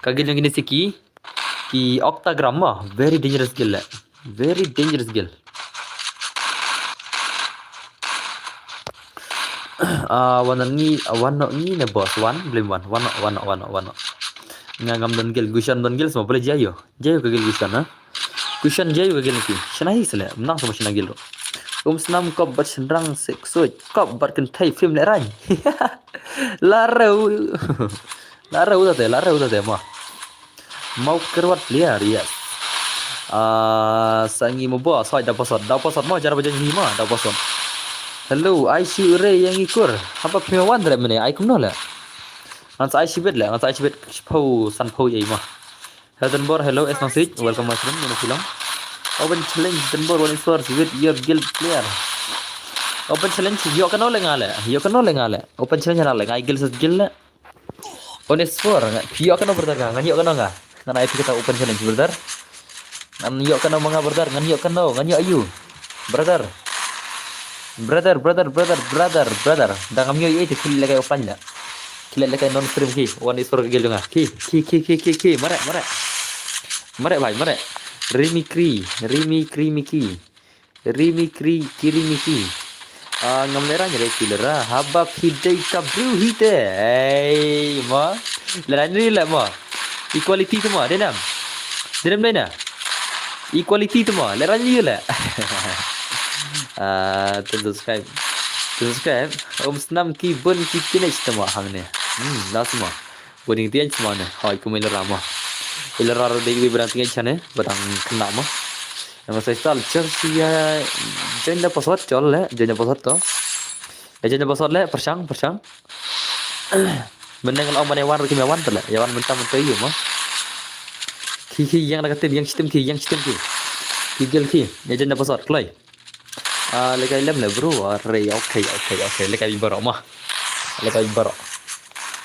Ka gil jong kine siki, ki Octagram ma, very dangerous gil le. Very dangerous gil. Ah, wan ngi, wan no ngi ne boss, wan, blim wan, wan no, wan no, wan no, wan no. Nga ngam don guild, Gushan don guild, semua boleh jayo. Jayo ka guild Gushan, ha? Gushan jayo ka guild ki. Shana hi sele, menang semua shana guild. Um snam kop bat shenrang sek suit, kop bat kentai film le rang. Larau. Larau tate, larau tate ma. Mau kerwat liar, yes. Ah, sangi mo bo, soi da pasot, da pasot mo, jara bajan hi ma, da pasot. Hello, ai shu re yang ikur. Apa pima wan dre mene, ai kumno le. Ngan sa ai shibet le, ngan sa ai shibet, shpau, san pau yai ma. Hello Don Bor, hello, es nang sik, welcome my friend, mene film. Open challenge, Don Bor, one is for with your guild player. Open challenge, yo kano le nga le, yo kano le nga le. Open challenge na le, nga guild set guild le. One is for, nga, yo kano brother nga, ngan yo kano nga. Ngan ai phi kata open challenge brother. Ngan yo kano manga brother, ngan yo kano, ngan yo ayu. Brother. Brother, brother, brother, brother, brother. Da ngam yo ye te khil lekai offline da. Khil lekai non stream ki, one is for guild nga. Ki, ki, ki, ki, ki, ki, mare, mare. Mare bhai, mare. Rimi kri, rimi kri mi ki. Rimi kri, ki rimi ki. Ah, ngam lera nyere ki lera. Haba phi dei ka briew hi te. Ei, ma. Lera nyere le ma. Equality te ma, dei nam. Dei nam dei na. Equality te ma, lera nyere le. Ah, to subscribe. To subscribe. Um snam ki bun ki finish te ma hangne. Hmm, last ma. Bun ki tiang te ma ne. Hoi, kumai lera ma. Lera dei wi barang tiang chane, barang kena ma. Nama saya style jersey ya. Join da password chol le, join da password to. Ya join da password le, pershang, pershang. Meneng lo mane wan ruki me wan tele, ya wan mentah mentah yu ma. Ki ki yang da katim, yang chitim ki, yang chitim ki. Ki gel ki, ya join da password, kloi. Ah, lekai lem le bro, are, okay, okay, okay, lekai baro ma. Lekai baro.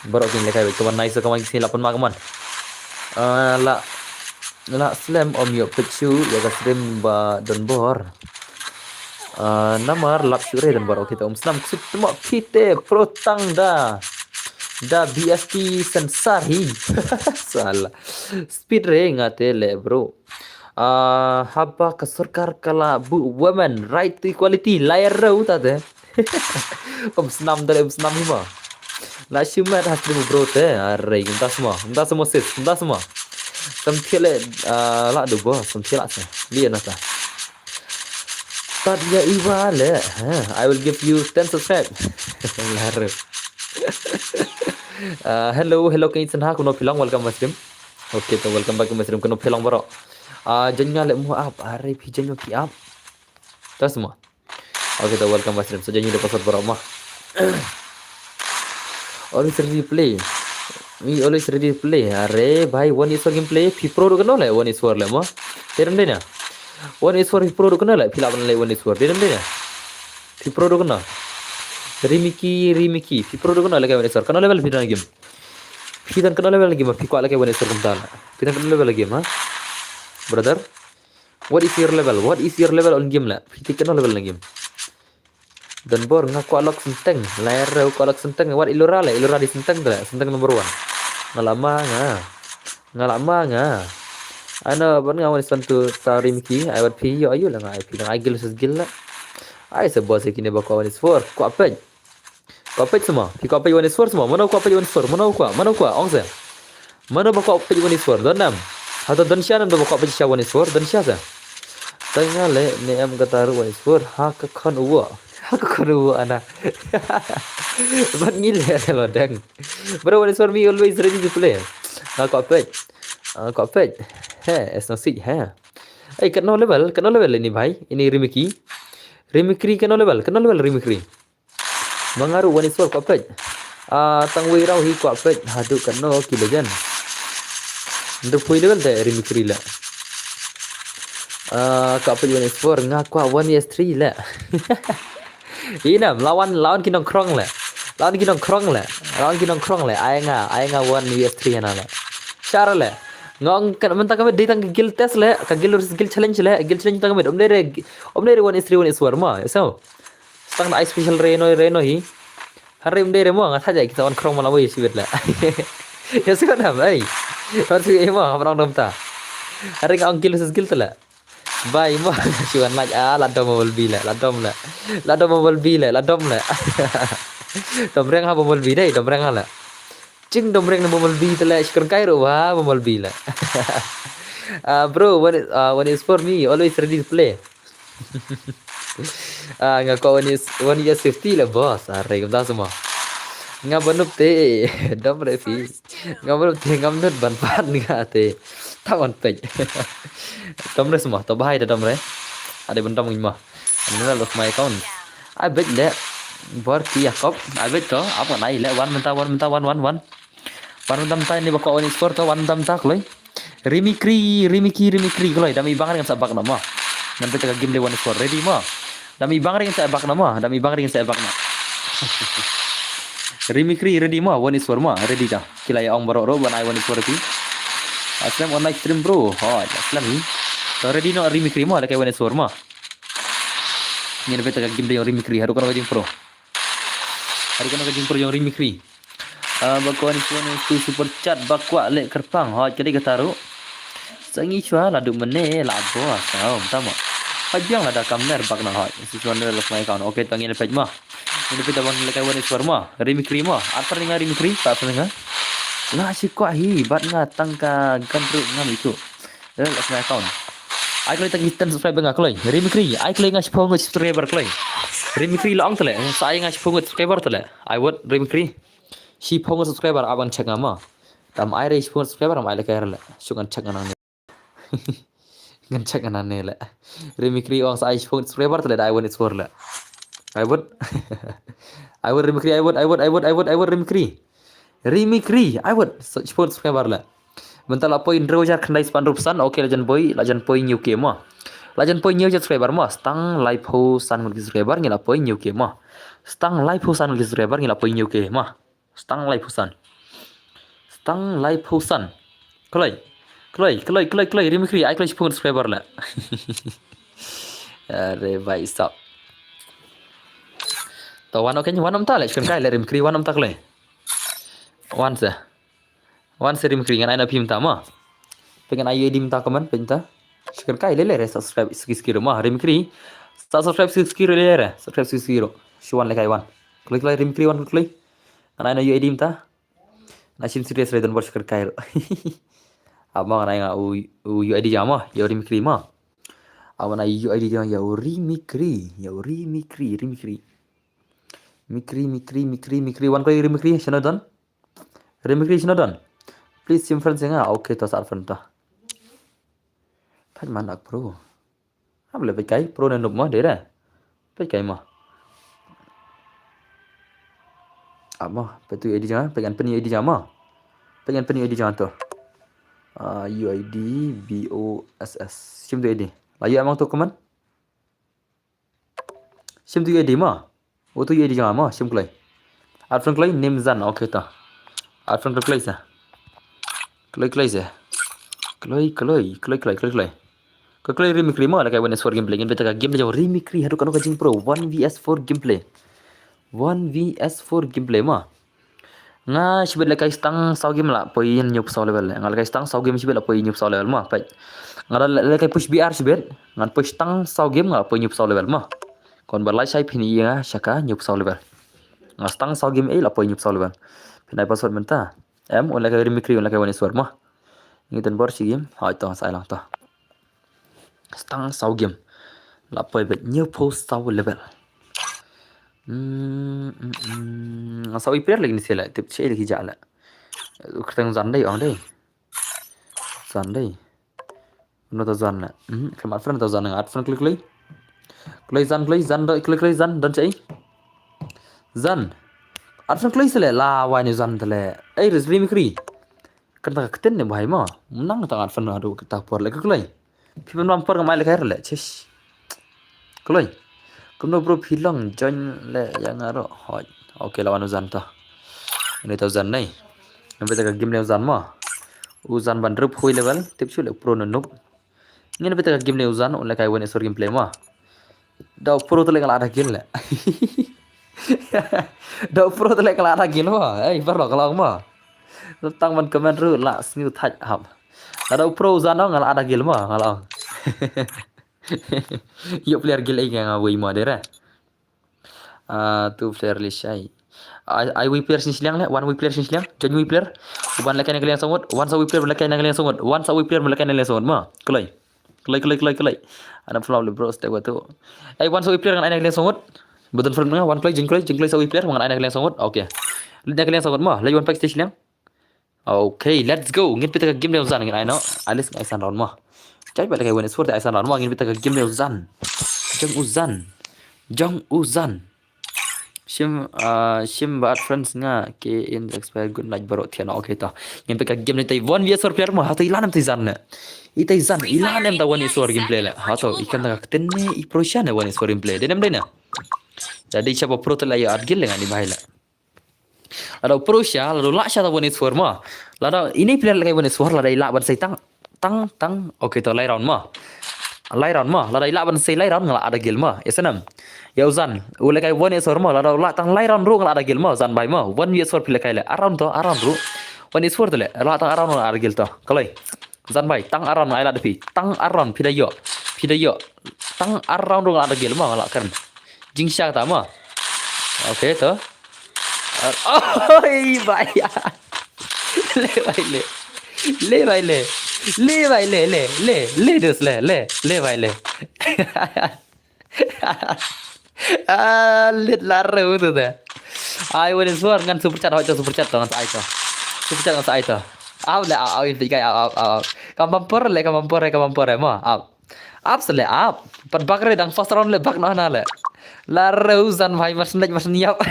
Baro kin lekai, kaman nice, kaman kisi lapan ma kaman. Ah, la, la slem om yo pechu, ya ka stream ba Don Bor. Ah, namar lap shure Don Bor, okay, ta um snam ksut temo pite, pro tang da. Da B S T sensar hi. Salah. Speed re ngate le bro. Ah, haba ka sorkar ka la bu women right to equality, la ya rau ta te. Um snam dale, um snam hi ma. La shimet has bu bro te. Are, kumta sma, kumta sma sis, kumta sma. Samthia le, ah, la du bo, samthia la se. Li na ta. Tad ya iwa le. Ha, I will give you ten subscribe. La rau. Ah, hello, hello, kini senha kuno pilang, welcome my stream. Okay, to welcome back to my stream, kuno pilang baro. Ah, join nga le mo up, are phi join ki up. Tas mo. Okay, to welcome my stream. So join da password baro ma. Always ready to play. We always ready to play. Are bhai, one is for gameplay. Phi pro do kano le, one is for le mo. Terem de na. One is for phi pro do kano le, phi la ban le one is for. Terem de na. Phi pro do kano. Rimiki, rimiki. Phi pro do kano le ka one is for. Kano level phi dan game. Phi dan kano level game, phi kwah lake one is for kumta la. Phi dan kano level game, ha? Brother, what is your level? What is your level on game la? Phi tik kano level on game? Don Bor nga kwah lok senteng, la rau kwah lok senteng, wat ilura le, ilura di senteng tu le, senteng number one. Nga lama nga. Nga lama nga. Ano, ban nga one is for tu ta rimiki, ai wat phi yo ayu la nga ai phi, la ai gil sus gil la. Ai sa boss kine ba kwah one is for, kwah pej. Kwah pej semua. Phi kwah pej one is for semua. Mano kwah pej one is for? Mano kwah? Mano kwah? Ong se. Mano ba kwah pej one is for? Don nam. Hato don sha nam ba kwah pej sha one is for? Don sha se. Tang nga le ne em kata ru one is for. Ha ka khon uwa. Ha ka khon uwa ana. Ban ngi le lo dang. Bro, one is for me always ready to play. Nga kwah pej. Ah, kwah pej. He, es no sik he. Ei, kano level? Kano level ini bhai? Ini rimiki. Rimikri kano level? Kano level rimikri? Mangaru one is for kwah pej. Ah, tang wei rau hi kwah pej. Haduh kano ki legend. Ndu pui level te rimikri le. Ah, kwah pej one is for nga kwah one is three le. Inam, lawan, lawan ki nongkrong le. Lawan ki nongkrong le. Lawan ki nongkrong le. Ai nga, ai nga one is three na le. Share le. Ngong kan mentang kami dei tang guild test le, ka guild versus guild challenge le, guild challenge tang kami. Om dei re, om dei re one is three one is four ma. So. Stang da ai special reno reno hi. Hare um dei re mo nga thaja kita wan krong mala wei sibet la. Ya sibet na bai. Har sibet mo ha prang dom ta. Hare ka ong guild versus guild la. Bai mo, shu wan lait, ah, la dom Bumblebee le, la dom le. La dom Bumblebee le, la dom le. Dom reng ha Bumblebee dei, dom reng ha le. Jing dom reng na Bumblebee te le, shu kren kai ruh ha Bumblebee le. Ah, bro, one, ah, one is for me, always ready to play. Ah, nga ko one is, one is fifty le boss, ah, rei kumta sma. Nga banup te, dom re fi. Ngam ruh te ngam nud ban pan nga te. Ta wan pek. Dom re sma, to bahai da dom re. Ade ban dom ngin ma. Ane la los my account. Ai bet le. Bor ki Jakob. Ai bet to. Apa nai le wan mynta wan mynta wan wan wan. Wan mynta mynta ni ba ko one is for to wan mynta mynta kloi. Rimikri, rimikri, rimikri kloi. Dami bang ring sa bak na ma. Ngan bet ka game le one is for ready ma. Dami bang ring sa bak na ma. Dami bang ring sa bak na. Rimikri ready ma, one is for ma, ready da. Kila ya ong baroh roh ban ai one is for ready. Aslem online stream bro. Hoi, aslem hi. To ready no rimikri ma, lake one is for ma. Ngin bet ka game de ong rimikri, haru kana ka jing pro. Haru kana ka jing pro ong rimikri. Ah, ba ko one is for tu super chat ba kwah le kerpang. Hoi, kali ka taru. Sangi chua la du mene la bo sa um tama. Hoi biang la da kamler bak na hoi. Si chua ne lok mai kaun. Okay, to ngin pet ma. Ini pita bang lekai one is for ma. Rimikri ma. Atar ni nga rimikri, tak pernah nga. Lah si kwah hi, bat nga tangka gandru ngam itu. Eh, lok my account. Ai kloi tang ten subscriber nga kloi. Rimikri, ai kloi nga shiphew ngut subscriber kloi. Rimikri la ong tele. Sa ai nga shiphew ngut subscriber tele. Ai wot rimikri. Shiphew ngut subscriber aban check nga ma. Tam ai re shiphew ngut subscriber am ai lekai le. Shuk ngan check nga nang. Ngan check ngan ne le. Rimikri ong sa ai shiphew subscriber tele da ai one is for le. Ai wot. Ai wot rimikri ai wot ai wot ai wot ai wot ai wot rimikri. Rimikri ai wot shiphew subscriber le. Mynta la poi hynriew hajar khyndai spah hynriew phew san. Okay, la jan poi la jan poi hynñiew K ma. La jan poi hynñiew hajar subscriber ma. Stang laiphew san ngut ki subscriber ngi la poi hynñiew K ma. Stang laiphew san ngut ki subscriber ngi la poi hynñiew K ma. Stang laiphew san. Stang laiphew san. Kloi. Kloi, kloi, kloi, kloi. Rimikri, ai kloi shiphew ngut subscriber le. Are bai sap. To wan okay, wan mynta le, shikon kai le rimikri, wan mynta kloi. Wan se. Wan se rimikri, ngan ai na phi mynta ma. Pe ngan ai U I D mynta comment, pe mynta. Shikon kai le le re, subscribe, sikis kiro ma, rimikri. Sa subscribe, sikis kiro le re, subscribe, sikis kiro. Shi wan lekai wan. Kloi, kloi, rimikri, wan kloi. Ngan ai na U I D mynta. Na shim serious re don bor shikar kai ro. Ap ma ngan ai nga u, u U I D jama, ya u rimikri ma. Ap ma na U I D jama, ya u rimikri, ya u rimikri, rimikri. Mikri, mikri, mikri, mikri, wan kloi rimikri, shano don? Rimikri, shano don? Please shim friend se nga, okay, to sa friend to. Thaj man ak pro. Hap le peit kai, pro ne nup mo, dei re. Peit kai mo. Ap mo, peit tu U I D jama, peit kan pyn U I D jama. Peit kan pyn U I D jama to. Ah, U I D B O S S. Shim tu U I D. La yu amang tu comment. Shim tu U I D mo. Utu U I D jama mo, shim kloi. Add friend kloi, name Zan, okay ta. Add friend kloi sa. Kloi kloi sa. Kloi, kloi, kloi, kloi, kloi, kloi. Ka kloi rimikri mo, la kai one v four gameplay, ngin beta ka game jong rimikri, haduh kano ka jingpro, one v four gameplay. One v four gameplay mo. Nga shibit la kai stang saw game la poi hynñiew phew saw level. Nga la kai stang saw game shibit la poi hynñiew phew saw level mo, peit. Nga la, la kai push B R shibit, ngan push stang saw game nga la poi hynñiew phew saw level mo. Kon ba lai shai phin ïa nga sha ka hynñiew phew saw level. Nga stang saw game ei la poi hynñiew phew saw level. Phin ai password mynta. Em, un la kai rimikri, un la kai one v four mo. Ngi ten bor shi game, hoi to, sa ai lang to. Stang saw game. La poi bet hynñiew phew saw level. Hmm, hmm, hmm. Nga saw i player lagi ni sila, tip che lagi ja la. Kyrteng Zan dei, ong dei. Zan dei. Uno ta Zan la. Hmm, khlem add friend ta Zan nga add friend kloi kloi. Kloi Zan, kloi Zan, do, kloi kloi Zan, don che. Zan. Add friend kloi sila, la wai ni Zan tele. Ei, ris rimikri. Kan ta ka ktien ne bahai mo. Nang ta ngan fan haduh kita por le ka kloi. Phi ban ban por ngam ai le kai le. Chish. Kloi. Kumno bro phi long join le ïa nga ro. Hoi. Okay la wan u Zan to. Ini ta u Zan nei. Ngan beta ka game le u Zan mo. U Zan ban rup hui level. Tip shu le pro no noob. Ngin beta ka game ne u Zan, un la kai one v four gameplay mo. Da u pro tele nga la da kill le. Da u pro tele nga la da kill mo. Ei, paralok ka long mo. Tang ban comment ruh la sniew thaj hap. Da u pro u Zan nga la da kill mo, nga la ong. Ïoh player guild ei nga wei mo dei re. Ah, tu player list ai. Ai, ai wei player sien shiliang le, wan wei player sien shiliang. Join wei player. Uban lehkai na ka liang sangut. Wan sa wei player lehkai na ka liang sangut. Wan sa wei player lehkai na ka liang sangut mo. Kloi. Kloi, kloi, kloi, kloi. Ana flow le bro step tu. Ai wan sa wei player ngan ai na ka liang sangut. Betul film nga wan kloi, jing kloi, jing kloi sa wei player ngan ai na ka liang sangut. Okay. Leit na ka liang sangut mo. Leit wan pack stage liang. Okay, let's go. Ngin peit ka game ne u Zan ngin ai noh. At least ai san round mo. Chai ba lehkai wan is for the ai san round mo. Ngin peit ka game ne u Zan. Jong u Zan. Jong u Zan. Shim, ah, shim ba at friends nga ke in expire good night baroh thian. Okay to. Ngin peit ka game ne tai one versus four player mo. Hato i la nem tai Zan ne. I tai Zan, i la nem ta one versus four gameplay le. Hato i kan ta ka ten ne i pro sha ne one versus four gameplay. Dei nem dei ne. Jadi siapa pro te la ïa at guild le ngan i bhai le. Lada u pro sha, lada u lah sha ta one versus four mo. Lada ini player lehkai one versus four, lada i lah ban sei tang, tang, tang. Okay to lai round mo. Lai round mo. Lada i lah ban sei lai round nga la at da guild mo. Ïa snem. Ïa u Zan. U lehkai one versus four mo. Lada u lah tang lai round ruh nga la at da guild mo. Zan bhai mo. One versus four phi lehkai le. Ar round to, ar round ruh. One versus four te le. Lah tang ar round nga la at da guild to. Kloi. Zan bhai, tang ar round ai la da phi. Tang ar round phi da ïoh. Phi da ïoh. Tang ar round ruh nga la at da guild mo nga la kren. Jingshah ta mo. Okay to. Ar-, oi bhai. Le bhai le. Le bhai le. Le bhai le, le, le, le dus le, le, le bhai le. Ah, lit la reu tu te. Ai, wan is for ngan super chat, hoi to super chat to ngan sa ai to. Super chat ngan sa ai to. Au le, au, au, in kai, au, au, au, au. Kam bumper le, kam bumper, kam bumper, mo, au. Ap se le, ap. Pat bak re dang first round le, bak noh na le. La reu Zan bhai, mas nek, mas niap.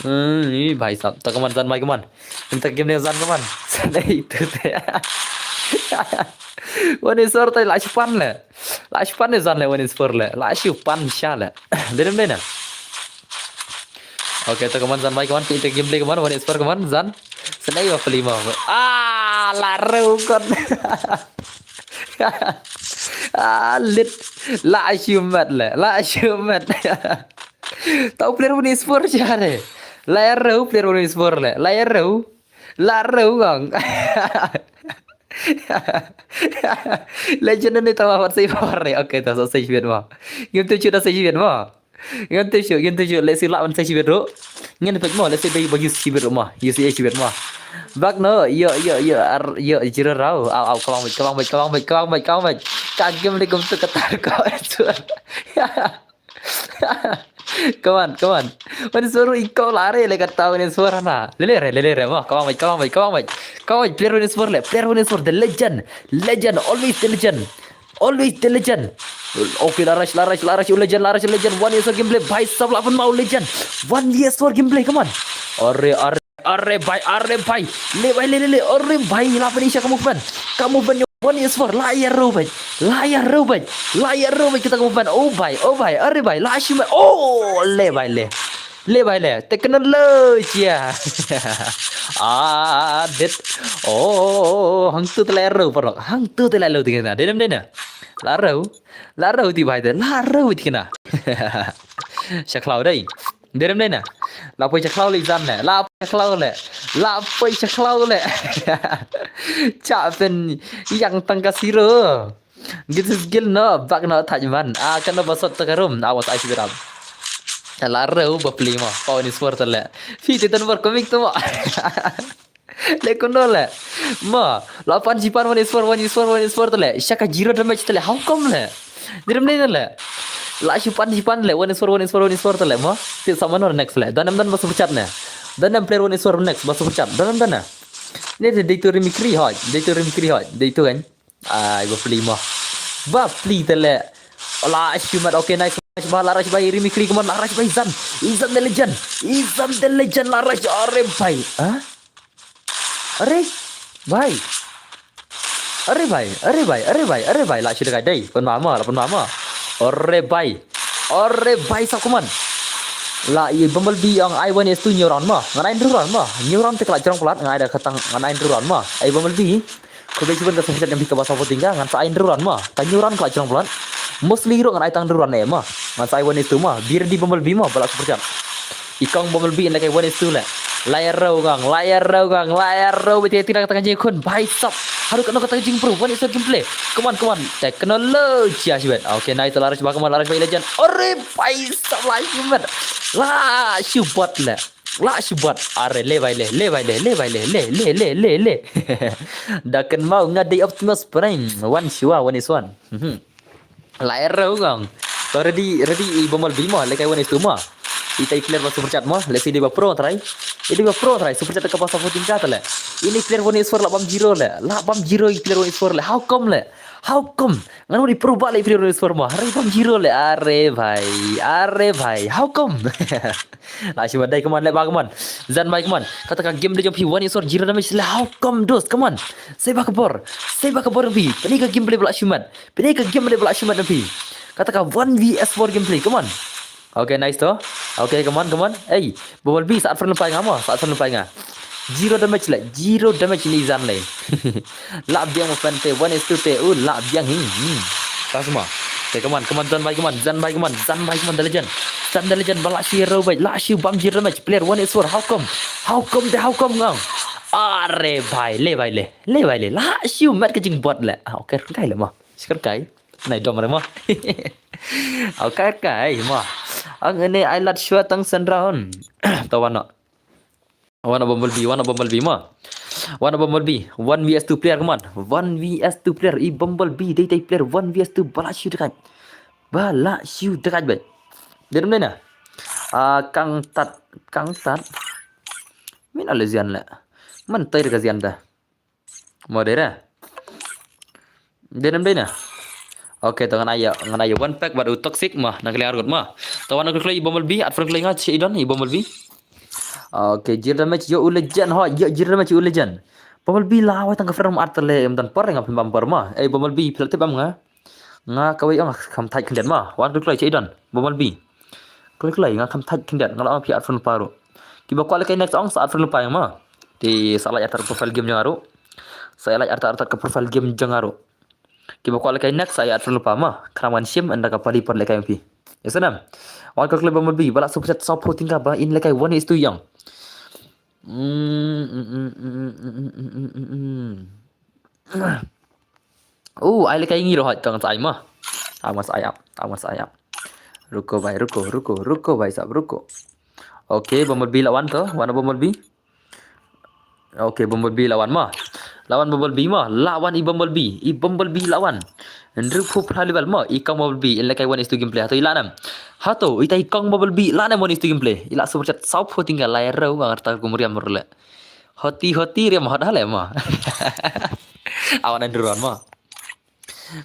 Hmm, i bhai sab. Ta kaman Zan bhai kaman. Minta game ne Zan kaman. Zan ei tu te. Wan is for te la shupan le. La shupan ne Zan le wan is for le. La shupan sha le. Dei dem dei na. Okay, ta kaman Zan bhai kaman. Kita gameplay kaman. Wan is for kaman Zan. Senai wa peli ma. Ah, la reu kon. Ah, lit. La shumat le. La shumat. Tau player wan is for sha le. La reu player wan is for le. La reu. La reu kong. Legend ni tawa wat sei power re. Okay, ta sa sei shibit mo. Ngim tu chu ta sei shibit mo. Ngim tu chu, ngim tu chu. Let's see la wan sei shibit ro. Ngin pek mo, let's see bai bagi shibit ro mo. You see shibit mo. Bak no, yo, yo, yo, ar, yo, jira rau. Au, au, kawang bait, kawang bait, kawang bait, kawang bait, kawang bait. Ka game ni kum tu katar kau. Come on, come on. Wan is for i kau la re le kata wan is for na. Lele re, lele re mo. Come on, come on, come on. Come on, player wan is for le. Player wan is for the legend. Legend, always the legend. Always the legend. Okay, la rush, la rush, la rush, legend, la rush, legend. Wan is for gameplay. Bhai sab la pun mau legend. Wan is for gameplay, come on. Are, are. Are bhai, are bhai. Le bhai, le, le, le. Are bhai, la pun isha ka movement. Ka movement wan is for. La ïa reu bhai. La ïa reu bhai. La ïa reu bhai kita ka movement. Oh bhai, oh bhai. Are bhai, la shi bhai. Oh, le bhai, le. Le bhai, le. Tekna le chia. Ah, dit. Oh, hang tu te la reu parok. Hang tu te la reu tingna. Dei dem dei na. La reu. La reu ti bhai te. La reu tingna. Sha khlaw dei. Derem dei na. La poi sha khlaw le Zan le. La poi sha khlaw le. La poi sha khlaw le. Cha pen yang tang ka siro. Git is gil no bak no thaj man. Ah, kan no basot ta karum. Awas ai sibit am. La reu ba pli mo. Pau ni sport le. Fi te tan bar komik tu mo. Le kuno le. Ma, la pan jipan wan is for, wan is for, wan is for tele. Shaka zero damage tele. How come le? Diram ne le. La shi pan jipan le. Wan is for, wan is for, wan is for tele. Ma, ti sama no next le. Danam dan ba super chat ne. Danam player wan is for next ba super chat. Danam dan ne. Ne de dei tu rimikri hoi. Dei tu rimikri hoi. Dei tu kan. Ai ba pli ma. Ba pli tele. La shi mat. Okay, nice. Ba la rush by rimikri, come on, la rush by Zan. Izan the legend. Izan the legend la rush. Are bhai. Ha? Are bhai. Are bhai, are bhai, are bhai, are bhai. La shi dei, dei. Pun mama, la pun mama. Are bhai. Are bhai sa kuman. La i Bumblebee yang ai wan is tu neuron ma. Ngan ai neuron ma. Neuron te kala jrong pelat ngan ai da katang ngan ai neuron ma. Ai Bumblebee. Ko be chuban ka super chat yang bika basa voting ka ngan sa ai neuron ma. Ka neuron kala jrong pelat. Mostly ro ngan ai tang neuron ne ma. Ngan sa ai wan is tu ma. Bir di Bumblebee ma bala super chat. I kong Bumblebee in la kai wan is tu le. Layer row gang, layer row gang, layer row bete tira kata ka jingkhun, bhai sab. Haduh kano kata ka jingpro, one is a gameplay. Come on, come on. Technology ah shibet. Okay, nice, la rush ba, come on, la rush ba i Legend. Are, bhai sab, la shibet. La shibet le. La shibet. Are, le bhai le, le bhai le, le bhai le, le, le, le, le, le. Da kan mau nga dei Optimus Prime. One shua, one is one. Mhm. Layer row gang. To ready, ready i Bumblebee mo, lekai one is two mo. Ita i player ba super chat mo, let's see dei ba pro try. I dei ba pro try, super chat ka ba supporting ka ta le. Ini player one is four la bam zero le. La bam zero i player one is four le. How come le? How come? Ngan wari pro ba le player one is four mo. Hari bam zero le. Are bhai, are bhai. How come? La shi madai, come on, le ba, come on. Zan bhai, come on. Kata ka game de jong phi one is four zero damage le. How come, dos? Come on. Sei ba ka bor. Sei ba ka bor phi. Pynlong ka game play ba la shimat. Pynlong ka game play ba la shimat na phi. Kata ka one V S four gameplay. Come on. Okay, nice to. Okay, come on, come on. Hey, Bumblebee, saat front line nga mo, saat front line nga. Zero damage le, zero damage ni zan le. La biang mo fan te, one is two te, uh, la biang hi. Hmm. Tas mo. Okay, come on, come on, zan bhai, come on, zan bhai, come on, zan bhai, come on, the Legend. Zan the Legend, ba la shi row bhai, la shi bam zero damage, player one is four, how come? How come te, how come ngang? Are bhai, le bhai le, le bhai le, la shi mat ka jingbot le. Ah, okay, kai le mo. Shikar kai. Nai dom re mo. Au kai kai mo. Ang ine ai lat shwa tang sen round. Tawana. Wana Bumblebee, wana Bumblebee mo. Wana Bumblebee, one V S two player, come on. One V S two player, i Bumblebee, dei dei player, one V S two, ba la shu dekat. Ba la shu dekat bai. Dei dum dei na. Ah, kang tat, kang tat. Min ale zian le. Man tai ka zian da. Mo dei re. Dei nem dei na. Okay, to ngan ai, ngan ai one pack bad u Toxic mo, nang clear good mo. To wan kloi i Bumblebee, at front kloi nga che i don i Bumblebee. Okay, zero damage yo u Legend ho, yo zero damage u Legend. Bumblebee la wai tang ka front at le em dan por nga phi bam por mo. Eh, Bumblebee phi la tip bam nga. Nga kawei ong kham thait khyndiat mo. Wan kloi che i don. Bumblebee. Kloi kloi nga kham thait khyndiat nga la ong phi at front paru. Kiba kwah lehkai next ong sa at front pa mo. Te sa like artat profile game jong nga ruh. Sa like artat artat ka profile game jong nga ruh. Kiba kwah lehkai next sa at front pa mo. Khnang wan shim ynda ka pali pat lehkai phi. Ya sanam. Wan ka kloi Bumblebee ba la super chat saw phew tyngka ba in lehkai one is two yang. Mm, mm, mm. Oh, ai lehkai ngi rohot tang sa ai mo. Tang sa ai ap, tang sa ai ap. Ruko bhai, ruko, ruko, ruko bhai sab, ruko. Okay, Bumblebee lawan to, wan Bumblebee. Okay, Bumblebee lawan mo. Lawan Bumblebee mo, lawan i Bumblebee, i Bumblebee lawan. Hynriew phew phra level mo, i kong Bumblebee, in lehkai one is two gameplay, hato i la nam. Hato, ita i kong Bumblebee, la nam one is two gameplay. I la super chat saw phew tyngka lai rau, ngar ta ku meriam rule. Hoti hoti riam hot hale mo. Awan an ruan mo.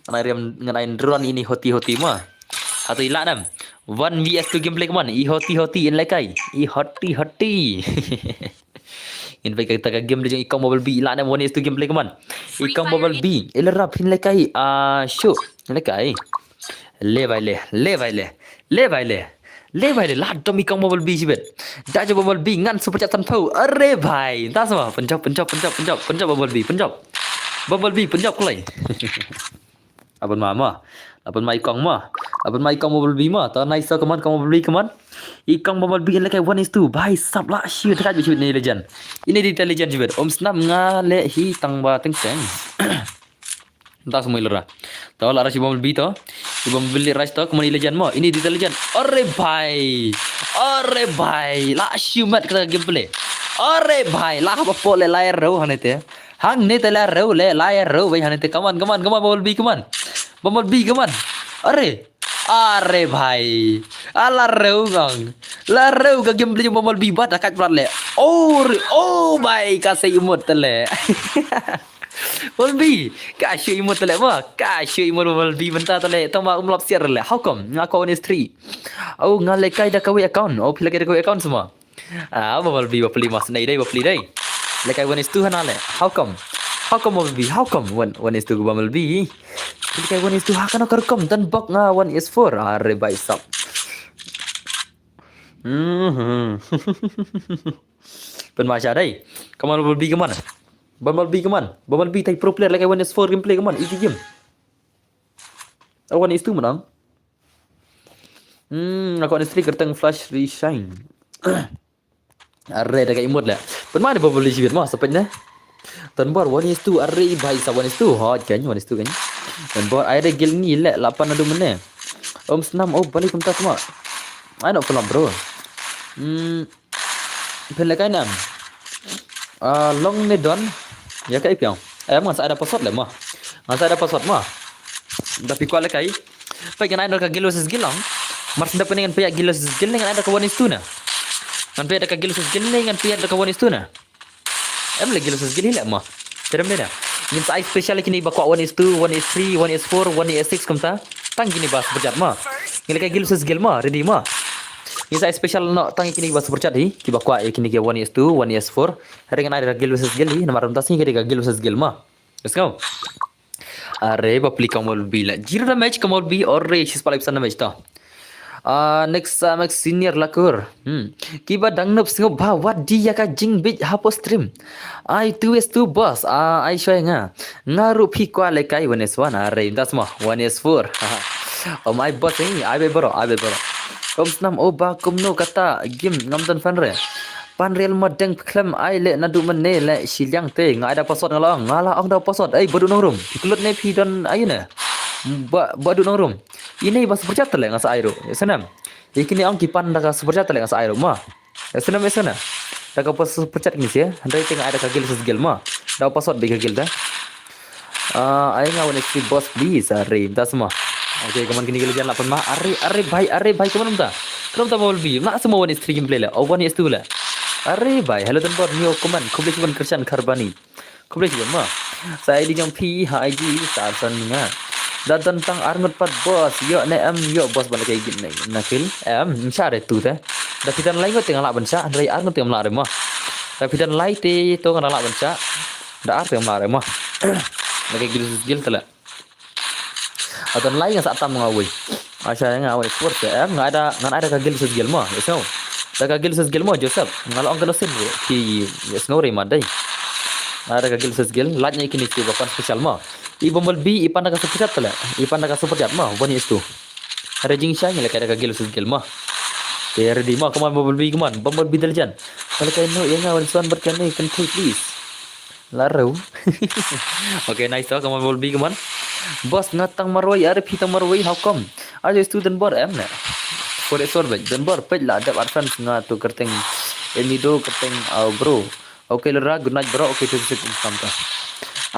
Ngan ai riam, ngan ai ruan ini hoti hoti mo. Hato i la nam. One V S two gameplay come on. I hoti hoti in lehkai. I hoti hoti. In bai kata ka game de jong i kong Bumblebee i la nam one V S two gameplay come on. I kong Bumblebee. I la rap in lehkai. Ah, shu. Lehkai. Le bhai le, le bhai le, le bhai le, le bhai le, la dom i kong Bumblebee shibit. Da jong Bumblebee ngan super chat san phew. Are bhai. Ta sama, pynjop, pynjop, pynjop, pynjop, pynjop Bumblebee, pynjop. Bumblebee, pynjop kloi. Aban ma ma. Aban ma i kong ma. Aban ma i kong Bumblebee ma. Ta nice ta, come on, kong Bumblebee, come on. I kong Bumblebee in lehkai one is two. Bhai sab la shi dekat bit shibit ni Legend. Ini di Legend shibit. Om snap nga le hi tang ba teng teng. Nta semua ilera. To la rush i Bumblebee to. I Bumblebee rush to, kemon i Legend mo. Ini di Legend. Ore bhai. Ore bhai. La shimat kata gameplay. Ore bhai. La haba po le lai rau hangne te. Hangne te lai rau le lai rau bhai hangne te. Come on, come on, come on, Bumblebee, come on. Bumblebee, come on. Ore. Are bhai. Ala rau ngang. La rau ka gameplay jong Bumblebee ba da kat plat le. Oh, oh bhai, ka sei imut te le. Bumblebee, ka shu imut te le mo. Ka shu imut Bumblebee mynta te le. Tang ba um lap siar le. How come? Nga ko one is three. Oh, nga lehkai da kawei account. Oh, phi lehkai da kawei account semua. Ah, Bumblebee ba peli mas nei dei, ba peli dei. Lehkai one is two hana le. How come? How come Bumblebee? How come? One, one is two Bumblebee. Lehkai one is two ha kano ka rukom dan bok nga one is four. Are bhai sab. Mhm. Pen ma sha dei. Come on Bumblebee, come on. Bumblebee, come on. Bumblebee tai pro player lehkai one is four gameplay, come on. Easy game. Oh, one is two menang. Hmm, aku ada strik kerteng flash reshine. Are da ka emote le. Pynmai da Bubble Bee shibit mo, sa peit ne. Don Bor, one is two, are bhai sa one is two. Hot kan, one is two kan. Don Bor, ai da guild ngi le, la pan adu mene. Om snam, oh bali kumta tma. Ai no pynlong bro. Hmm. Pynlong kai nam. Ah, long ne don. Ya ka ipiang. Em ngan sa ai da password le mo. Ngan sa ai da password mo. Da phi kwah le kai. Peit ngan ai da ka guild versus guild long. Mar senda pynlong ngan peit guild versus guild ngan ai da ka one is two na. Ngan peit da ka guild versus guild ngan peit da ka one is two na. Em le guild versus guild hi le mo. Terem de na. Ngin sa ai special kini ba kwah one is two, one is three, one is four, one is six kumta. Tang kini ba super chat mo. Ngin le ka guild versus guild mo, ready mo. Ngin sa ai special no tang kini ba super chat hi. Ki ba kwah kini ki one is two, one is four. Hari ngan ai da guild versus guild hi, namar rum ta sini ka guild versus guild mo. Let's go. Are ba pli Kamal B la. Zero damage Kamal B, ore shi spalai psan damage to. Ah, next, ah, Max Senior Lakur. Hmm. Kiba dang nup sngewbha wat di ya ka jingbit hapo stream. Ai two is two boss. Ah, ai shoi nga. Nga ruh phi kwah le kai one is one. Are das mo one is four. Oh my boss ni. Ai be bro, ai be bro. Om snam o ba kumno kata game ngam don fan re. Pan real ma deng phlem ai le nadu mene le shiliang te nga ai da password nga la ong, nga la ong da password. Ei badu nongrum. Phi klut ne phi don ai ne. Ba badu nongrum. Ini ba super chat le nga sa ai ru. Senam. Ikini ong ki pan da ka super chat le nga sa ai ru ma. Senam senam. Da ka pas super chat ni se. Handai te nga ai da ka guild versus guild ma. Da password be ka guild da. Ah, ai nga one H P boss please. Are, da semua. Okay, kaman kini guild jan la pan ma. Are, are bhai, are bhai kaman ta. Kaman ta Bubble Bee. Na semua one H three gameplay la. Oh, one H two la. Are bhai, hello Don Bor, new comment. Khublei shibun Krishan Kharbani. Khublei shibun ma. Sa I D jong phi ha I G sa san nga. Da don tang arngut pat boss. Yo ne em yo boss ban kai git ne. Na kill. Em, sha re tu te. Da phi don lai ngut te nga lah ban sha. Hynrei arngut te ngam lah re ma. Da phi don lai te to nga lah ban sha. Da ar te ngam lah re ma. Na kai guild versus guild te la. Atan lai nga sa tam nga wei. Asha nga wei sport em nga ada nga ada ka guild versus guild mo. Yes no. Da ka guild versus guild mo Joseph. Nga la ong ka no sin ru. Ki yes no re ma dai. Nga ada ka guild versus guild. Laj ni kini ki ba pan special mo. I Bumblebee i pan da ka super chat tala. I pan da ka super chat mo. One is two. Ada jing shang le ka da ka guild versus guild mo. Te ready mo, come on Bumblebee, come on. Bumblebee dalajan. Kala ka no ya nga wan swan berkane kan please. Larau. Okay, nice talk. Come on, Bumblebee, come on. Boss, nga tang marwei, are phi tang marwei, how come? Are you student bor em ne? For a sort, bej. Don Bor, pej la dep advance nga tu kerteng. Emido kerteng, au bro. Okay, lera, good night bro. Okay, tu sik um tam ta.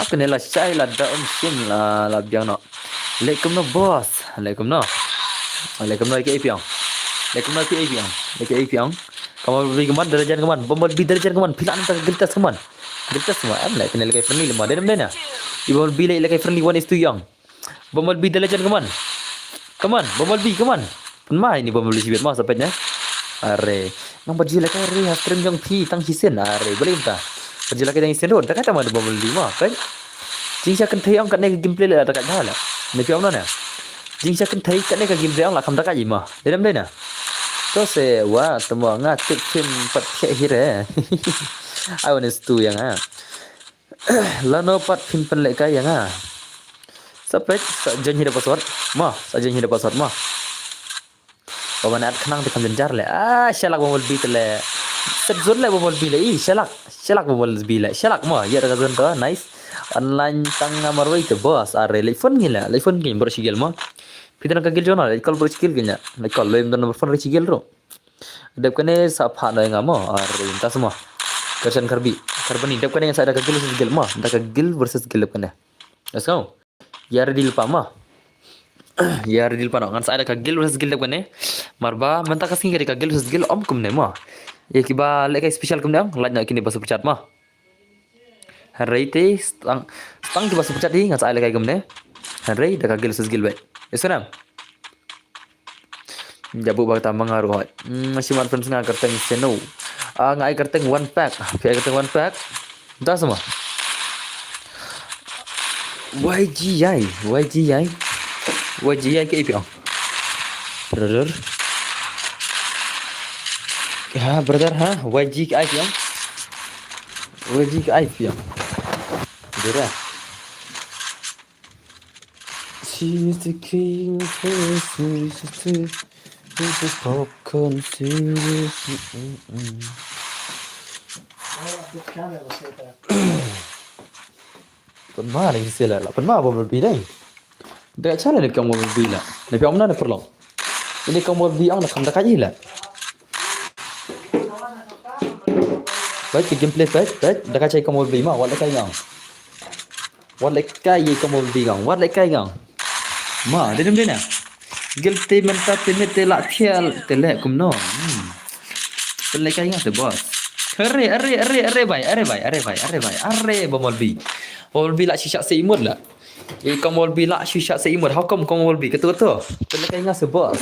Aku ne la shai la da um sim la la biang no. Alaikum no boss. Alaikum no. Alaikum no ke ipiang. Alaikum no ke ipiang. Ke ipiang. Come on, Bumblebee, come on. Dalajan, come on. Bumblebee, dalajan, come on. Pila nang tak guild test, come on. Guild test, come on. Em, like, kena like friendly, lima. Dena, dena. Bumblebee, like, like friendly, one is too young. Bumblebee, dalajan, come on. Come on, Bumblebee, come on. Pun mai ni Bumblebee sibit ma, sapet ne. Are. Nang baju like, are, ha stream jong phi, tang hisen. Are, boleh minta. Baju like, tang hisen, ro. Dah kata mana Bumblebee ma, kan? Jing sha kynthei ong katne ka gameplay la da ka jala. Ne pi ong na ne. Jing sha kynthei katne ka gameplay ong la kham da ka jima. Dei dam dei na. To se wa tamo nga tip phim pat khe hire. Ai wan is tu yang ha. Lano pat phim pen leka yang ha. Sa pet sa jan hire password. Ma, sa jan hire password ma. Ba ban at khnang te kham jynjar le. Ah, shalak Bumblebee te le. Set zone le Bumblebee le. Ih, shalak. Shalak Bumblebee le. Shalak mo. Ya da ka zone to. Nice. Online tang nga marwei te boss. Are le phone ngi le. Le phone ngi bro shigel mo. Phi te na ka gel jona. Le call bro shigel kenya. Le call lo im don number phone re shigel ro. Dep kane sa pha no nga mo. Are tas mo. Kersen Karbi. Karbani. Dep kane sa da ka gel versus gel mo. Da ka gel versus gel dep kane. Let's go. Ya ready lypa ma. Ya ready lypa no. Ngan sa ai da ka guild versus guild dep kane. Marba mynta ka sngi ka dei ka guild versus guild om kumne ma. Ya kiba leh ka special kumne ong, like na kine ba super chat ma. Hynrei te stang stang kiba super chat hi ngan sa ai leh ka kumne. Hynrei da ka guild versus guild bai. Yes na. Jabu ba kata ma nga ruh hoi. Hmm, shimat friends nga kerteng seno. Ah, nga ai kerteng one pack. Phi ai kerteng one pack. Da sama. Y G I, Y G I. Y G I ke ipiang. Brother. Ha, brother ha. Y G ke ipiang. Y G ke ipiang. Brother. She's the king of the popcorn series. Mm-mm-mm. Pynma la ïa sila la pynma Bumblebee dei. Dei cha la ne kong Bumblebee la. Ne phi ong na ne pyrlok. Ini kong Bumblebee ong na kham da ka ila. Baik, ki gameplay baik, baik. Da ka chai kong Bumblebee ma, wat la kai ngam. Wat la kai ye kong Bumblebee ngam, wat la kai ngam. Ma, dei dem dei na. Guilty mynta te mit te la thial te le kumno. Hmm. Te le kai ngam te boss. Are, are, are, are bai, are bai, are bai, are bai, are Bumblebee. Bumblebee la shisha se imut la. Ye kong Bumblebee la shisha se imut. How come kong Bumblebee? Ketu ketu. Te le kai ngam se boss.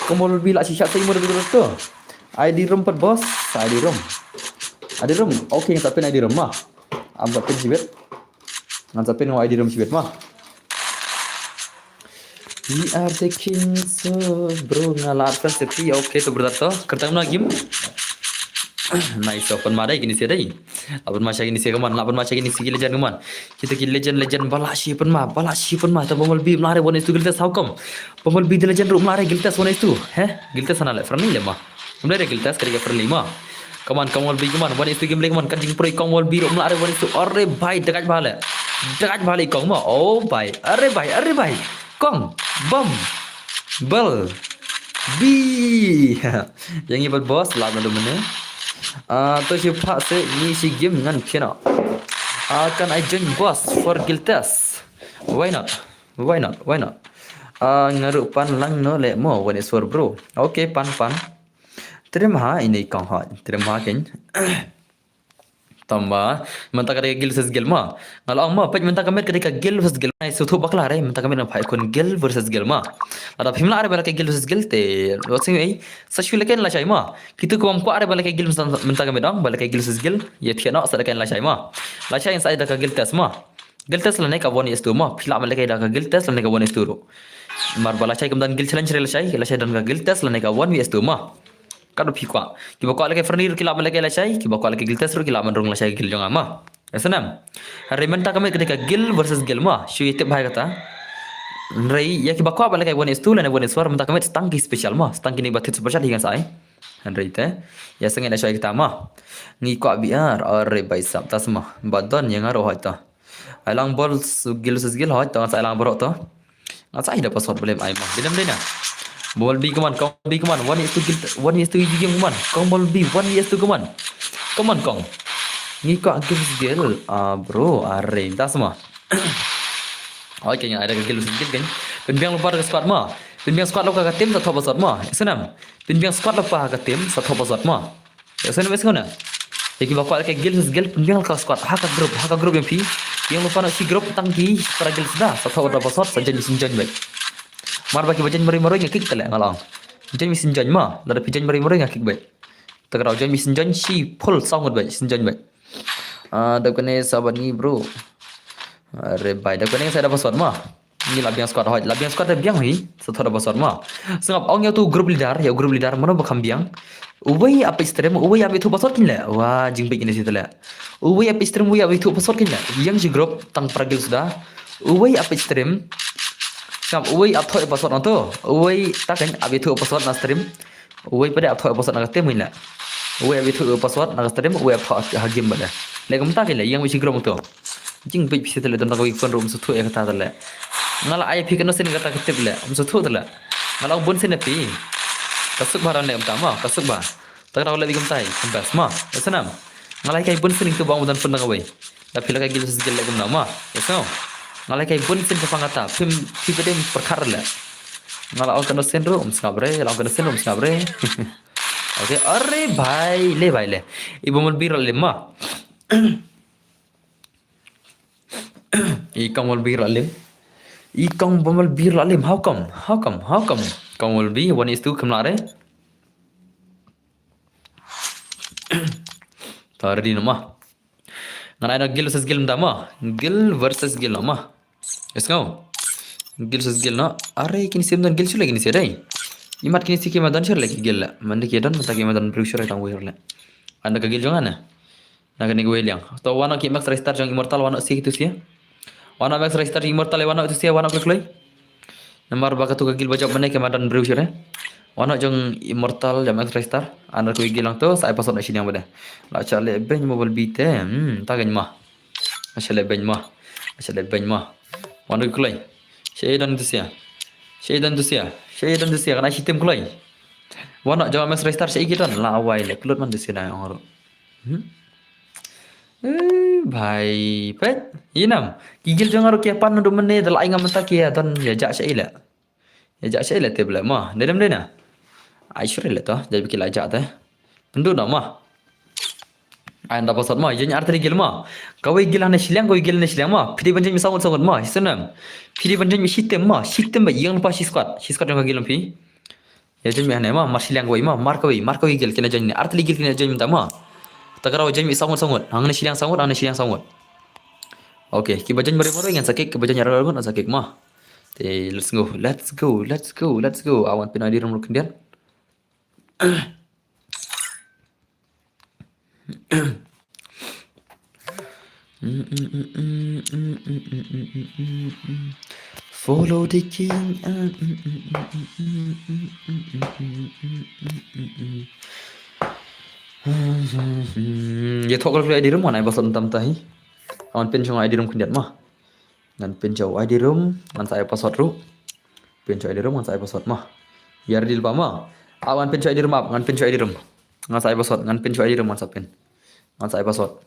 Kong Bumblebee la shisha se imut ketu ketu. I D room pat boss. I D room. I D room. Okay, ngan sa pyn I D room ma. Am sa pyn shibit. Ngan sa pyn ngan I D room shibit ma. We are the kings of bro, nga la advance te phi. Okay, to brother to. Kyrteng na game. Nice, open ma dei kini sia dei. Open ma sha kini sia kaman, open ma sha kini sia ki legend kaman. Kita ki legend, legend ba la shi pynma, ba la shi pynma. Ta Bumblebee mla re one is two guild test, how come? Bumblebee the legend ruh mla re guild test one is two. He? Guild test sana le, friendly le ma. Mla re guild test, ka dei ka friendly ma. Come on, kong Bumblebee, come on. One is two game le, come on. Kan jingpyrshah kong Bumblebee ruh mla re one is two. Are bai, degaj bha le. Degaj bha le kong ma. Oh bai, are bai, are bai. Kong, bom, bel, bi. Yang ibat boss, lap na domene. Ah, to shi pha se ni shi game ngan kena. Ah, can I join boss for guild test? Why not? Why not? Why not? Ah, nga ruh pan lang no le mo, one is four bro. Okay, pan pan. Trim ha ini kong ha. Trim ha ken. Tamba, mynta ka dei ka guild versus guild ma. Nga la ong ma, peit mynta ka met ka dei ka guild versus guild. Ai, shu thuh bakla re, mynta ka met nga phai khun guild versus guild ma. Lada phim lah re ba la ka guild versus guild te, wat sing ei, sa shu leken lashai ma. Kitu kibym kwah re ba la ka guild mynta, mynta ka met ong, ba la ka guild versus guild, ïa thiah noh sa leken lashai ma. Lashai sa da ka guild test ma. Guild test lane ka one is two ma. Phi lah ban lehkai da ka guild test lane ka one is two ruh. Mar ba lashai kam don guild challenge re lashai, lashai don ka guild test lane ka one v two ma. Ka da phi kwah. Kiba kwah lehkai friendly ruh ki lah ban lehkai lashai, kiba kwah lehkai guild test ruh ki lah ban rung lashai guild jong nga ma. Ïa snem. Hynrei mynta ka met ka dei ka guild versus guild ma. Shu ïa tip bha ïa kata. Hynrei ïa kiba kwah ban lehkai one is two lane one is four mynta ka met sa tang ki special ma. Sa tang kine ba thied special hi ngan sa ai. Hynrei te. Ïa sngewbha lashai kata ma. Ngi kwah biar are bai sap tas ma. Ba don ïa nga ruh hoi ta. Ai lang bol guild versus guild hoi, to ngan sa ai lang baroh to. Ngan sa ai da password ba lem ai ma. Dei nam dei na. Bumblebee, come on, kong Bumblebee, come on. One is to guild, one is to guild, come on. Kong Bumblebee, one is to, come on. Come on, kong. Ngi kwah guild versus guild. Ah, bro, are, das ma. Okay, ngan ai da guild versus guild kan. Pynbiang lypa ka squad ma. Pynbiang squad lypa ka team sa thoh password ma. Snam. Pynbiang squad lypa ka team sa thoh password ma. Ïa sngewbha sngewbha na. Ïa kiba kwah lehkai guild versus guild pynbiang ka squad ha ka group, ha ka group ïa phi. Ïa lypa na shi group tang ki para guild suda, sa thoh da password sa join mission join beit. Mar ba kiba join marwei marwei nga kick tele nga la ong. Join mission join ma, lada phi join marwei marwei nga kick beit. Te ka dei join mission join shi full sound beit, mission join beit. Ah, da kane sa ban ngi bro. Are bai, da kane sa da password ma. Ngi la biang squad hoi, la biang squad da biang hi. Sa thoh da password ma. Sngap ong ïa utu group leader, ïa group leader mano ba kham biang. Uwei ap stream, uwei ap ithuh password kin leh. Wa, jingbit kine shi tele. Uwei ap stream, uwei ap ithuh password kin leh. Ïa shi group tang para guild suda. Uwei ap stream. Sngap uwei ap thoh password na to. Uwei ta kan ap ithuh password na stream. Uwei pat de ap thoh password na ka team kin leh. Uwei ap ithuh password na ka stream, uwei ap thoh ha game pat de. Leh kumta kin leh, ïa shi group to. Jingbit phi shi tele, don tang kawei phone ruh um sngewthuh ïa kata tele. Nga la ai phi kano sien kata ka tip leh, um sngewthuh tele. Nga la ong bun sien phi. Ka suk bha don leh kumta ma, ka suk bha. Ta ka dei leh bad kumta hi, ka best ma. Ïa snam. Nga la ai kai bun sien tu ba ong don phone tang kawei. Da phi lehkai guild versus guild leh kumno ma. Ïa snam. Nga la ai kai bun sien ka pang kata, phim phi pat de pyrkhat leh. Nga la ong kano sien ruh um sngap re, la ong kano sien ruh um sngap re. Okay, are bai le bai le. I Bumblebee ruh lem ma. I kong Bumblebee ruh lem. I kong Bumblebee ruh lem. How come? How come? How come? Kong Bumblebee, one is to kham lah re. Ta ready no ma. Ngan ai na guild versus guild mynta ma. Guild versus guild no ma. Ïa sngew. Guild versus guild no. Are kine sim don guild shu leh kine sia dei. Imat kine sia ki ma don shu leh ki guild leh. Manda ki don, manda ki ma don briew shu leh tang wei leh. Anda ka guild jong nga na. Na kane kawei liang. To wano ki max register jong Immortal wano sia kitu sia. Wano max register jong Immortal wano itu sia wano klik loi. Namar ba katu ka guild ba jop mane ki ma don briew shu re. Wan noh jong Immortal jong Max Star. An da kawei gil lang to, sa ai password na shiliang bad de. La cha le beng mobile bite. Hmm, ta gan ma. Acha le beng ma. Acha le beng ma. Wan da kloi. She don tu sia. She don tu sia. She don tu sia, kan ai shitem kloi. Wan noh jong Max Star, she ki don la wai le klut man tu sia na ong ro. Hmm. Eh, bhai, pet. Inam. Ki gil jong ro ki pan do mene da la ai ngam ta ki don ya ja she le. Ya ja she le te ble ma. Dedem dena. Ai sure le to. Jadi ki la ja te. Pendu na ma. Ai da password ma. Jeng arteri gil ma. Kawei gil hane shiliang, kawei gil hane shiliang ma. Phi dei ban jeng mi sangut sangut ma. Isnam. Phi dei ban jeng mi shitem ma. Shitem ba yang pa shi squad. Shi squad jong ka gil phi. Ya jeng mi hane ma. Mar shiliang kawei ma. Mar kawei. Mar kawei gil kena jeng ni. Arteri gil kena jeng mi ta ma. Ta karaw jeng mi sangut sangut. Hangne shiliang sangut, hangne shiliang sangut. Okay, ki ba jeng mari mari ngan sakik, ki ba jeng mari mari ngan sakik ma. Te, let's go, let's go, let's go, let's go. Awan pin ID room ro khyndiat. Follow the king. Ya thok kal ID room, wan ai password tam ta hi. Awan pin shong ID room khyndiat ma. Ngan pin sha u ID room, ngan sa ai password ruh. Pin sha u ID room, ngan sa ai password ma. Yar dil ba ma. Awan pin sha u ID room ap, ngan pin sha u ID room. Ngan sa ai password, ngan pin sha u ID room, ngan sa pin. Ngan sa ai password.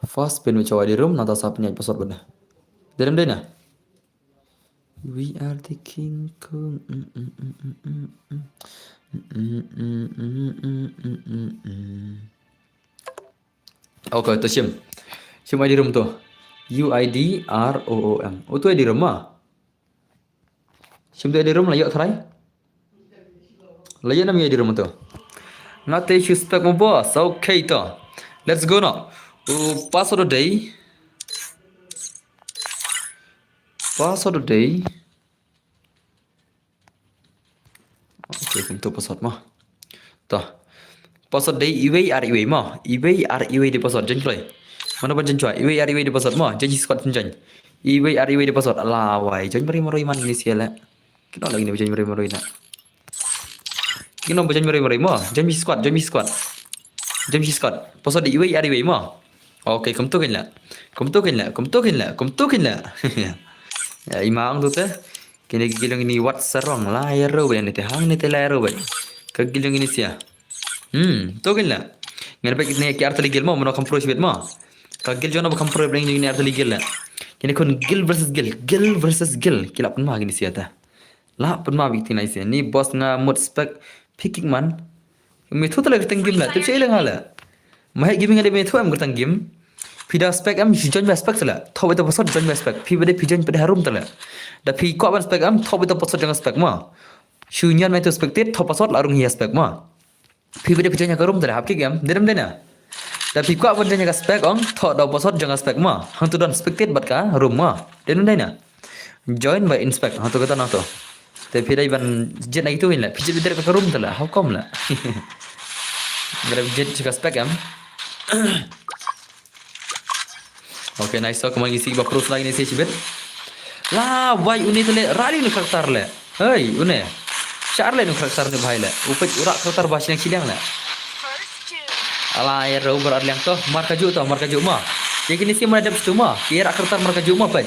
First pin sha u ID room, ngan sa pin ai password bad. Dedem dena. We are the King Kong. Okay, to shim. Shim ID room to. U I D R O O M. Uto ID room ma. Shim to ID room la ïoh tharai. La ïoh nam ID room to. Ngate suspect mo boss. Okay to. Let's go now. U password dei. Password dei. Okay, kumto password ma. To. Password dei iwei ar iwei ma. Iwei ar iwei dei password, jeng kloi. Mano ban jeng chwa. Iwei ar iwei dei password ma. Jeng squad jeng. Iwei ar iwei dei password. Ala wai, jeng mari mari man ni siala. Kino lagi ni jeng mari mari na. Kino ba jeng mari mari ma. Jeng squad, jeng squad. Jeng squad. Password dei iwei ar iwei ma. Okay, kumto kin la. Kumto kin la, kumto kin la, kumto kin la. Ya, imang tu te. Kini gilong ini wat sarong la ya ro ba ni te hang ni te la ya ro ba. Ka gilong ini sia. Hmm, to kin la. Ngan pek ni ki arteli gil ma, mano kam pro shibet ma. Ka gil jono ba kam pro bring ni arteli gil la. Kini kun gil versus gil, gil versus gil. Kilap ma kini sia ta. La pun ma bik tinai sia. Ni boss nga mut spec picking man. Me thu tala kyrteng game la, tip sha ileng hala. Mahek gaming ada me thu em kyrteng game. Phi da spec em, shi join ba spec tala. Thok bita password join ba spec. Phi bade phi join pada harum tala. Da phi kwah ban spec em, thok bita password join spec ma. Shu nyan me thu spectate, thok password la rung hi spec ma. Phi bade phi join ha ka room tala, hap kick em, dedem dena. Da phi kwah ban join ha ka spec ong, thok da password join ha spec ma. Hangtu don spectate bad ka room ma. Dedem dena. Join by inspect. Ha tu kata na tu. Te phi dei ban jet na itu la. Phi jet biter ka room tala. How come la? Grab jet ka spec em. Okay, nice to. Kumang isi ba cruise lagi ni si chibet. La, wai une tale rali ni karakter le. Hei, une. Shar le ni karakter ni bhai le. Upet ura karakter ba shinang shiliang le. Ala ya ro bar arliang to, markaju to, markaju ma. Ye kini si ma dep stu ma, ki rak kertar markaju ma pej.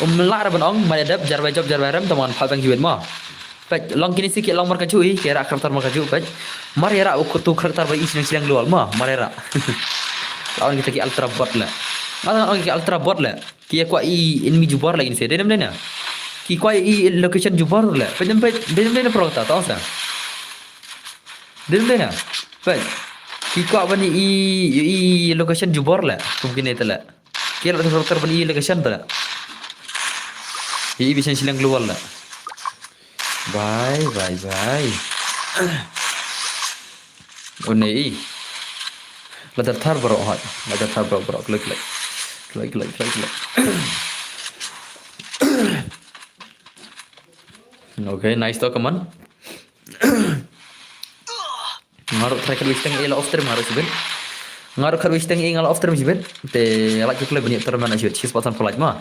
Um la ra ban ong ma dep jar bai job jar bai rem to man pha bang jiwet ma. Pej long kini si ki long markaju i, ki rak kertar markaju pej. Mar ya ra u kutu kertar bai i sing siang lual ma, mar ya ra. Lawan kita ki ultra bot le. Ngata ong ki ultra bot le. Ki ya kwa i enemy jubor lagi ni si. Denem dena. Ki kwa i location jubor le. Pej pej denem dena pro ta ta sa. Dil dina. Pej. Ki kwah bani i i location jubor la. Kum kine tala. Ki la doktor bani i location tala. I bisan silang keluar la. Bye bye bye. Une i. La dar thar bro hat. La dar thar bro bro klik klik. Klik klik klik klik. Okay, nice to, come on. Ngaro try khat wisteng e la off stream ngaro sibin. Ngaro khat wisteng e ngalo off stream sibin. Te la kikle bini terman asyut. Sis patan polite ma.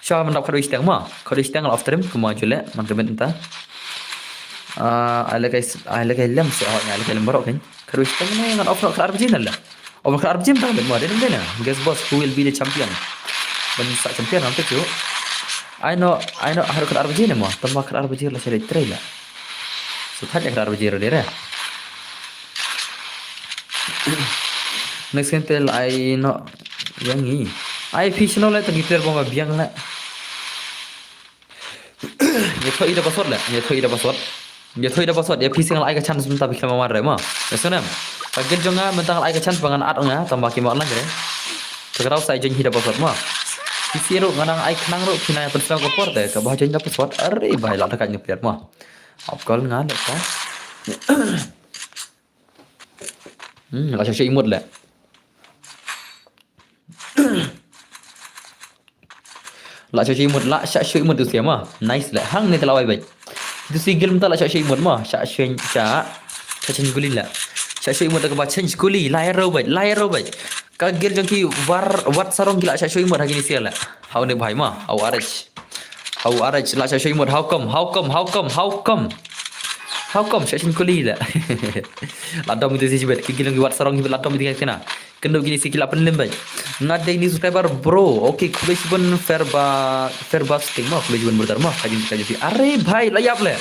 Sha mandap khat wisteng ma. Khat wisteng la off stream kuma jule man kebet enta. Ah, ai la kai, ai la kai lem se, oh, ai la kai lem baroh kan. Kadu ista ne ngan off khat arbaje na la. Off khat arbaje ta mo, dei dei na. Guess boss, who will be the champion? Ban sa champion ngan tu. Ai no, ai no, haduh khat arbaje na mo. Tang ba khat arbaje la sha dei trei la. So thaj khat arbaje ro dei re. Next game tel ai no. Yang i. Ai phi sno la ta ki player bomba biang la. Ïathuh ïa da password le, ïathuh ïa da password. Ïathuh ïa da password, ïa phi sing la ai ka chance mynta phi khlem mar re mo. Ïa sngewnem. Ka guild jong nga mynta la ai ka chance ba ngan add nga, tang ba ki ma online re. Ka rau sa join hi da password mo. Phi sing ruh nga nang ai khnang ruh phi nang ïa pynslem ka por te, ka ba join da password. Are bhai la da ka ni player mo. Ap kol nga le ka. Hmm, la sha sha imut le. La sha sha imut, la sha sha imut tu siama. Nice le. Hangne te la wai bai. Tu si guild mynta la sha sha imut ma. Sha sha sha. Sha sha guli la. Sha sha imut ka ba change guli. La ero bai, la ero bai. Ka guild jong ki War, Wat Sarong ki la sha sha imut ha kine sia la. Hau ne bhai ma. Hau arach. Hau arach la sha sha imut. How come? How come? How come? How come? How come? Sha sha guli la. La dom tu si jibet. Ki guild jong ki Wat Sarong ki la dom tu kena. Kynduh kine si ki la pynlem bai. Nga dei new subscriber bro. Okay, khublei shibun Ferba, Ferba Sting ma, khublei shibun brother ma. Ka jingkyrkhu jong phi. Are bhai, la ïap le.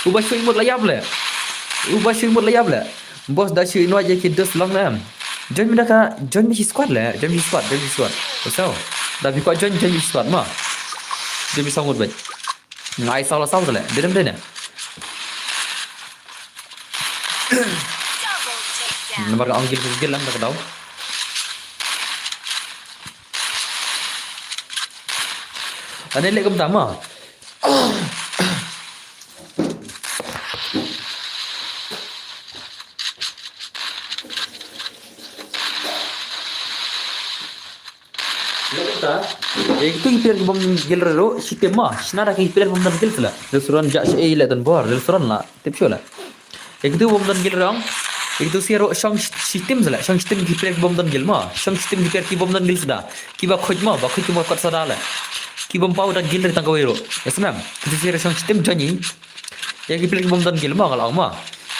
U ba shu imut la ïap le. U ba shu imut la ïap le. Boss da shu invite ïa ki dos long na em. Join me da ka, join me shi squad le, join me shi squad, join me shi squad. Ko saw. Da phi kwah join, join me shi squad ma. Join me shi squad bai. Nga ai saw la saw le. Dei dem dei ne. Namar ka ong gil gil lang ka daw. Ane le kumta ma. Ïa kitu ki player ki bym don gil ruh, shi tim ma, shna da ki player bym don gil sla. Lil Suran ja shi ei le don bor, Lil Suran la, tip shu la. Ïa kitu bym don gil ruh, ïa kitu sia ruh shong shi tim sla, shong shi tim ki player ki bym don gil ma, shong shi tim ki player ki bym don gil sda. Ki ba khuid ma, ba khuid ki ba kot sda la. Ki bym paw da gil ruh tang kawei ruh. Ïa snam, kitu sia ruh shong shi tim jani. Ïa ki player bym don gil ma nga la ong ma.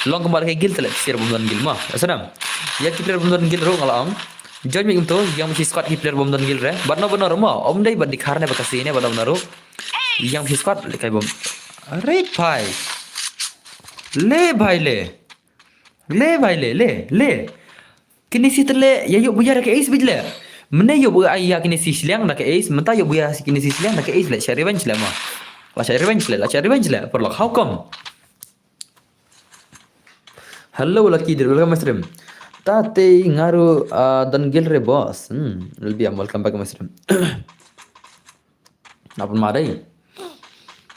Long kumba ki gil te leh ki player bym don gil ma. Ïa snam. Ïa ki player bym don gil ruh nga la ong. Join me kumto, ïa ma shi squad ki player bym don gil re. Bad no bad no ruh ma. Ym dei bad Dkhar ne bad Khasi ne bad no bad no ruh. Ïa ma shi squad le kai bym. Are bhai. Le bhai le. Le bhai le, le, le. Kine si te le, ïa ïoh buya da ka ace bit le. Mene ïoh buya ïa kine si shiliang da ka ace, mynta ïoh buya kine si shiliang da ka ace le, sha revenge le ma. La sha revenge le, la sha revenge le, paralok, how come? Hello, Lucky, dear, welcome my stream. Tate nga ruh, ah, don gil re boss. Hmm, L B M, welcome back my stream. La pynma dei.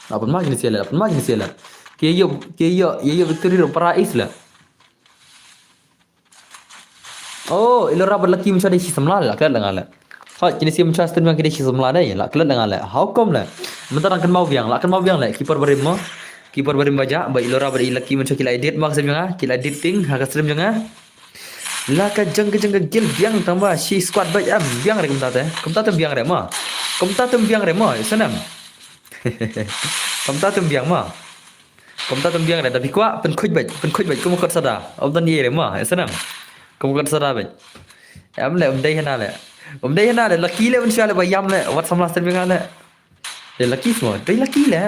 La pynma kine sia le, la pynma kine sia le. Ki ïoh, ki ïoh, ïa ïoh victory ruh para ace le. Oh, Ilora bad Lucky mynshwa dei shi samla le, la klet le nga le. Hoi, kine sia mynshwa stem ki dei shi samla dei, la klet le nga le. How come le? Mynta dang kynmaw biang, la kynmaw biang le. Keeper barim mo. Keeper barim ba jah, ba Ilora bad i Lucky mynshwa ki la edit ma ka stream jong nga, ki la edit ting ha ka stream jong nga. La ka jong ka jong ka gil biang tang ba shi squad bad em biang re kumta te. Kumta te biang re ma. Kumta te biang re ma, ïa snam. Kumta te biang ma. Kumta te biang re, da phi kwah pynkhuid bad, pynkhuid bad kum kot sada. Ym don ïa re ma, ïa snam. Kum kot sada bad. Em le, ym dei hana le. Ym dei hana le, Lucky le mynshwa le ba ïam le, wat samla stem biang le. Dei Lucky mo, dei Lucky le.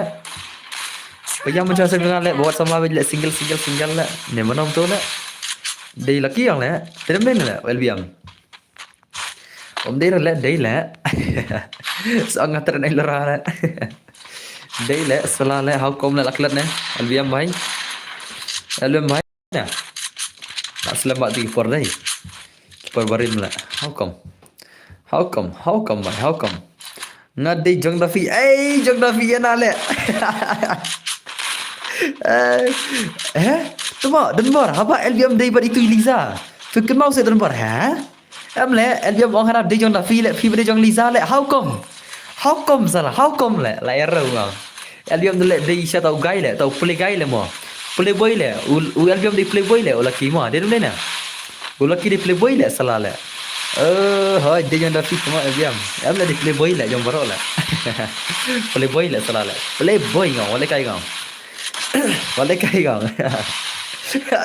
Ba ïam mynshwa stem biang le, ba wat samla bad le single, single, single le. Ne manom to le. Dei Lucky yang le, te dem dei le, L B M. Ym dei re le, dei le. Sa nga tren ai lera le. Dei le, sala le, how come le la klet ne. L B M bhai. L B M bhai. Na. Na slem ba ti por dei. Ki por barim le. How come? How come? How come bhai? How come? Nga dei Jong Dafi. Ei, Jong Dafi ïa na le. Eh, eh, tuma, Denbor, haba L B M dei bad itu Liza. Phi kynmaw se Denbor, ha? Em le, L B M ong hana dei Jong Dafi le, phi ba dei Jong Liza le. How come? How come sala? How come le? La error nga. L B M de le dei sha tau guy le, tau play guy le mo. Playboy le, u, u L B M dei playboy le, u Lucky mo. Dei dei na. U Lucky dei playboy le sala le. Eh, hoi, dei Jong Dafi mo L B M. Em le dei playboy le, jong baroh le. Playboy le sala le. Playboy nga, wale kai nga. Wat lehkai kong.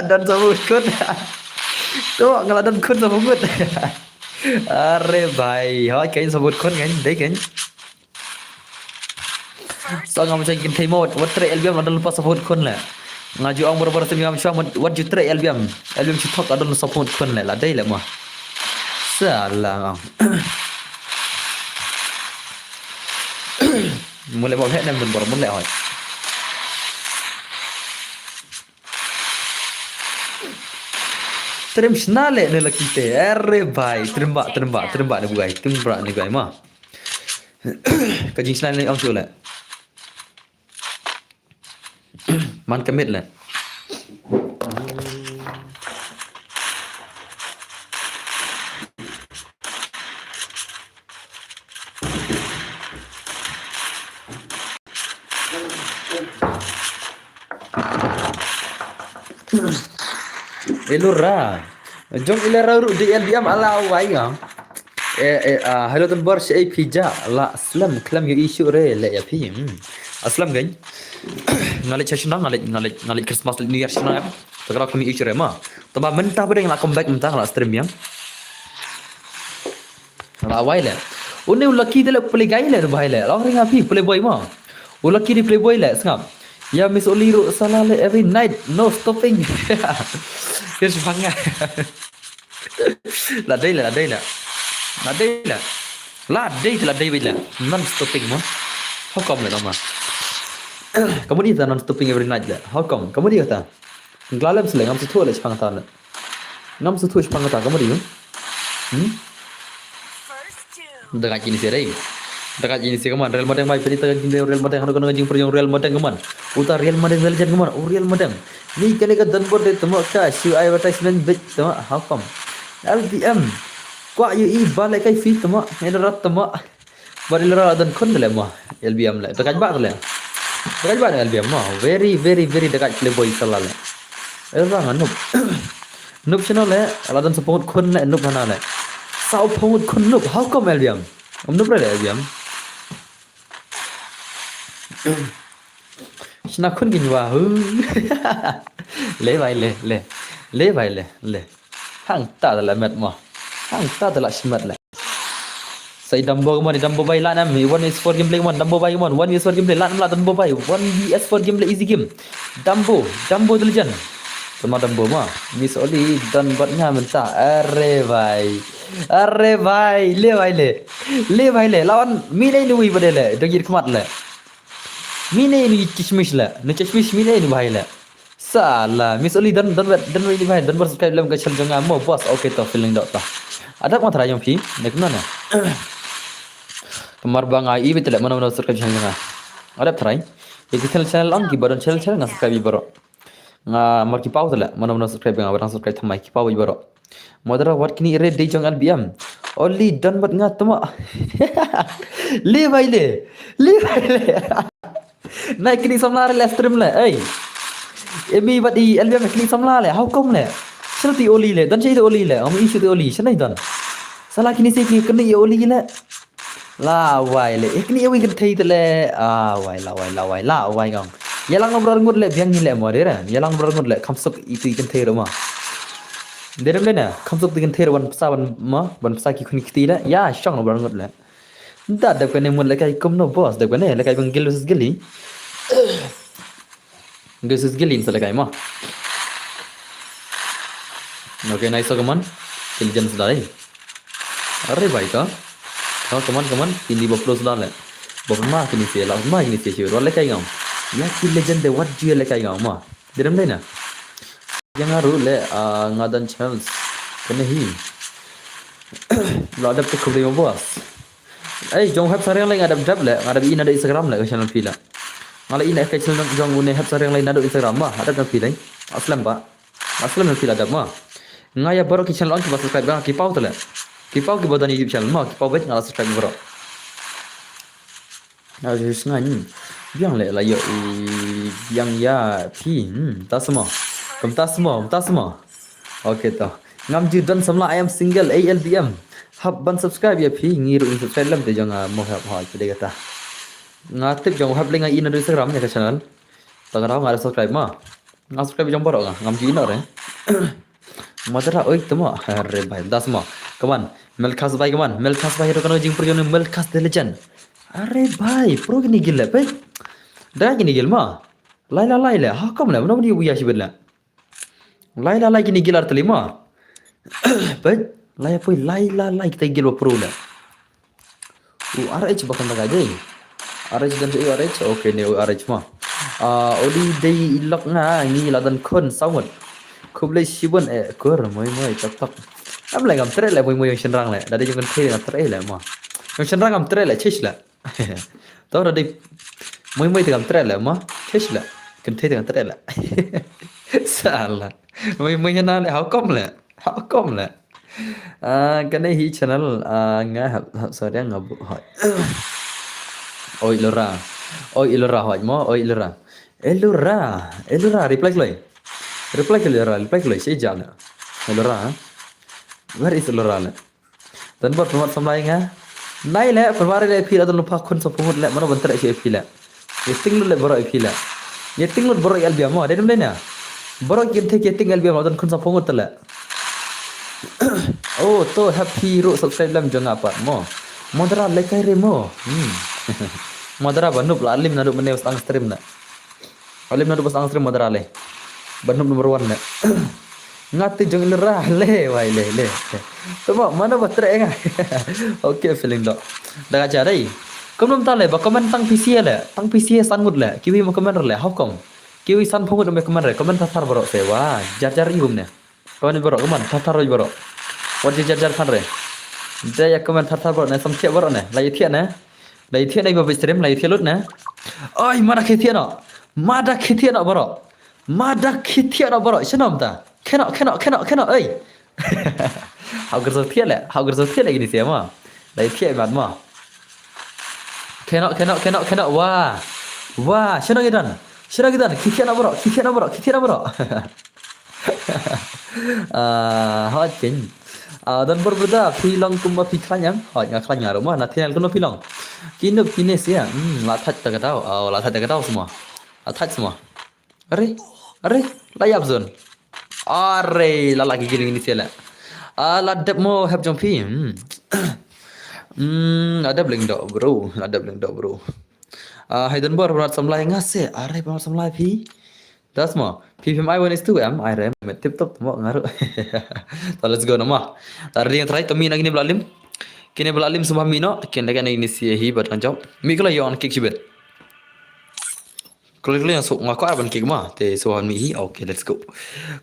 Don sa phew ngut khun. To nga la don khun sa phew ngut. Are bhai, hooid keiñ, sa phew ngut khun keiñ, dei keiñ. Sa ngam shah kynthei mo, wat trei L B M la don lypa sa phew ngut khun leh. Nga ju ong barabor sa ngam shah mo, wat ju trei L B M. L B M shu thok la don sa phew ngut khun leh, la dei leh mo. Sa la ngam. Mut leh mo, heh, nem don bor, mut leh hooid. Trim shna leh ne la kite. Are bhai, trim ba, trim ba, trim ba ne buai, trim ba ne buai mo. Ka jingshna ne ong shu leh. Man commit leh. Elura. Jong Elura ruh dei L B M ala wai nga. Eh, eh, ah, hello Don Bor, shi ai phi ja la slem khlem ïohi shuh re leh ïa phi. Hmm. Aslem keiñ. Nga leit sha shnong, nga leit, nga leit, nga leit Christmas, leit New Year shnong em. Te ka la khlem ïohi shuh re mo. Te ba mynta ba dei nga la come back mynta nga la stream biang. La wai leh. Une u Lucky te leh playguy leh, bhai leh. La ring ha phi playboy mo. U Lucky dei playboy leh, sngap. Ya Miss Oli ruh sa la leh every night, no stopping. Kes banga. La dei leh, la dei leh. La dei leh. La dei, la dei wei leh. Non stopping mo. How come leh, tama? Kamu dei ta non stopping every night leh. How come? Kamu dei ta. Ngla lem sele, ngam sngewthuh leh shaphang ta leh. Ngam sngewthuh shaphang ta, kamu dei. Hmm? Da ka jingïasyrei. Da ka jingïasyrei ka mon, Real Madrid bai pynïaid da ka jingïasyrei Real Madrid, hano ka jingpyrshang Real Madrid ka mon. Uta Real Madrid da legend ka mon, u Real Madrid. Ni kane ka Don Bor de tama ka shu advertisement bit tama, how come? L B M. Kwah ïohi ba lehkai phi tama, ina rat tama. Bad Elura la don khun de leh mo, L B M leh. Da ka jingba de leh. Da ka jingba de L B M mo. Very, very, very da ka playboy sa la leh. Elura nga noob. Noob channel leh, la don sa phew ngut khun leh, noob hana leh. Sa phew ngut khun noob, how come L B M? Ym noob re leh L B M. Shna khun keiñ wa hu. Leh bhai leh, leh. Leh bhai leh, leh. Hangta da la met mo. Hangta da la shimet leh. Sa i Dumbo ka mon, i Dumbo bai lan em, i one V S four gameplay ka mon, Dumbo bai ka mon, one V S four gameplay lan em la Dumbo bai, one V S four gameplay easy game. Dumbo, Dumbo the legend. Tama Dumbo mo. Miss Oli don bad nga mynta. Are bhai. Are bhai, leh bhai leh. Leh bhai leh. Lawan mine ni wi bad leh. Dong yit khmat leh. Mine ni chishmish leh. Ni chishmish mine ni bhai leh. Sala, Miss Oli don, don, don, don, don, don subscribe lem ka channel jong nga mo boss. Okay to, feeling dot to. Adap nga try jong phi, ne kumno ne? Kamar ba nga i bit leh mano mano subscribe channel jong nga. Adap try. Ïa ki channel channel ong ki ba don channel channel nga subscribe i baroh. Nga mar ki paw te leh mano mano subscribe nga, ba dang subscribe thymmai ki paw i baroh. Modera wat kini re dei jong L B M. Oli don bad nga tama. Leh bhai leh. Leh bhai leh. Nai kini samla re leh stream leh. Ei. Emi bad i L B M kini samla leh. How come leh? Shano te Oli leh. Don shano te Oli leh. Ym i shu te Oli. Shano i don? Sala kini se ki kini i Oli leh. La wai leh. Ek ni wi kynthei te leh. Ah, wai la wai la wai la wai ngam. Ïalang noh baroh ngut leh biang ni leh mo dei re. Ïalang noh baroh ngut leh kham suk itu i kynthei ruh mo. Dei re leh na. Kham suk itu i kynthei ruh ban psa ban mo. Ban psa ki khun ki kti leh. Ïa shong noh baroh ngut leh. Da dep kane mut lehkai kumno boss, dep kane lehkai bang gil versus gili. Gil versus gili sa lehkai mo. Okay, nice, come on. Intelligence dai. Are bhai ka. Oh, come on, come on. Ini ba plus da leh. Ba ma kini se la, ma kini se shi. Wa lehkai ngam. Ïa ki legend de wat ju lehkai ngam ma. Direm dai na. Ïa nga ruh leh, ah, nga don chance. Kane hi. La dep te khublei mo boss. Ei, jong Hep Sariang leh nga dep dep leh, nga dep i na da Instagram leh ka channel phi leh. Nga leh i na ka channel jong une Hep Sariang leh na da Instagram ma, ha dep na phi leh. Aslem ba. Aslem na phi la dep ma. Nga ïa baroh ki channel ong ki ba subscribe ba ki paw te leh. Ki paw ki ba don YouTube channel ma, ki paw bad nga la subscribe baroh. Nga ju sngan. Biang leh la ïoh i biang ïa phi. Hmm, ta sma. Kum ta sma, ta sma. Okay to. Ngam ju don samla, I am single, A L B M. Hap ban subscribe ïa phi, ngi ruh ngi subscribe lem te jong nga mo hap ha phi de kata. Nga tip jong hap leh nga i na Instagram ïa ka channel. Tang rau nga subscribe ma. Nga subscribe jong baroh nga. Ngam ju ino re. Madara oi temo. Are bhai. Das mo. Come on. Melkas bhai, come on. Melkas bhai, ro kano jingpur jong Melkas the legend. Are bhai. Pro kini gil le pe. Da kini gil ma. Lai la lai le. Ha kam le. Mano mani uya shibit le. Lai la lai kini gil ar tali ma. Pe. Lai poi lai la lai kita gil ba pro le. U R H bakon daga jai. R H dan u R H. Okay ne u R H ma. Ah, odi dei ilok nga ngi ladan khun sawngut. Khublei shibun eh kur moi moi tok tok. Am lai ngam tre le moi moi yang shenrang le. Dadi jong kan tre ngam tre le ma. Yang shenrang ngam tre le chish le. Tau dadi moi moi te ngam tre le ma. Chish le. Kan tre ngam tre le. Salah. Moi moi na le how come le. How come le. Ah, kane hi channel, ah, nga hap, hap sorry nga bu hoi. Oi Lora. Oi Lora hoi mo, oi Lora. Elora, Elora reply kloi. Reply kloi Lora, reply kloi. Shi jana. Elora. Where is Lora le? Dan bor pemat samlai nga. Nai le, pemat le phi la dan lupa khun sa pungut le, mano ban tre shi phi le. Ye ting lut le baroh i phi le. Ye ting lut baroh i L B M mo, dei nym dei na. Baroh kin thik ye ting L B M mo don khun sa pungut le. Oh, to happy ru subscribe lem jong nga pat mo. Madara le kai re mo. Hmm. Madara ba nup la lim na du mene stang stream na. Alim na du ba stang stream madara le. Ba nup number one na. Nga te jong Elora le wai le le. Temo mano ba tre nga. Okay feeling do. Daga jadai. Kum num ta le ba comment tang P C A le, tang P C A san ngut le. Kiwi mo comment le, how come? Kiwi san phungut me comment re, comment thar thar baroh se wa. Jar jar i gum ne. Comment baroh comment thar thar baroh. Wat jar jar than re. Dei ya comment thar thar baroh ne, sam thiah baroh ne. La i thiah ne. La i thiah ne ba stream, la i thiah lut ne. Oi, mada ke thiah no. Mada ke thiah no baroh. Mada ke thiah no baroh. Shanom ta. Keno, keno, keno, keno, oi. Hau gerzo thiah le, hau gerzo thiah le gini sia ma. Dai thiah mat ma. Keno, keno, keno, keno, wah. Wah, shano gidan. Shano gidan, ki thiah no baroh, ki thiah no baroh, ki thiah no baroh. Ah, hot kin. Ah, don bor berda, phi long kumba phi khlaiñ em. Hot nga khlaiñ nga ruh ma, na thiang kuno phi long. Kino kine sia. Hmm, la thach ta ka dau. Oh, la thach ta ka dau semua. La thach semua. Are, are, la ïap zon. Are, la la ki giling ni sela. Ah, la dep mo hep jong phi. Hmm. Hmm, la dep leng dok bro, la dep leng dok bro. Ah, hai don bor brat samlai ngase, are bor samlai phi. Das mo, phi phim ai wan istu em, ai rem, tip top mo ngaru. So let's go nama. Tadi yang terakhir kami nak ini belalim. Kini belalim semua mino, kini kan ini si hi bat kanjau. Mi kala yon kick sibet. Klik klik yang sok ngako aban kik ma. Te so han mi hi. Okay, let's go.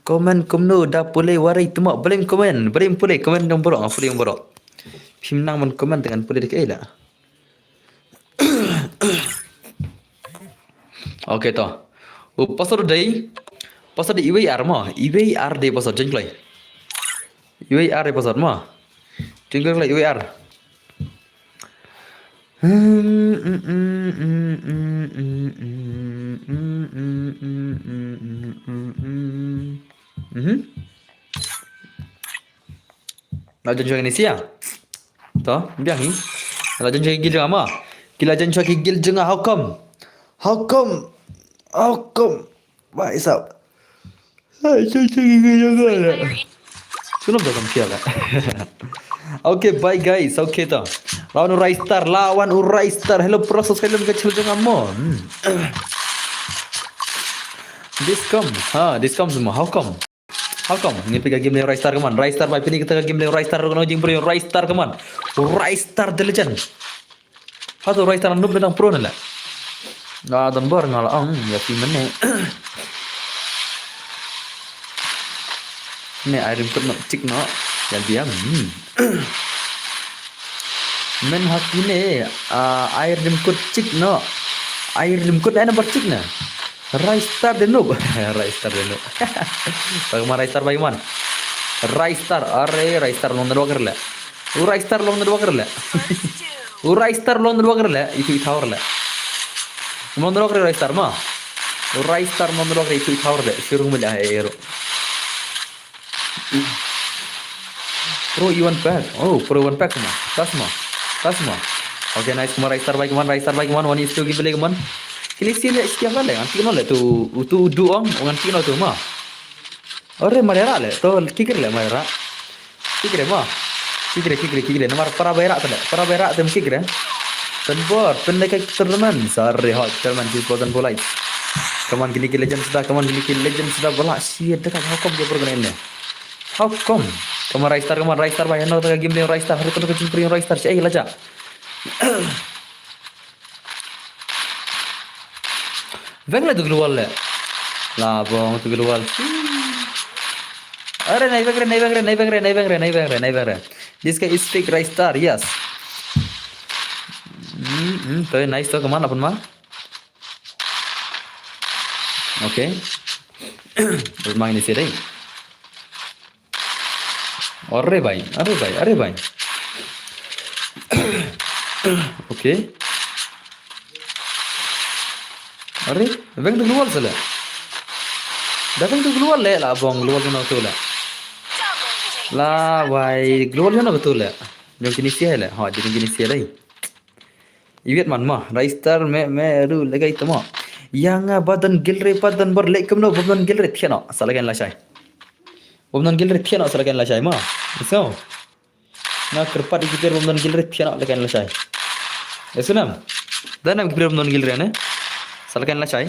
Comment kumno da pule warai tuma. Beleng comment, beleng pule comment dong borok, ngapa pule dong borok. Phim nang man comment dengan pule dek ela. Okay to. U pasal dei. Pasal dei iwei ar ma. Iwei ar dei pasal jengklai. Iwei ar dei pasal ma. Jengklai iwei ar. Mhm. La jan jong ni sia. To, biang hi. La jan jong gil jong ama. Ki la jan jong gil jong how come? How come? How come? Wah, isap. Shuno ba kam sial. Okay, bye guys. Okay to. Lawan u Raistar, lawan u Raistar. Hello pro, subscribe lem ka channel jong amo. Hmm. Discom. Ha, discom semua. How come? How come? Ngi pika game le Raistar kaman. Raistar bai pini kita game le Raistar, kono jing pro Raistar kaman. Raistar the legend. Hatu Raistar nup le dang pro ne la. Nga don bor nga la ong ya pi mene. Ne ai rim kut no chik no. Ya biam. Hmm. Men hakine, ah, ai rim kut chik no. Ai rim kut na number chik na. Raistar de noob. Raistar de noob. Bagaimana Raistar bagaimana? Raistar, are Raistar long na dua kerle. U Raistar long na dua kerle. U Raistar long na dua kerle. Itu itawar le. Long na dua kerle Raistar ma. U Raistar long na dua kerle itu itawar le. Sirung mele ai ero. Pro Iwan pack. Oh, pro Iwan pack kuma. Tas ma. Tas ma. Okay, nice kuma Raistar bai kuma, Raistar bai kuma, one is two give le kuma. Kine shi leh shi tiang ka leh, ngan kino leh tu, utu udu ong, ngan kino tu ma. Ore marera leh, to kikir leh marera. Kikir ma. Kikir, kikir, kikir. Namar para berak tu leh, para berak tu kikir. Tanbor, pendek tournament. Sorry, hot tournament, six thousand polite. Come on, kini ki legend sudah, come on, kini ki legend sudah, bola shit, dekat how come dia pergi ni. How come? Come on, Ristar, come on, Ristar, bhai, no, game ni Ristar, hari tu kena jumpa Ristar, eh, laja. Veng le tu global le. La bong tu global. Are nai veng re, nai veng re, nai veng re, nai veng re, nai veng re, nai veng re. This guy is fake Ristar, yes. Hmm, hmm, to nice to, come on, apun ma. Okay. Terus main isi deh. Are bhai, are bhai, are bhai. Okay. Are, veng tu global sele. Da veng tu global le, la bong global tu na tu le. La bhai, global tu na tu le. Jong kini sia le, ha, jong kini sia le. Iwit man ma, Ristar me, me ru legai tamo. Yang, ah, badan gilre, badan bor lek kumno, badan gilre thiano, salakan lashai. Badan gilre thiano, salakan lashai ma. So. Na kerpat ikiter badan gilre thiano, lakan lashai. Esunam. Danam ikiter badan gilre ne. Salakan lashai.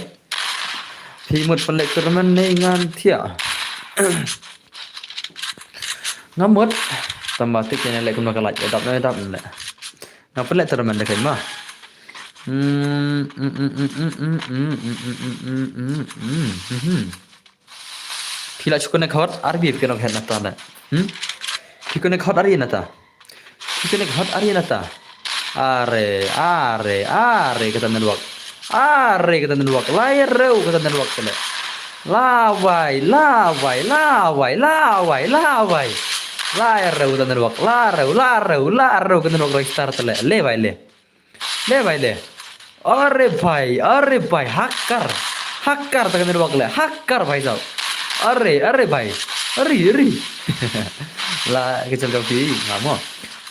Phi mut pynleh tournament ne ngan thia. Nga mut. Tamba tik ne leh kumno ka lait. Edap ne edap ne. Nga pynleh tournament da kai ma. Hmm, hmm, hmm, hmm. Phi la shu connect hot, ar bi phi connect hot nata na. Hmm? Phi connect hot ar nata. Phi connect hot ar nata. Are, are, are kata network. Are kata network. Lai reu kata network kele. Lawai, lawai, lawai, lawai, lawai. Lai reu kata network. La reu, la reu, la reu kata network Ristar tele. Le bai le. Le bhai le. Are bhai, are bhai, hacker. Hacker ta ka network le. Hacker bhai sab. Are, are bhai. Are, are. La ka chal ka phi ngamo.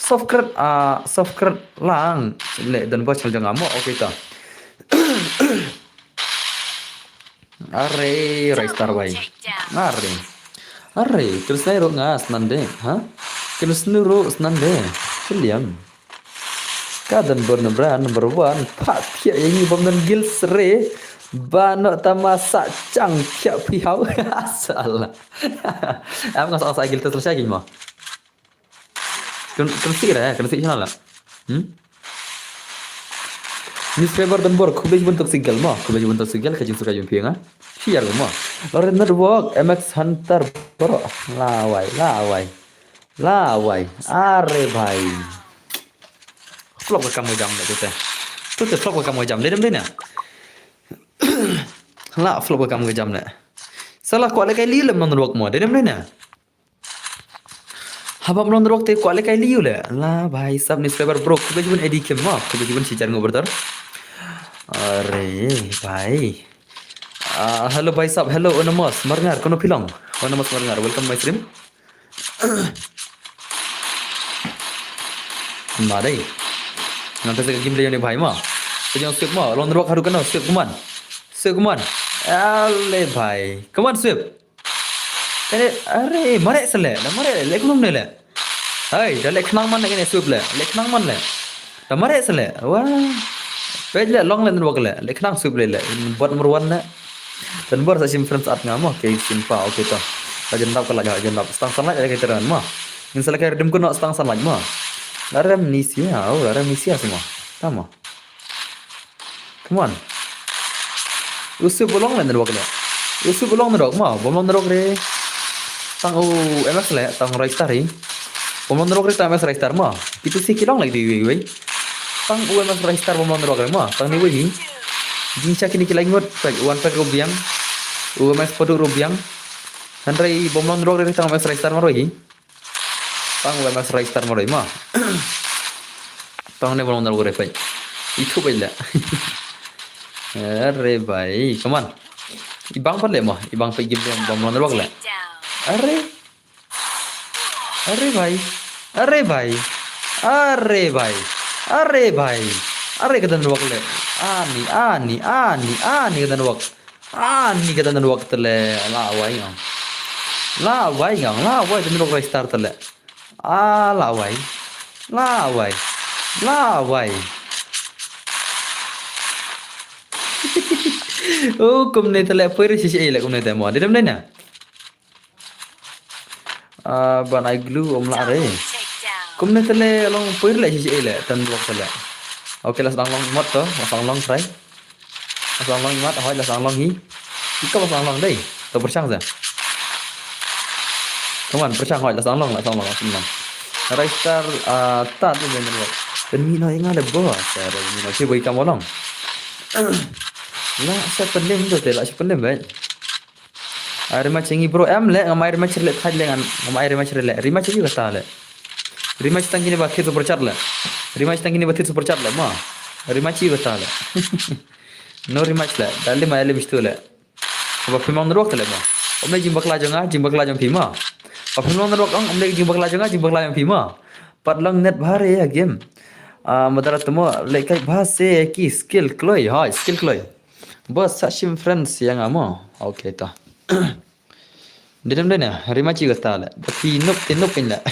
Subscribe, ah, subscribe lang. Le don ba chal jong ngamo. Okay ta. Are, Ristar bhai. Are. Are, Krisna ro nga snande, ha? Krisna ro snande. Kiliam. Ka don bor number, number one. Pha thiah ïa ngi bom don gil sre. Ba no tama sa chang thiah phi hau. Sala. Am nga sa sa gil tas la sha gil ma. Kan kan si ra, kan si channel la. Hmm? Newspaper don bor, khublei shibun toxic girl ma. Khublei shibun toxic girl, ka jingsuk ka jingphi nga. Share ma. Lore network, M X Hunter bro. Lawai, lawai. Lawai. Are bhai. Flop ka kam ka jam le tute. Tute flop ka kam ka jam. Dei dem dei na. La flop ka kam ka jam le. Sala kwah le kai li lem nong ruak mo. Dei dem dei na. Haba mlon ruak te kwah le kai li le. La bhai sab ni subscriber bro. Khublei shibun Eddie Kim mo. Khublei shibun shi jar ngo brother. Are bhai. Ah, hello bhai sab. Hello Anonymous Marngar, kono phi long? Anonymous Marngar, welcome my stream. Ma dei. Ngan test ka game le ne bhai ma. Ka jong sweep ma. Long ruak haru kano sweep kuman. Sweep kuman. Ale bhai. Kuman sweep. Kane, are, mare sele, da mare le, le kunum ne le. Hai, da le khnang man le kane sweep le, le khnang man le. Da mare sele, wah. Pej le long le network le, le khnang sweep le le. Bot number one le. Dan bor sa sim friends at nga mo, ke sim pa, okay to. Ka jen dap ka la ja, jen dap. Stang san laj le ke teran mo. Ngin sele ke redim kuno stang san laj mo. La rem ni sia, oh, la rem ni sia semua. Tama. Come on. Usu bolong le network le. Usu bolong network ma, bolong network re. Tang u M S le, tang Ristar hi. Bolong network re tang M S Ristar ma. Itu si kilong lagi di wei wei. Tang u M S Ristar bolong network re ma, tang ni wei hi. Jing sha kini ki lai ngut, pack, one pack rubiang. U M S padu rubiang. Hynrei bolong network re tang M S Ristar ma roi hi. Tang le mas Ristar maroi ma. Tang ne bolong dal gore pai. Itu pai le. Are bhai, come on. Ibang pat le ma, ibang pai gib bom bom le. Are. Are bhai. Are bhai. Are bhai. Are bhai. Are ka don network le. Ani, ani, ani, ani ka don network. Ani ka don network te le. La wai ngam. La wai ngam. La wai don network Ristar te le. A la wai. La wai. La wai. Oh, kumne te le poi re shi shi le kumne te mo. Dei dem dei na. Ah, ban ai glue um lah re. Kumne te le long poi re le shi shi le tan blok te le. Okay, la sdang long mot to, la sdang long try. La sdang long imat, hoi la sdang long hi. Ika la sdang long dei. To pyrshang sa. Come on, pyrshang hoi la sdang long, la sdang long, la sdang long. Ristar, ah, ta tu ben lo. Ben mi no inga le bo. Sa re mi no che boi kam long. La sa penem tu te, la sa penem ben. Ai rematch ngi bro em le, ngam ai rematch le thaj le ngan, ngam ai rematch le. Rematch ïa kata le. Rematch tang kine ba thit super chat le. Rematch tang kine ba thit super chat le ma. Rematch ïa kata le. No rematch le. Dali ma ele mistu le. Ba phim long network le ma. Om le jingbakla jong nga, jingbakla jong phi ma. Ba phim long network ong, om le jingbakla jong nga, jingbakla jong phi ma. Pat long net bhare ïa game. Ah, madara temo le kai bha se ki skill kloi, ha, skill kloi. Bos sa shim friends ïa nga mo. Okay ta. Dei dem dei na, rematch ïa kata le. Da phi nuk, te nuk pin le.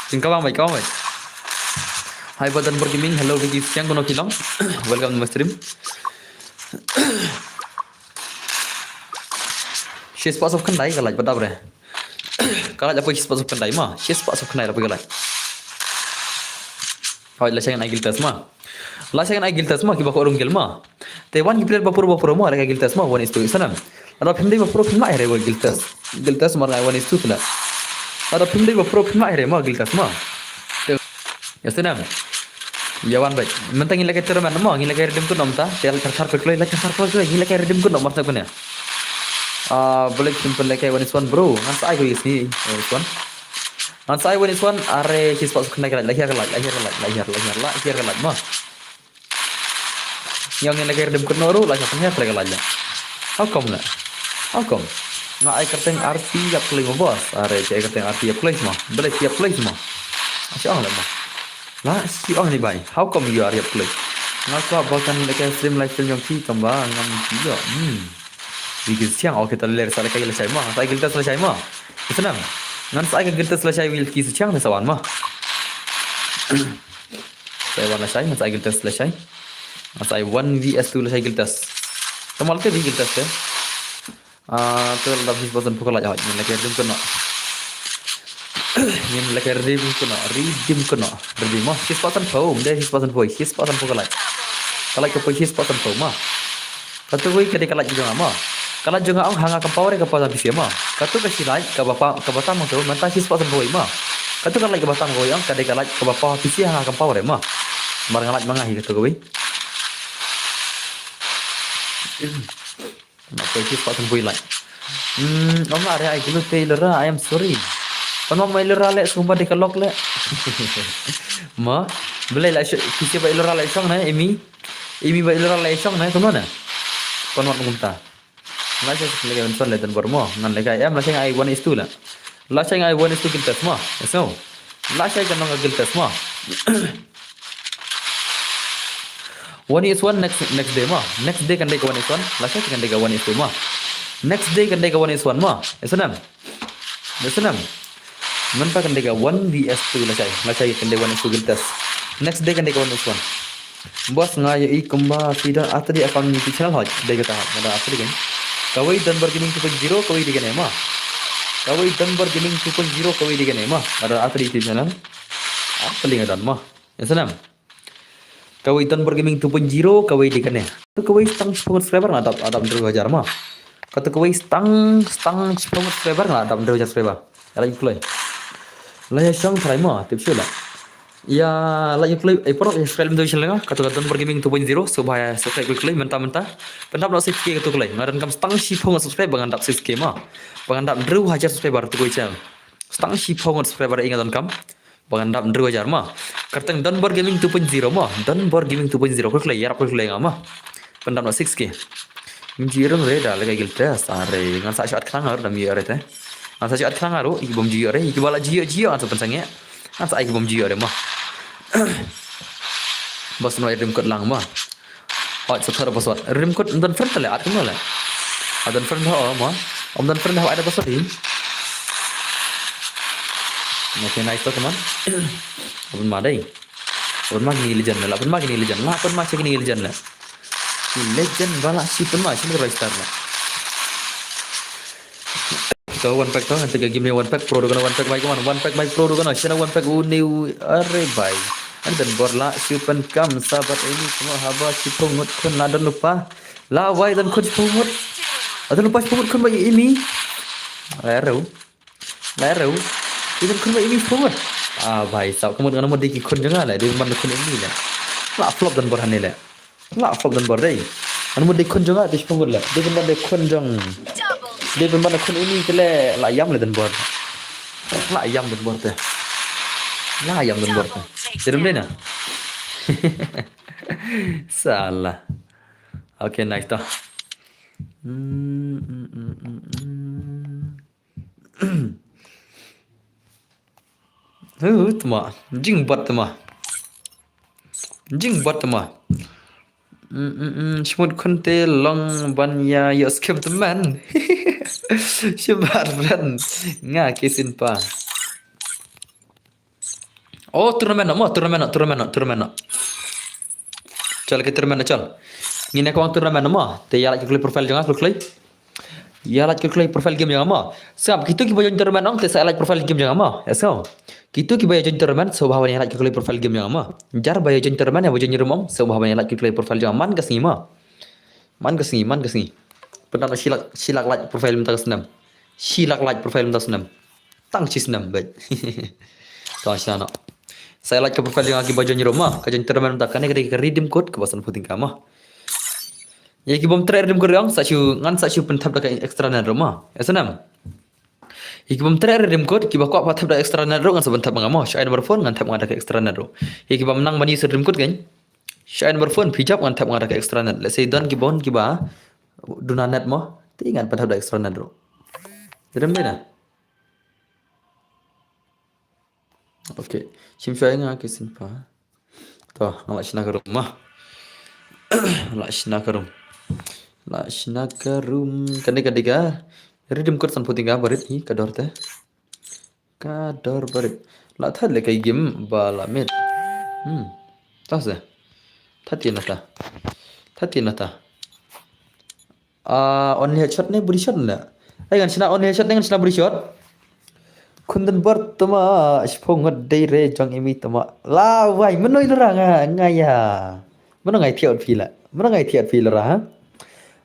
Jin ka bang bai, ka bang bai. Hi, Badan Gaming, hello, Vicky Siang, kono ki long. Welcome to my stream. Shi spot of khyndai ka lait, ba dap re. Ka lait la poi shi spot of khyndai ma, shi spot of khyndai la poi ka lait. Hoi, la shang ai guild test ma. La shang ai guild test ma, kiba ko rung guild ma. Te wan ki player ba puro ba puro ma, la ka guild test ma, one is two, isa nam. Lada phim dei ba puro phim la ai re ba guild test. Guild test mar ngai one is two tla. Lada phim dei ba puro phim la ai re ma guild test ma. Te, ya isa nam. Ya wan bai. Mynta ngi la kai tournament ma, ngi la kai redeem kut nom ta. Te la thar thar kloi kloi, la thar thar kloi kloi, ngi la kai redeem kut nom mar ta kune. Ah, boleh simple la kai one is one bro. Ngan sa ai ko is ni one is one. Ngan sa ai one is one, are shi spot of khyndai ka lait, la hiar ka lait, la hiar ka lait, la hiar, la hiar, la hiar ka lait ma. Ïa ngin la kai redeem kut noh ruh la shah pynhiar la ka lait la. How come la? How come? Nga ai kyrteng arti ïap kloi ma boss. Are ki ai kyrteng arti ïap kloi ma. Bele ki ïap kloi ma. Ashi ong la ma. La shi ong ni bai. How come you are ïap kloi? Nga kwah ba kan la kai stream live stream jong phi tang ba ngam phi ïoh. Hmm. Wilki Siang, okay, ta ler sa la kai la shai ma. Sa guild test la shai ma. Senang. Ngan sa guild test la shai Wilki Siang ne sa wan ma. Sa wan la shai, ngan sa guild test la shai. Ngan sa one V S two la shai guild test. Tamal ke di guild test ke. Ah, tu la dap shi spot san phew ka lait hoi. Ngin la kai redeem kut noh. Ngin la kai redeem kut noh. Redeem kut noh. Redeem mo. Shi spot san phew, um dei shi spot san phew, shi spot san phew ka lait. Ka lait ka poi shi spot san phew ma. Katu wei ka dei ka lait jong nga ma. Ka lait jong nga ong ha nga kam power ka power pisa ma. Katu ka shi lait kaba pa, kaba tam tu mynta shi spot san phew ma. Katu ka lait kaba tam ka wei ong ka dei ka lait kaba power pisa ha nga kam power ma. Mar nga lait ma nga hi katu ka wei. Nga poi shi spot san phew lait. Hmm, ong are ai kulu te ilora, I am sorry. Pan ma ilora le sumba de ka lok le. Ma, belai la shi, kisi ba ilora le shong na, emi. Imi ba ilora la shong na kumno na. Kon wat kumta. Nga sa sik lege ban son le dan bor mo. Ngan lege em la shang ai one is two la. La shang ai one is two guild test mo. So. La shang kan nong guild test mo. One is one next next day mo. Next day kan dei ka one is one. La shang kan dei ka one is two mo. Next day kan dei ka one is one mo. Esnam. Esnam. Mynta kan dei ka one V S two la shai. La shai kan dei one is two guild test. Next day kan dei ka one is one. Boss nga ïohi kumba phi don artylli account YouTube channel hoi. Dei kata hoi. Nga don artylli kan. Kawei Donbor Gaming two point zero kawei dei kane ma. Kawei Donbor Gaming two point zero kawei dei kane ma. Nga don artylli YouTube channel. Artylli nga don ma. Ïa snam. Kawei Donbor Gaming two point zero kawei dei kane. Kawei stang shiphew subscriber nga dap, dap hynriew hajar ma. Kata kawei stang, stang shiphew subscriber nga dap hynriew hajar subscriber. Ïa la ïa kloi. La ïa shong try ma, tip shu la. Ïa la ïa kloi, eh, paralok ïa subscribe mynta shu la nga. Kata ka Donbor Gaming two point zero, so ba ïa subscribe kloi kloi mynta mynta. Pyndap noh six K kata kloi. Nga donkam stang shiphew subscriber ba ngan dap six K ma. Ba ngan dap hynriew hajar subscriber tu kawei channel. Stang shiphew subscriber ïa nga donkam. Ba ngan dap hynriew hajar ma. Kyrteng Donbor Gaming two point zero ma. Donbor Gaming two point zero. Klik lei, ïarap klik lei nga ma. Pyndap noh six K. Ngim ju ïoh re da lei ka guild test. Are, ngan sa shu add khnang ruh da mi ïoh re te. Ngan sa shu add khnang ruh, i bym ju ïoh re, i kiba la ju ïoh ju ïoh ngan sa pynsangeh. Ngan sa i bym ju ïoh re ma. Bas no rim kot lang ma. Oi, sa thar password. Rim kot don friend le, at kumno le. At don friend ho ma. Om don friend ho, ada password hi. Okay, nice to, come on. Open ma dai. Open ma kini legend le. Open ma kini legend. La open ma kini legend le. Ki legend ba la shi open ma, shi register le. To one pack to, ngan teka game ni one pack pro dukan, one pack mai kuman, one pack mai pro dukan, shana one pack u ni u, are bai. An don bor la, shi open kam, sabat ini, semua haba, shi pungut khun, la don lupa. La wai don khun shi pungut. Don lupa shi pungut khun bai ini. La reu. La reu. Don khun bai ini shi pungut. Ah, bai, sa kumut ngan mo dei ki khun jong nga le, dei ban khun ini le. La flop don bor hangne le. La flop don bor dei. Anu mo dei khun jong nga, dei shi pungut le. Dei ban ban dei khun jong. Dei ban ban dei khun ini te le, la ïam le don bor. La ïam don bor te. La ïam don bor te. Dei dum dei na. Salah. Okay, nice to. Hmm, hmm, hmm, hmm, hmm. Huh, tma. Jingbat tma. Jingbat tma. Mm, mm, mm. Shmut khun te long ban ïa ïoh skip tman. Shibat friend. Nga ki sin pa. Oh, tournament no, mo, tournament no, tournament no, tournament no. Chal ki tournament no, chal. Ngin ïa kwah tournament no, mo. Te ïa lait ki kloi profile jong nga, kloi kloi. Ïa lait ki kloi profile game jong nga, mo. Sngap, kito kiba join tournament ong, te sa ïa lait profile game jong nga, mo. Ïa sngap. Kito kiba ïa join tournament, sngewbha ban ïa lait ki kloi profile game jong nga, mo. Jar ba ïa join tournament, ïa ba join room ong, sngewbha ban ïa lait ki kloi profile jong nga. Man ka sngi, mo. Man ka sngi, man ka sngi. Pynban shi lak, shi lak lait profile mynta ka snem. Shi lak lait profile mynta ka snem. Tang shi snem beit. To shna no. Sa ïa lait ka profile jong nga kiba join room, mo. Ka join tournament mynta kane ka dei ka redeem code kaba sanphew tyngka, mo. Ïa ki bym trei redeem code ong, sa shu, ngan sa shu pynthep da ka extra net ruh, mo. Ïa snem. Ïa ki bym trei redeem code, kiba kwah ba thep da extra net ruh, ngan sa pynthep ma nga, mo. Shu ai number phone, ngan thep ma nga da ka extra net ruh. Ïa ki bym nang ban use redeem code kein. Shu ai number phone, phi jop, ngan thep ma nga da ka extra net. Lehse don kiba, kiba duna net, mo. Te ngan pynthep da extra net ruh. Dei dum dei na. Okay. Shim shuwa ïa nga ki sin pa. To, nga la shna ka room, mo. La shna ka room. La shna ka room. Kane ka dei ka redeem code sanphew tyngka barit hi ka dor te. Ka dor barit. La thad le ka game ba la miet. Hmm. Ta se. Thad ïa na ta. Thad ïa na ta. Ah, only headshot ne body shot ne? Ai ngan shna only headshot ne ngan shna body shot. Khun don bor tma, shiphew ngut dei re jong imi tma. La wai, mynno i lura nga, nga ïa. Mynno ngai thiah phi la. Mynno ngai thiah phi lura, ha?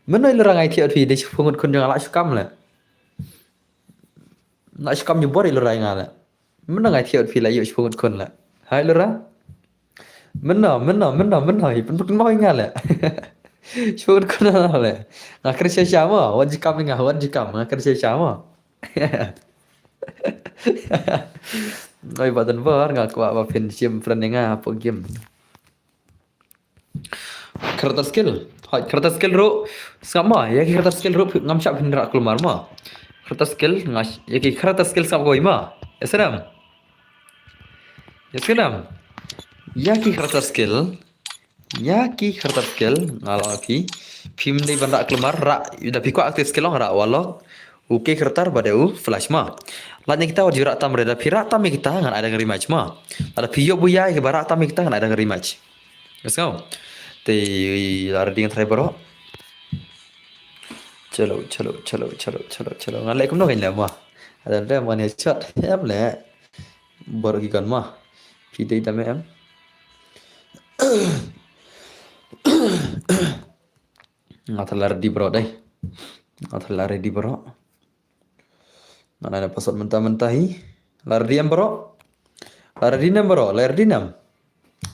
Mynno i lura ngai thiah phi dei shiphew ngut khun jong nga la shu kam le. La shu kam ju bor i lura nga le. Mynno ngai thiah phi la ïoh shiphew ngut khun le. Hai lura. Mynno, mynno, mynno, mynno, i pynpynmoi nga le. Shun kun le. Nga kren sha sha mo, wat ju kam nga, wat ju kam, nga kren sha sha mo. Oi, ba don bor, nga kwah ba phin shim friend nga hapoh game. Character skill. Hoi, character skill ruh. Sngap mo, ïa ki character skill ruh ngam shah phin rah kulmar mo. Character skill, nga sh-, ïa ki character skill sngap kawei mo. Ïa sngap. Ïa sngap. Ïa ki character skill. Ïa ki character skill, nga la phi. Phim dei ban rah kulmar, rah, da phi kwah active skill long rah walok. U key character bad u flash mo. Lait na kita wat ju rah tam re, da phi rah tam ïa kita ngan ai da ka rematch mo. Lada phi ïoh buh ïa kiba rah tam ïa kita ngan ai da ka rematch. Let's go. Te la ready ngan try baroh. Chalo, chalo, chalo, chalo, chalo, chalo. Ngan leh kumno kan leh mo. Ada ada mo headshot. Em leh. Baroh ki gun mo. Phi dei da me em. Nga tha la ready baroh dei. Nga tha la ready baroh. Nga nai na password mynta mynta hi. La ready em baroh? La ready ne em baroh? La ready ne em?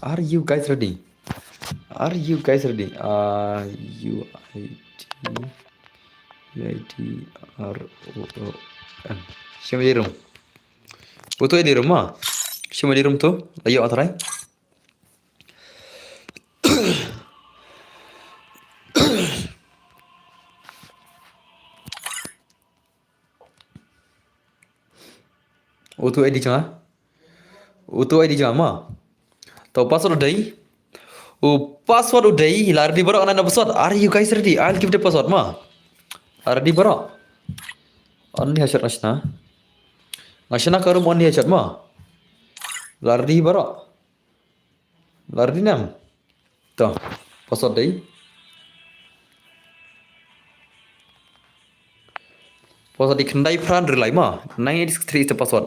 Are you guys ready? Are you guys ready? Uh, U I D, U I D R O O M. Shim ïa i room. Uto ïa i room ma. Shim ïa i room to. La ïoh authorai. Uto I D jong nga. Uto I D jong nga ma. To password dei. U password u dei, la ready baroh, ngan ai password. Are you guys ready? I'll give the password ma. Ready baroh? Only headshot nga shna. Nga shna ka room only headshot ma. La ready baroh? La ready nam? To, password dei. Password dei khyndai phra hynriew lai ma. Nine eight six three is the password.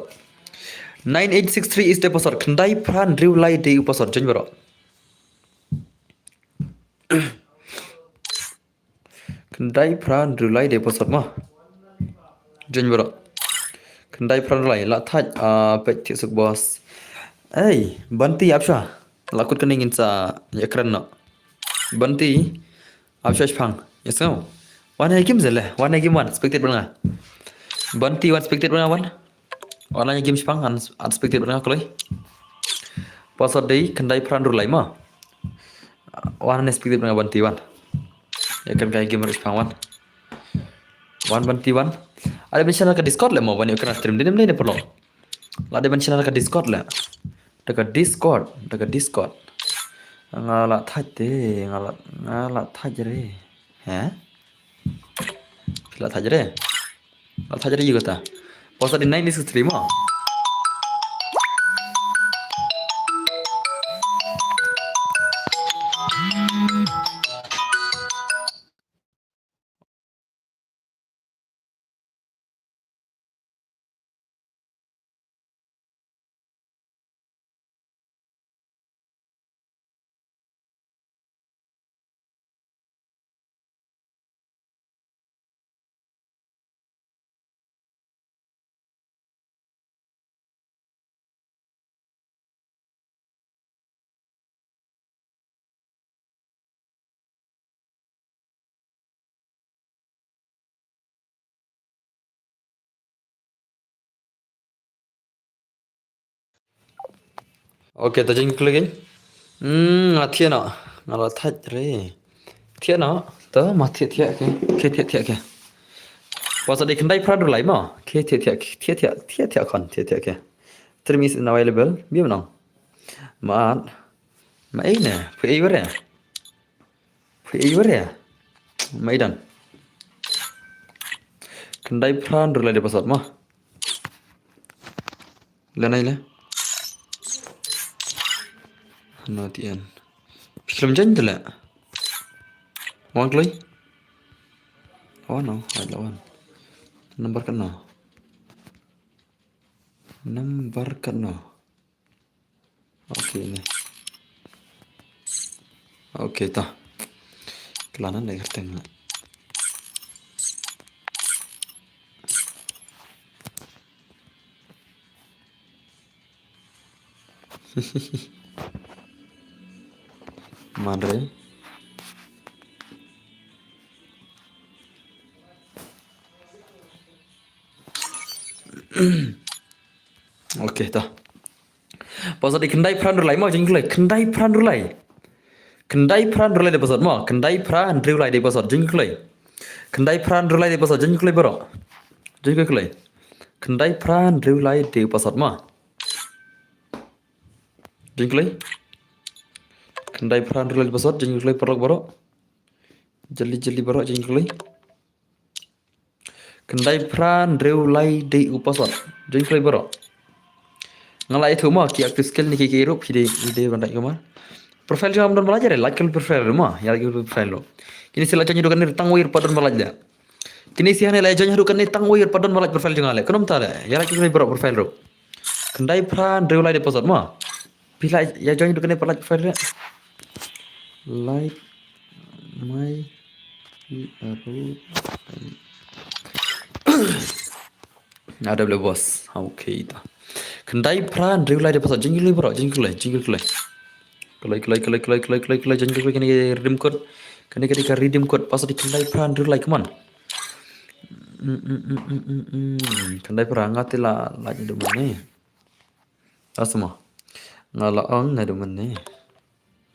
Nine eight six three is the password. Khyndai phra hynriew lai dei u password. Join baroh. Khyndai phra hynriew lai dei password ma. Join baroh. Khyndai phra hynriew lai, la thait, ah, peit thiah suk boss. Ei, Banti ap shwa. La kut kane ngin sa ïakren noh. Banti ap shwa shipang. Ïa sngew. Wan ïa game seh le. Wan ïa game wan. Spectate bad nga. Banti wan spectate bad nga wan. Wan ïa game shipang, un-, unexpected bad nga kloi. Password dei khyndai phra hynriew lai ma. Wan unexpected bad nga Banti wan. Ïa kane ka game ruh shipang wan. Wan Banti wan. Lada ban shna na ka Discord leh mo, ban ïa kane stream dei ne em lei ne paralok. Lada ban shna na ka Discord leh. Da ka Discord, da ka Discord. Nga la thait te, nga la, nga la thait re. He? La thait re. La thait re ïa kata. Password dei nine eight six three mo. Okay, to jingkylli kein. Hmm, nga thiah noh. Nga la thait re. Thiah noh. To ma thiah thiah ke. Ke thiah thiah ke. Password dei khyndai phra hynriew lai mo. Ke thiah thiah ke. Thiah thiah. Thiah thiah khon. Thiah thiah ke. Stream is unavailable. Bim nong. Mat. Ma ei ne. Phi ei ware. Phi ei ware. Ma ei dan. Khyndai phra hynriew lai dei password mo. Leh nai leh. No tien. Phi khlem join te leh. Wan kloi. Wan no, hait la wan. Number katno? Number katno? Okay ne. Okay ta. Khlanan dei kyrteng. Madre. Okay ta. Password dei khyndai phra hynriew lai mo, jingkylli. Khyndai phra hynriew lai. Khyndai phra hynriew lai dei password mo. Khyndai phra hynriew lai dei password, jingkylli. Khyndai phra hynriew lai dei password, jingkylli baroh. Jingkylli. Khyndai phra hynriew lai dei password mo. Jingkylli. Khyndai phra hynriew lai dei password, jingkylli paralok baroh. Jylliew jylliew baroh, jingkylli. Khyndai phra hynriew lai dei u password. Jingkylli baroh. Nga la ïathuh mo ki active skill ne ki ki ruh phi dei, phi dei ban lait kumne. Profile jong nga ym don ba lait, ïa lait kylli profile ruh mo. Ïa lait kylli profile ruh. Kine shi la join haduh katne tang wei ruh pat don ba lait de. Kine shi hangne la join haduh katne tang wei ruh pat don ba lait profile jong nga leh. Kumno mynta leh. Ïa lait kylli baroh profile ruh. Khyndai phra hynriew lai dei password mo. Phi la ïa join haduh katne pat lait profile ruh. Like my, ada boleh bos. Okay ta. Khyndai phra hynriew lai dei password, jingkylli baroh, jingkylli, jingkylli. Kylli, kylli, kylli, kylli, kylli, kylli, jingkylli, kane ka redeem code. Kane ka dei ka redeem code, password dei khyndai phra hynriew lai, come on. Mm, mm, mm, mm, mm, mm. Khyndai phra nga te la, la ïa dum ne. Asma. Nga la ong nga dum ne.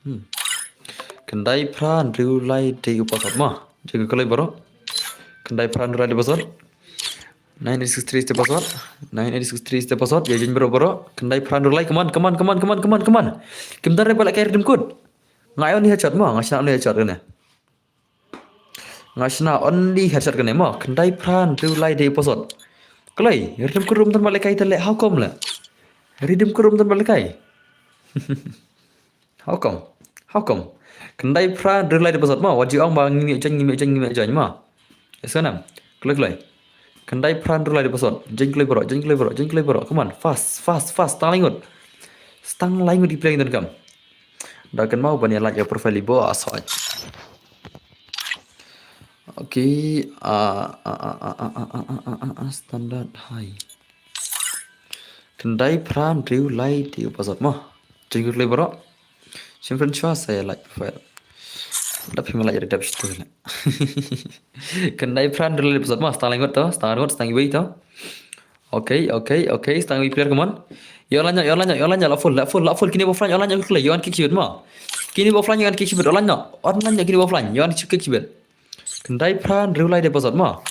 Hmm. Khyndai phra hynriew lai dei u password mo. Jingkylli baroh. Khyndai phra hynriew lai dei password. Nine eight six three is the password. Nine eight six three is the password. Ïa join baroh baroh. Khyndai phra hynriew lai, come on, come on, come on, come on, come on, come on. Kim don re ba la ka redeem code. Nga ai only headshot mo, nga shna only headshot kane. Nga shna only headshot kane mo. Khyndai phra hynriew lai dei u pasot. Kloi, Redeem Code um don ba lehkai te leh, how come leh? Redeem Code um don ba lehkai. How come? How come? Khyndai phra hynriew lai dei u pasot mo. Wat ju ong ba ngim ïoh join, ngim ïoh join, ngim ïoh join mo. Ïa sngewbha. Kloi kloi. Khyndai phra hynriew lai dei u pasot. Join kloi baroh, join kloi baroh, join kloi baroh. Come on, fast, fast, fast. Tang lai ngut. Tang lai ngut ki player ngi donkam. Da kynmaw ban ïa like ïa profile i bo a soi. Okay, ah, ah, ah, standard high. Khyndai phra hynriew lai dei u pasot mo. Join kloi baroh. Shim friend shwa sa ïa like profile. Da phi ma like ïa dep shtu la. Khyndai phra hynriew lai dei u pasot mo, stang lai ngut to, stang ngut, stang iwei to. Okay, okay, okay, stang iwei player, come on. Ïa online, ïa online, ïa online, la full, la full, la full, kine ba offline, online, ïa online, ïa kick shibit mo. Kine ba offline, ïa kick shibit, online, ïa online, ïa kine ba offline, ïa kick shibit. Khyndai phra hynriew lai dei u pasot mo.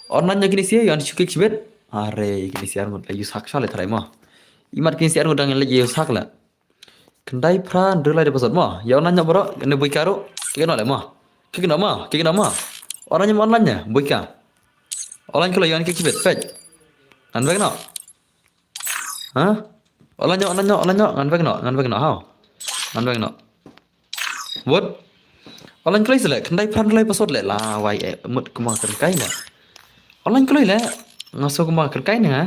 Online, ïa kine sha, ïa kick shibit. Are, kine sha, ar ngut, la use hack sha le tharai mo. Imat kine sha, ar ngut dang leh use hack la. Khyndai phra hynriew lai dei u pasot mo. Ïa online noh baroh, ne bui ka ruh. Kick noh le mo. Kick noh mo, kick noh mo. Online mo, online ne, bui ka. Online kloi, ïa kick shibit, peit. Ngan back noh. Ha? Online noh, online noh, online noh, ngan back noh, ngan back noh, haw. Ngan back noh. What? Online kloi se le, khyndai phra hynriew lai pasot le, la wai eh, mut kumba kyrkai le. Online kloi le, nga sngew kumba kyrkai ne ha.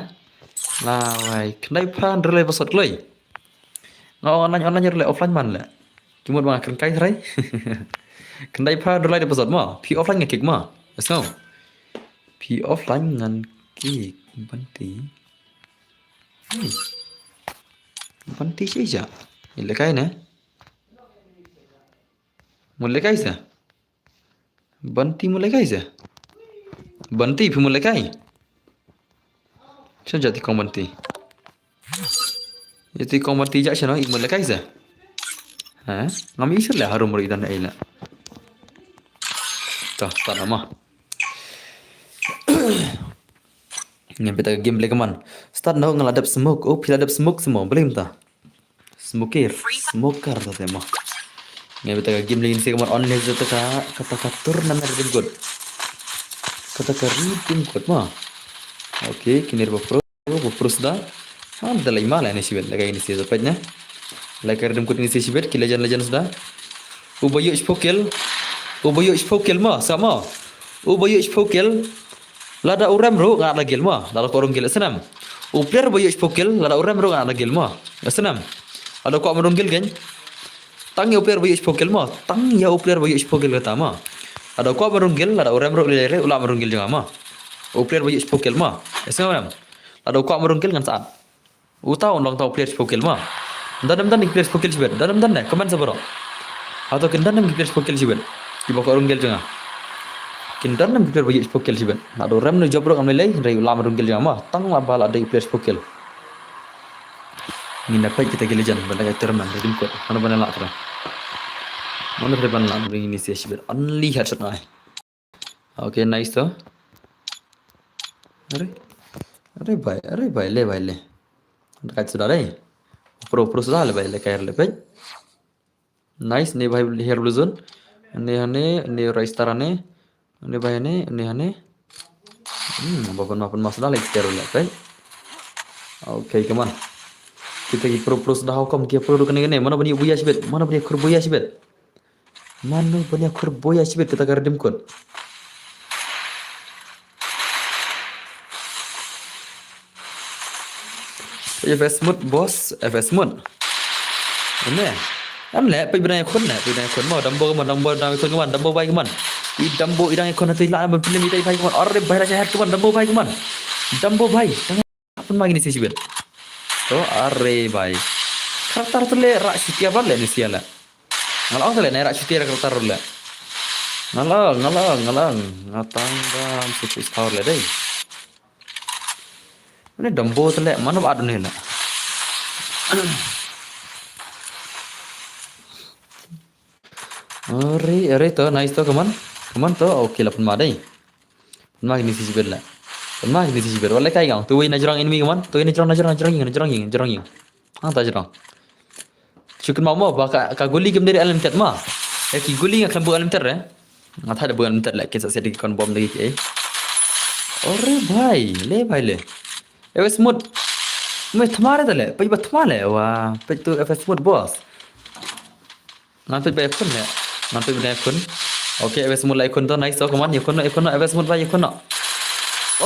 La wai, khyndai phra hynriew lai pasot kloi. Nga ong online, online ruh le offline man le. Ki mut ba nga kyrkai trai. Khyndai phra hynriew lai dei u pasot mo. Phi offline nga kick mo. Let's go. Phi offline ngan kick. Banti. Hmm. Banti shisha. Ïa lehkai ne. Mut lehkai sa. Banti mut lehkai sa. Banti phi mut lehkai. Sha jati kong Banti. Jati kong Banti ja shano i mut lehkai sa. Ha? Ngam isir le harum ri dan ai la. Ta, ta nama. Ngam pita game play kaman. Start no nga la dep smoke. Oh, phi la dep smoke semua. Boleh minta. Smoker, smoker ta te mo. Ngi bita ka game lagi ni sih, kamar on lagi ta ka, kata ka tournament Redeem Code. Kata ka Redeem Code mo. Okay, kini ba pro, ba pro suda. Han da lai ma la ni sibet, lagi ni sih sepet ne. Lagi Redeem Code ni sih sibet, ki legend legend suda. U ba yu shpokel. U ba yu shpokel mo, sama. U ba yu shpokel. Lada u rem ruh nga la gel mo, lada ko rung gel snam. U player ba yu shpokel, lada u rem ruh nga la gel mo. Snam. Lada ko rung gel gen. Tang ïa u player ba yu shpokel mo, tang ïa u player ba yu shpokel kata mo. Lada ko rung gel, lada u rem ruh le le, u la rung gel jong nga mo. U player ba yu shpokel mo. Snam. Lada ko rung gel ngan saat. Uta un long tau player shpokel ma. Dang dang ki player shpokel shibet. Dang dang ne, comment sa baroh. Hato kin dang ki player shpokel shibet. Ki ba ko rung gel jong nga. Kin dang ki player ba yu shpokel shibet. Na do rem no job rong am lei, rei lam rung gel jong nga ma. Tang la ba la dei player shpokel. Ngi na peit kita ki legend, ban dei tournament, Redeem Code. Mana ban la tra. Mana ban la ring ni sia shibet. Only headshot ngai. Okay, nice to. Are, are bai, are bai, le bai le. Dekat sudah deh. Pro, pro sudah le bai, le kair le bai. Nice, ne bai hair blue zone. Ne hane, ne rai star ne. Ne bai ne, ne hane. Hmm, bapan mapan mas dah le kair le bai. Okay, come on. Kita ki pro, pro sudah hukum, ki pro kene kene. Mana bani buya shibet, mana bani kur buya shibet. Mano ban ïa khur buya shibet kata ka Redeem Code. F S mode boss, F S mode. Ane. Am le, pe bina ïa khun ne, pe bina ïa khun mo, Dambo mo, Dambo, Dambo ïa khun mo, Dambo bai mo. I Dambo i dang ïa khun tu i la ban film i dai bai mo. Are bai la jahat mo, Dambo bai mo. Dambo bai. Pun ma kini sia shibet. To are bai. Karakter tu le rak shutia bal le ni sia le. Nga la ong tu le ne rak shutia karakter le. Nga la ong, nga la ong, nga la ong. Nga tang dam shu power le dei. Ni Dambo tu le mana ba adu ni le. Are, are to, nice to, come on. Come on to, okay la pun ma dei. Pun ma kini sia shibet la. Pun ma kini sia shibet. Wala kai gang. Tu wei na jrong enemy, come on. Tu wei na jrong, na jrong, na jrong ïing, na jrong ïing, na jrong ïing. Hang ta jrong. Shu kynmaw mo ba ka, ka guli kim dei unlimited mo. Eh, ki guli nga khlem buh unlimited re. Nga thad da buh unlimited leh, kin sa siat da ki con bomb da ki eh. Ore bhai, le bhai le. F S Smooth. Me thma re ta le, peit ba thma le. Wa, peit tu F S Smooth boss. Ngan peit ba ïakhun leh. Ngan peit ba ïakhun. Okay, F S Smooth la ïakhun to, nice to, come on, ïakhun noh, ïakhun noh, F S Smooth bhai, ïakhun noh.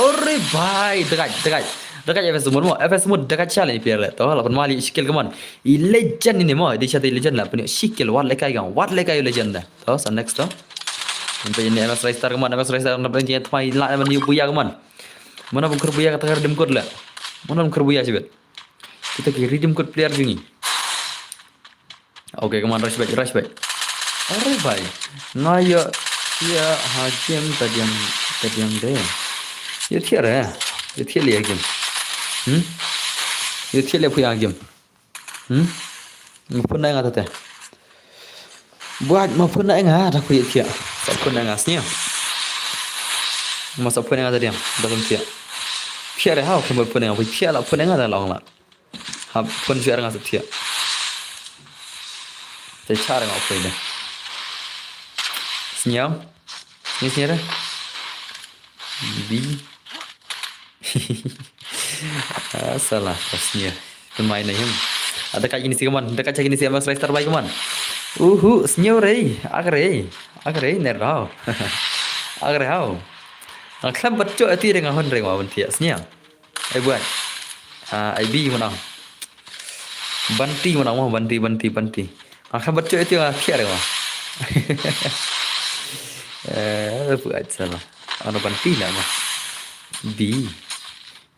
Ore bhai, dagaj, dagaj. Dagaj F S Smooth mo, F S Smooth dagaj sha leh player leh. To, la pynmali shi kill, come on. I legend ini mo, i dei sha i legend la, pynïoh shi kill, wat lehkai gang, wat lehkai u legend da. To, sa next to. Pynpeit ini M S Ristar, come on, M S Ristar, na pynjeng thmai la, man ïu buya, come on. Mano bun khyr buya kata ka redeem code leh. Mano bun khyr buya shibit. Kita ki redeem code player jong ngi. Okay, come on, rush back, rush back. Ore bhai. Nga ïa, ïa ha game ta diang, ta diang de. Ïa thiah re. Ïa thiah leh ha game. Hmm? Ïa thiah leh phi ha game. Hmm? Ma phone na nga ta te. Buat ma phone na nga ta phi ïa thiah. Sa phone na nga snia. Ma sa phone na nga ta diang. Da phone thiah. Thiah re ha, okay, ma phone na nga, phi thiah la phone na nga ta long la. Hap phone shuh nga sa thiah. Te char nga poi de. Sñiaw. Sñiaw, sñiaw re. Bi. Ah, salah, ka sñiaw. Pynmai na him. Ada ka ini si kaman, ada ka ini si M S Ristar bai kaman. Uhu, sñiaw re. Ak re. Ak re, ner rau. Ak re hau. Ang khlem bat chok ati re nga hon re nga wan thiah. Sñiaw. Ai buat. Ah, ai bi mo nang. Banti mo nang mo, banti, banti, banti. Ah, khlem bat chok ïa ti nga thiah re mo. Eh, buat salah. Ano banti na mo. Bi.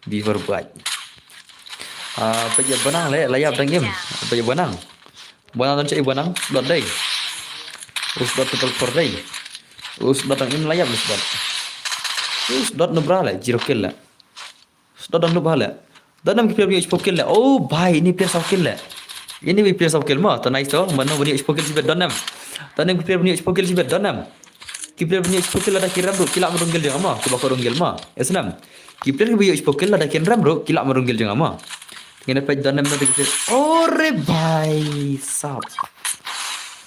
Bi for buat. Ah, peit ïa ba nang leh, la ïap dang im. Peit ïa ba nang. Ba nang dang chok ïa ba nang, dot dei. Us dot triple four dei. Us dot dang im la ïap us dot. Us dot nubra leh, zero kill leh. Sdot dang nup ha leh. Don em ki player ban ïoh shiphew kill leh. Oh bhai, ini player saw kill leh. Ini player saw kill mo. To nice to. Mano ban ïoh shiphew kill shibit don em. Don em ki player ban ïoh shiphew kill shibit don em. Ki player ban ïoh shiphew kill lada kin rem ruh ki lah ma rung kill jong nga mo. Kiba ko rung kill mo. Esnem. Ki player kiba ïoh shiphew kill lada kin rem ruh ki lah ma rung kill jong nga mo. Ngin peit don em na ki player. Ore bhai sab.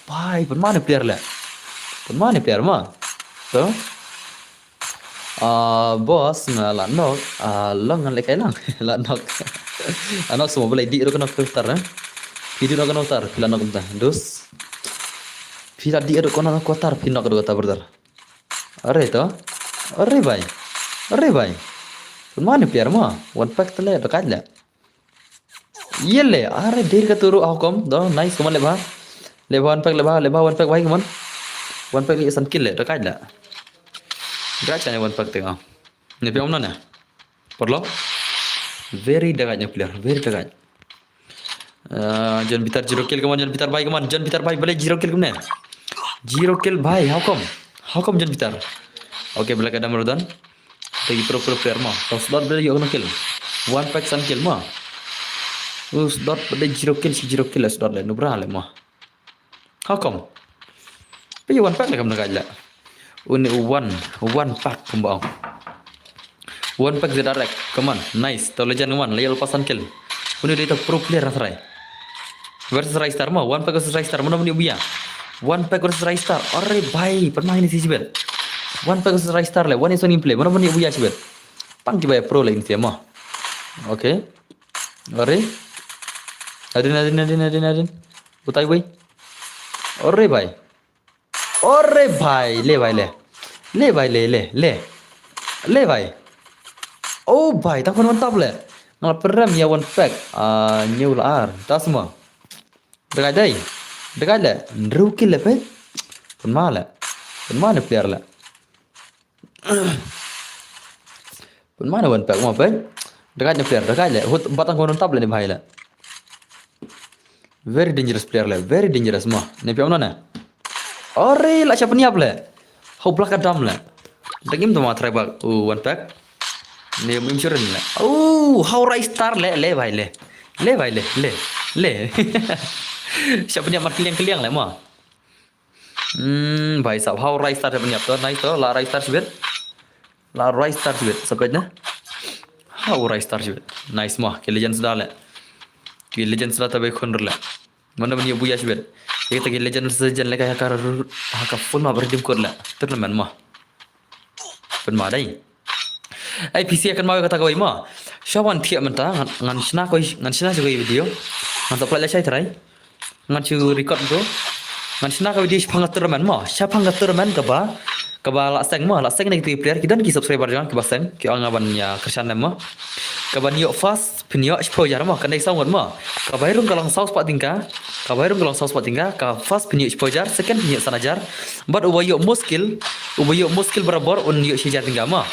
Bhai, pynmane player leh. Pynmane player mo. To. Ah, boss, nga la nok, ah, long ngan lehkai lang. La nok. La nok semua boleh di ruh kano ko tar, eh. Phi di ruh kano tar, phi la nok kumta. Dus. Phi la di ruh kano ko tar, phi nok ruh kata brother. Are to. Are bhai. Are bhai. Pynmane player mo. One pack te leh, dakaid leh. Ïa leh, are dei ka turu, how come? Do, nice, come on, leh bha. Leh bha, one pack, leh bha, leh bha, one pack, bhai, come on. One pack leh san kill leh, dakaid leh. Dakaid ne one pack te nga. Ne phi ong na ne. Parlo. Very dakaid ne player, very dakaid. Uh, John Peter zero kill, come on, John Peter, bhai, come on, John Peter, bhai, balei zero kill kumne. Zero kill, bhai, how come? How come John Peter? Okay, balei ka dam rudan. Te ki pro pro player mo. To Sdot ba dei ïoh kano kill. One pack san kill mo. U Sdot ba dei zero kill, shi zero kill la Sdot leh, nubra leh mo. How come? Phi one pack leh kam dakaid leh. Uni one, one pack kumba ong. One pack Z R X. Come on. Nice. To legend, come on. Leh ïa la pasan kill. Uni dei to pro player na try. Versus Ristar mo, one pack versus Ristar, mano mano buya. One pack versus Ristar. Are bhai, pynmane shi shibit. One pack versus Ristar leh, one is one gameplay. Mano mano buya shibit. Pang ki bhai pro leh ini mo. Okay. Are. Adin, adin, adin, adin, adin. Utai bhai. Are bhai. Ore bhai, leh bhai leh. Leh bhai leh, leh, leh. Leh bhai. Oh bhai, tang pyn one tap leh. Nga la pynrem ïa one pack. Ah, ñiew la ar. Ta sma. Dakaid dei. Dakaid leh. Hynriew kill leh peit. Pynma leh. Pynmane player leh. Pynmane one pack mo peit. Dakaid ne player, dakaid leh. Hut batang kono tap leh ne bhai leh. Very dangerous player leh, very dangerous mo. Ne phi ong na ne. Ore la sha pynïap leh. Hau blak ka dam leh. Dang im to ma try bak. Oh, one pack. Ne im insurance leh. Oh, hau Ristar leh, leh bhai leh. Leh bhai leh, leh. Leh. Sha pynïap mar kliang kliang leh mo. Hmm, bhai sab, hau Ristar sha pynïap to, nice to, la Ristar shibit. La Ristar shibit, sa peit ne. Hau Ristar shibit. Nice mo, ki legend sda leh. Ki legend sda ta bai khun leh. Mano ban ïoh buya shibit. Ïa kita ki legend versus legend lehkai ha ka, ha ka full map redeem code la. Tournament mo. Pynma dei. Ai P C kan ma kata kawei mo. Sha wan thiah mynta ngan, ngan shna kawei, ngan shna kawei video. Ngan sa pynlait lashai trai. Ngan shu record tu. Ngan shna ka video shaphang ka tournament mo. Shaphang ka tournament kaba, kaba la seng mo. La seng na kitu ki player ki don ki subscriber jong nga kiba seng. Ki ong nga ban ïa kyrshan lem mo. Kaban ïoh first phin ïoh shiphew hajar mo. Kan dei saw ngut mo. Ka bai rung ka long saw spah tyngka. Ka bai rung ka long saw spah tyngka. Ka first phin ïoh shiphew hajar, second phin ïoh san hajar. Bad uba ïoh muskil, uba ïoh muskil barabor un ïoh shi hajar tyngka mo.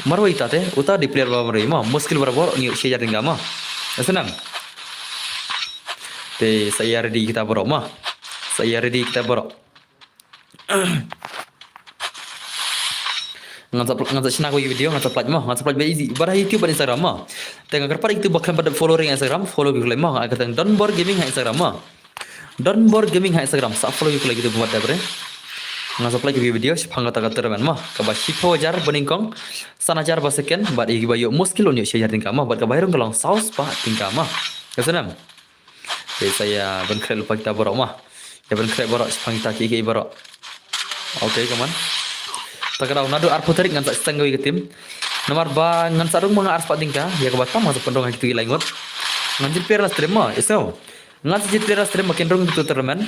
Marwei ta te, uta dei player ba marwei mo, muskil barabor un ïoh shi hajar tyngka mo. Ïa snem. Te sa ïa ready kita baroh mo. Sa ïa ready kita baroh. Ngan sa, ngan sa shna kawei video, ngan sa pynlait mo, ngan sa pynlait ba easy. Bad ha YouTube bad Instagram mo. Te nga kyrpad ïa kitu ba khlem pat following Instagram, follow ki khlem mo. Nga kyrteng Donbor Gaming ha Instagram mo. Donbor Gaming ha Instagram, sa follow ïa ki lagi tu buat dapre. Nga sa pynlait ki video shaphang kata ka tournament mo. Kaba shiphew hajar ba nyngkong, san hajar ba second, bad ïa kiba ïoh muskil un ïoh shi hajar tyngka mo, bad kaba ïa rung ka long saw spah tyngka mo. Ka snem. Te sa ïa ban khreh lypa kita baroh mo. Ïa ban khreh baroh shaphang kita ki, ki baroh. Okay, come on. Ta ka daw naduh arphew tarik ngan sa seng kawei ka team. Namar ba ngan sa rung ma nga ar spah tyngka, ïa kaba tam ngan sa pynrung ha kitu ki lai ngut. Ngan jied player na stream mo, ïa so. Ngan sa jied player na stream ba kin rung kitu tournament.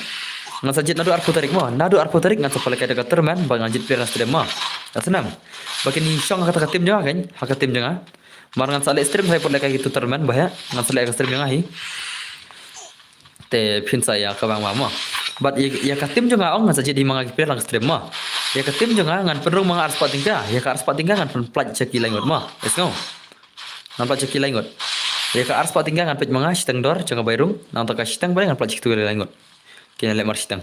Ngan sa jied naduh arphew tarik mo, naduh arphew tarik ngan sa pynlehkai da ka tournament ba ngan jied player na stream mo. Ka snem. Ba kin ïa shong ha kata ka team jong nga kan, ha ka team jong nga. Mar ngan sa leh stream sa ïa pynlehkai kitu tournament ba heh, ngan sa leh ka stream jong nga hi. Te phin sa ïa ka bang ma mo. Bad ïa, ïa ka team jong nga ong ngan sa jied hi ma nga ki player lang stream mo. Ïa ka team jong nga ngan pynrung ma nga ar spah tyngka. Ïa ka ar spah tyngka ngan pynpynlait sha ki lai ngut mo. Ïa sngew. Ngan pynlait sha ki lai ngut. Ïa ka ar spah tyngka ngan peit ma nga shiteng dor jong ka bai rung. Nangta ka shiteng bai ngan pynlait sha kitu ki lai ngut. Ki ngan leh mar shiteng.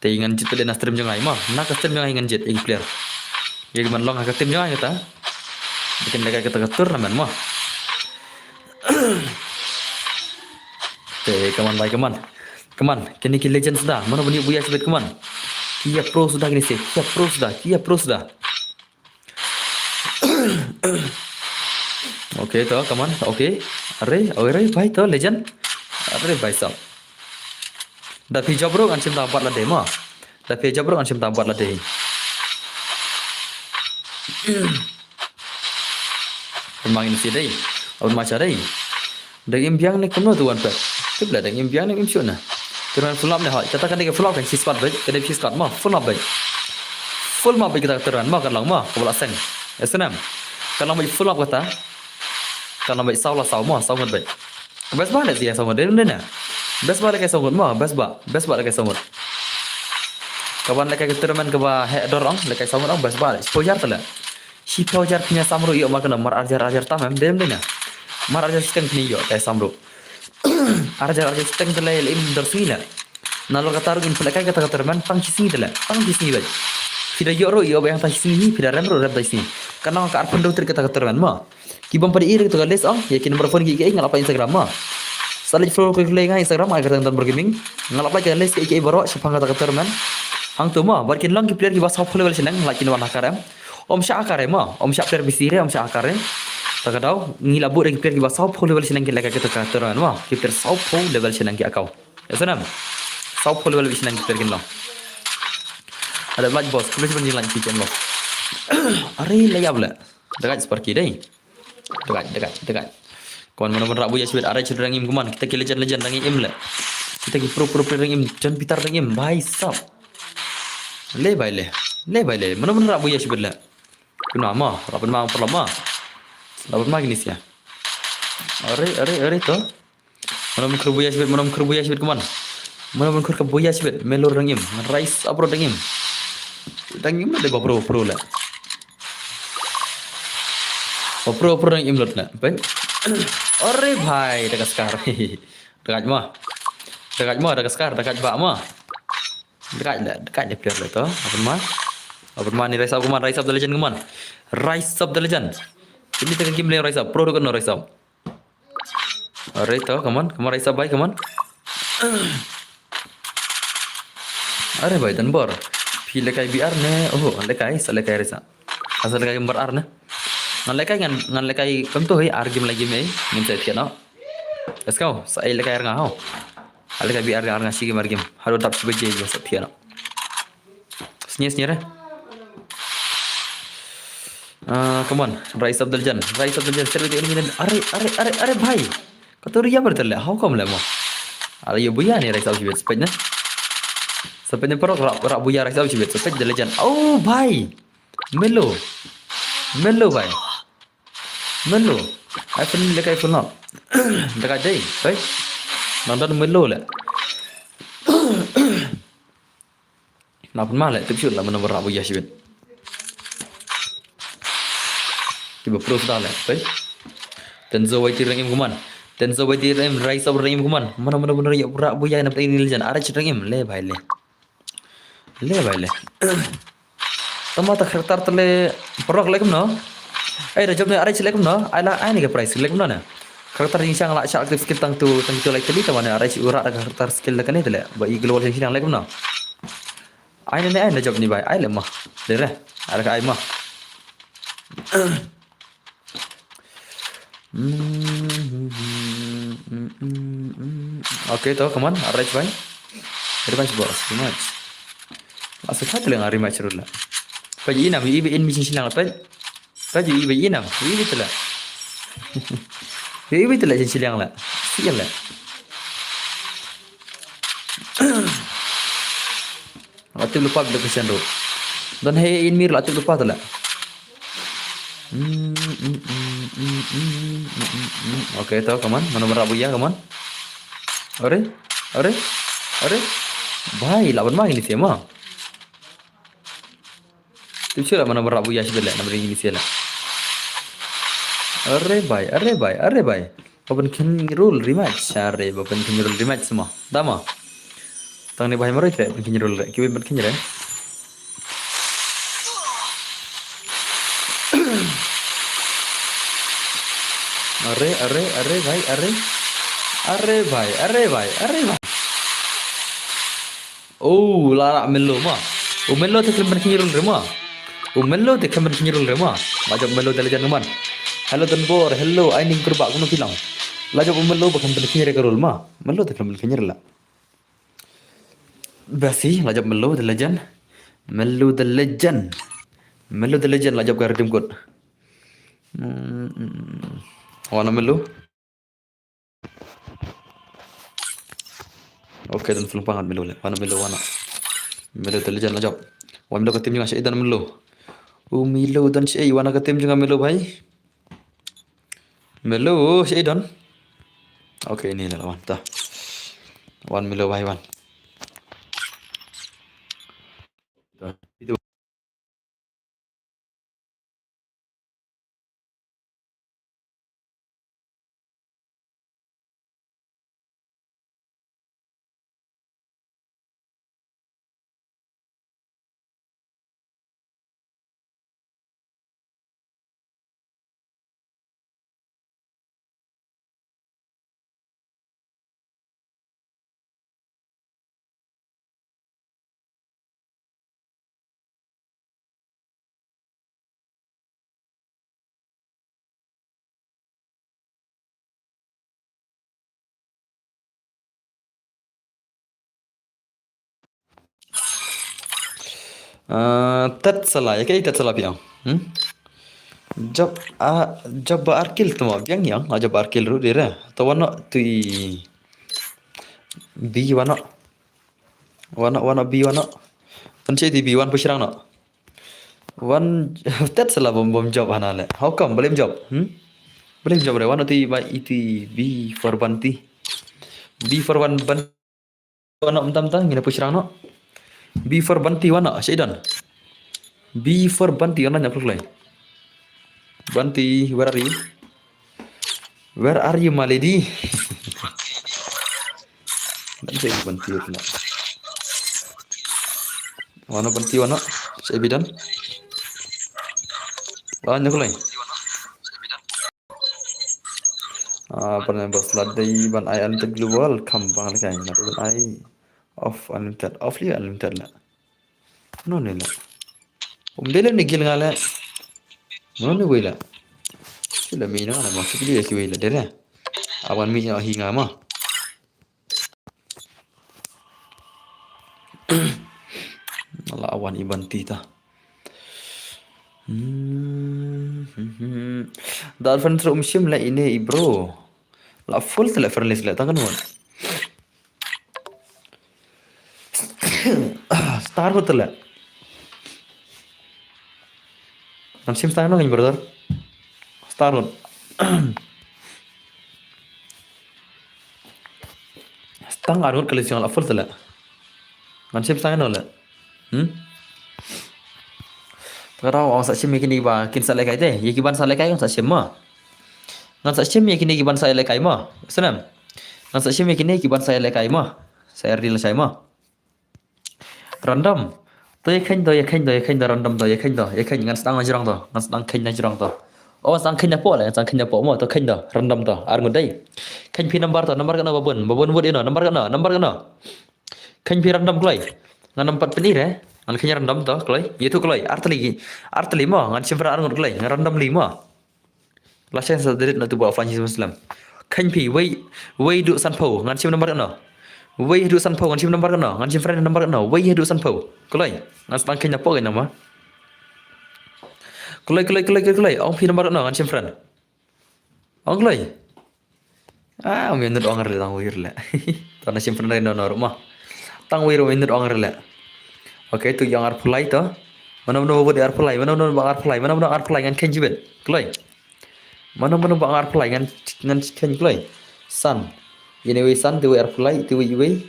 Te ngan jied pat de na stream jong nga hi mo. Na ka stream jong nga hi ngan jied ïa ki player. Ïa ki ban long ha ka team jong nga hi kata. Ba kin lehkai kata ka tournament mo. Te come on bai, come on. Come on, kine ki legend suda. Mano ban ïoh buya shibit, come on. Ki ïa pro suda kine se. Ki ïa pro suda, ki ïa pro suda. Okay to, come on. Okay. Are, are bhai to legend. Are bhai sahab. Da phi jop ruh ngan shim ta bat lade mo. Da phi jop ruh ngan shim ta bat lade. Pynma ngin si dei. Pynma sha dei. Dang im biang ne kumno tu wan pet. Tip la dang im biang ne im shuh na. Tu wan full up ne hoi. Kata ka dei ka full up kan shi squad beit. Ka dei shi squad mo. Full up beit. Full up beit kata ka tu wan mo kan long mo. Ka bala seng. Ïa snem. Kan long beit full up kata. Kan long beit saw la saw mo. Saw ngut beit. Best ba leh shi saw ngut dei na. Best ba leh kai saw ngut mo. Best ba. Best ba leh kai saw ngut. Kaban leh kai ka tournament kaba heh dor ong. Leh kai saw ngut ong. Best ba leh. Shiphew hajar ta leh. Shiphew hajar phin ïa sam ruh ïoh mar kano, mar ar hajar ar hajar tam em, dei em dei na. Mar ar hajar shiteng phin ïoh, te sam ruh. Ar hajar ar hajar shiteng te lei lei im dor sngi lei. Nalor kata ruh ngin pynlehkai kata ka tournament tang shi sngi te lei, tang shi sngi beit. Phi da ïoh ruh ïoh beit tang shi sngi, phi da rem ruh rem tang shi sngi. Ka nang ka arphew hynriew tarik kata ka tournament mo. Ki bym pat ïohi ruh kata ka list ong, ïa ki number phone ki ïa ki nga la pynlait Instagram mo. Sa leit follow klik link ha Instagram, ai kyrteng Donbor Gaming. Nga la pynlait ka list ki ïa ki baroh shaphang kata ka tournament. Hangto mo, bad kin long ki player kiba saw phew level shaneng, la kin wan ha ka rem. Ym shah ha ka re mo, ym shah player bisi re, ym shah ha ka re. Ta ka daw, ngi la bud da ki player kiba saw phew level shaneng ki lehkai kata ka tournament mo. Ki player saw phew level shaneng ki account. Ïa snem. Saw phew level shaneng ki player kin long. Ada light boss, khublei shibun jingïaleh P K M Love. Are la ïap leh. Dagaj Sparky dei. Dagaj, dagaj, dagaj. Kawan mano ban rah buya shibit, are chudra dang im kawan. Kita ki legend legend dang im leh. Kita ki pro pro player dang im, John Peter dang im, bhai sahab. Le bhai le. Le bhai le. Mano ban rah buya shibit leh. Pynma mo, rah pynma paralok mo. Rah pynma kine sia. Are, are, are to. Mano ban khur buya shibit, mano ban khur buya shibit kawan. Mano ban khur ka buya shibit, Melur dang im. Rise up bro dang im. Dang im leh ba pro, pro leh. Ba pro, pro dang im lut leh. Bhai. Are bhai, da ka skar. Dagaj mo. Dagaj mo, da ka skar, dagaj ba mo. Dagaj leh, dagaj leh player leh to. Open ma. Open ma ni rise up kawan, rise up the legend kawan. Rise up the legend. Ini tengah game leh rise up, pro dukun no rise up. Are to, kawan, kawan rise up bhai, kawan. Are bhai Donbor. Phi lehkai B R ne, oh, lehkai, sa lehkai rise up. Asa lehkai gambar ar ne. Ngan lehkai ngan, ngan lehkai kam tu hei ar game lagi mei, ngin sa tiat no. Let's go. Sa ai lehkai ar nga ho. Ai lehkai bi ar nga, ar nga shi game, ar game. Haduh dap shi baje ïa sa thiah noh. Sñiaw, sñiaw re. Ah, come on. Rise of the Legend. Rise of the Legend. Sir, the enemy. Are, are, are, are, bhai. Kato ri ya ber tele. How come le mo? Are ïa buya ne Rise of Legend. Spek ne. Spek ne paralok, rah, rah buya Rise of Legend. Spek the Legend. Oh, bhai. Melo. Melo, bhai. Melo. Ai pyn le kai pyn no. Daga dei, bhai. Nang don melo le. Na pynmah leh, tip shuh lah mano ba rah buya shibit. Kiba pro sda leh, oi. Tenzo Y T rank im kumno. Tenzo Y T rank im, Rise of rank im kumno. Mano mano mano rah buya na play ni Legend. Arach rank im, le bhai le. Le bhai le. Tama ta character te le paralok le kumno. Ai da jop ne arach le kumno. Ai la ai ni ka price le kumno ne. Character jingshiang la shah active skill tang tu, tang tu like teli tama ne arach u rah da character skill da kane te le. Ba i global jingshiang le kumno. Ai ne ne ai na jop ni bhai. Ai le ma. Le re. Ai le ka ai ma. Okay, to, come on, arach bhai. Rematch, boss, rematch. Asa khat le nga rematch ruh la. Paj inam, ibi in mi shin shilang la, paj. Paj ibi inam, ibi tela. Ibi tela shin shilang la. Sial la. La tip lypa bad ka sien ruh. Don hei in mir la tip lypa tela. Okay, to, come on. Mano ba rah buya, come on. Are, are, are. Bhai, la ban ma ngin ïa ma. Tip shuh la mano ba rah buya shibit le, na ba ngin ïa la. Are bhai, are bhai, are bhai. Ba pynkynroll rematch, are ba pynkynroll rematch ma. Da ma. Tang ne bhai maroi tre, pynkynroll re. Kiwei pynkynroll re. Are, are, are bhai, are. Are bhai, are bhai, are bhai. Oh, la rah Melo ma. U Melo te khlem pynkynroll re ma. U Melo te khlem pynkynroll re ma. La jop Melo te le jan man. Hello Donbor, hello, ai ning kurba kumno phi long. La jop u Melo ba khlem pynkynroll re ka role ma. Melo te khlem pynkynroll la. Basi, la jop Melo the Legend. Melo the Legend. Melo the Legend, la jop ka redeem code. Hmm, hmm, hmm. Wan Melo. Okay, don film pangat Melo le. Wan Melo, wan. Melo the Legend, la jop. Wan Melo ka team jong nga, shaei don Melo. U Melo don shaei, wan ka team jong nga Melo bhai. Melo, shaei don. Okay, ini la wan ta. Wan Melo bhai wan. Ah, tet sala, ya kai tet sala piang. Hmm? Job, ah, job ba arkil tuma biang yang, ah, job arkil ru dire. Tawa no tui bi wano. Wano, wano bi wano. Kan che di bi wan pushrang no. Wan tet sala bom bom job hana le. How come? Belum job. Hmm? Belum job re. Wano tui ba iti bi for banti. Bi for ban ban. Wano mtam tam ngina pushrang no. B for Banti wano, shaei don. B for Banti wano nyap luk lai. Banti, where are you? Where are you, my lady? Dan shaei Banti wano. Wano Banti wano, shaei bi don. Wano nyap luk lai. Ah, pernah bos ladai ban ai unlimited global kam bang lekai. Nat ban ai off unlimited, off li unlimited la. No ne la. Um dele ni gil ngale. No ne wei la. Sila mi no na mo sila ki wei la dere. Awan mi ïa hi nga ma. La wan i ban ti ta. Hmm, hmm, hmm. Da fan tru um shim la ine i bro. La full tele friend list le tang kan wan. Star hotel le. Ngan sim star no kan brother. Star hotel. Stang arngut kali siang la full tele. Ngan sim stang no le. Hmm? Tara ong sa sim ïa kine ba kin sa lehkai te. Ïa ki ban sa lehkai ngan sa sim ma. Ngan sa sim ïa kine ki ban sa lehkai ma. Snam. Ngan sa sim ïa kine ki ban sa lehkai ma. Sa ri la sai ma. Random. To ïa khein to, ïa khein to, ïa khein to, random to, ïa khein to, ïa khein ngan sdang na jrong to, ngan sdang khein na jrong to. Oh, sdang khein na po le, sdang khein na po mo, to khein to, random to, arngut dei. Khein phi number to, number kano ba bun, ba bun wut ino, number kano, number kano. Khein phi random kloi. Ngan ym pat pynï re, ngan khein random to, kloi. Ïa tu kloi, artylli, artylli mo, ngan sim phi arngut kloi, ngan randomly mo. Lashai sa delete na tu ba offline sim slam. Khein phi, wei, wei du sanphew, ngan sim number kano. Wei du sanphew, ngan sim number kano, ngan sim friend number kano, wei du sanphew. Kloi, ngan sdang khein na po khein na ma. Kloi, kloi, kloi, kloi, kloi, ong phi number kano, ngan sim friend. Ong kloi. Ah, um nud ong re tang wir le. Tang na sim friend no no ma. Tang wir um nud ong re le. Okay, tu ïa arphew lai to. Mano mano ba wut arphew lai, mano mano ba arphew lai, mano mano arphew lai ngan khein jibet. Kloi. Mano mano ba arphew lai ngan ngan khein kloi. San. Ine wei san, te wei arphew lai, te wei wei.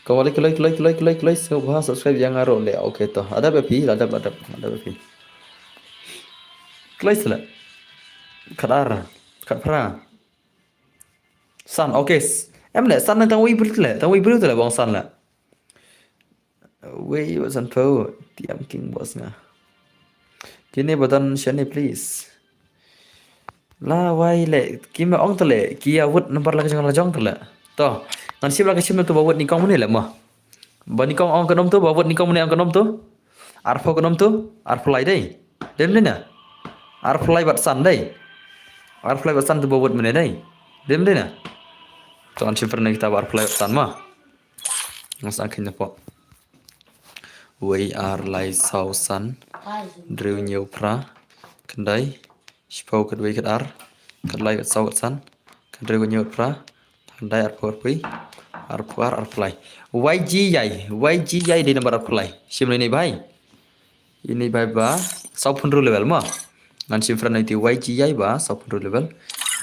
Kawali kloi kloi kloi kloi kloi so ba subscribe ïa nga ruh le. Okay to. Adap ïa phi, adap adap adap ïa phi. Kloi sila. Khatar, khatphra. San, okay. Em le san nang tang wei brut le, tang wei brut le bang san le. Wei wat sanphew, tiam king boss nga. Kine ba don shane please. La wai le, ki ma ong tele, ki ïa wut number la ka jong la jong tele. To, ngan sim la ka sim tu ba wut nyngkong mane le mo. Ba nyngkong ong ka nom tu, ba wut nyngkong mane ong ka nom tu. Arphew ka nom tu, arphew lai dei. Dem dei na. Arphew lai bad san dei. Arphew lai bad san tu ba wut mane dei. Dem dei na. To ngan sim friend kita ba arphew lai bad san ma. Ngan sa khin na po. Wei ar lai saw san. Hynriew hynñiew phra. Khyndai. Shiphew khatwei khatar. Khatlai khatsaw khatsan. Khathynriew khathynñiew khatphra. Khatkhyndai arphew arphew. Arphew ar arphew lai. Y G yai. Y G yai dei number arphew lai. Shim lai nei bhai. Ini bhai ba. Saw pynru level ma. Ngan shim friend iti Y G yai ba. Saw pynru level.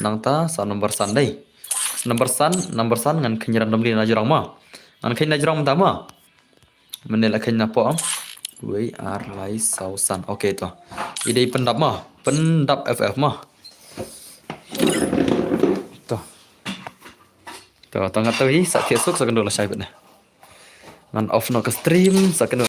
Nangta sa number san dei. Number san, number san ngan khein random li na jrong ma. Ngan khein na jrong ta ma. Mane la khein na po am. Wei ar lai saw san. Okay to. I dei pyndap ma. Pyndap F F ma. To. To, to ngat to hi sa thiah suk sa kynduh la shai bad ne. Ngan off no ka stream sa kynduh.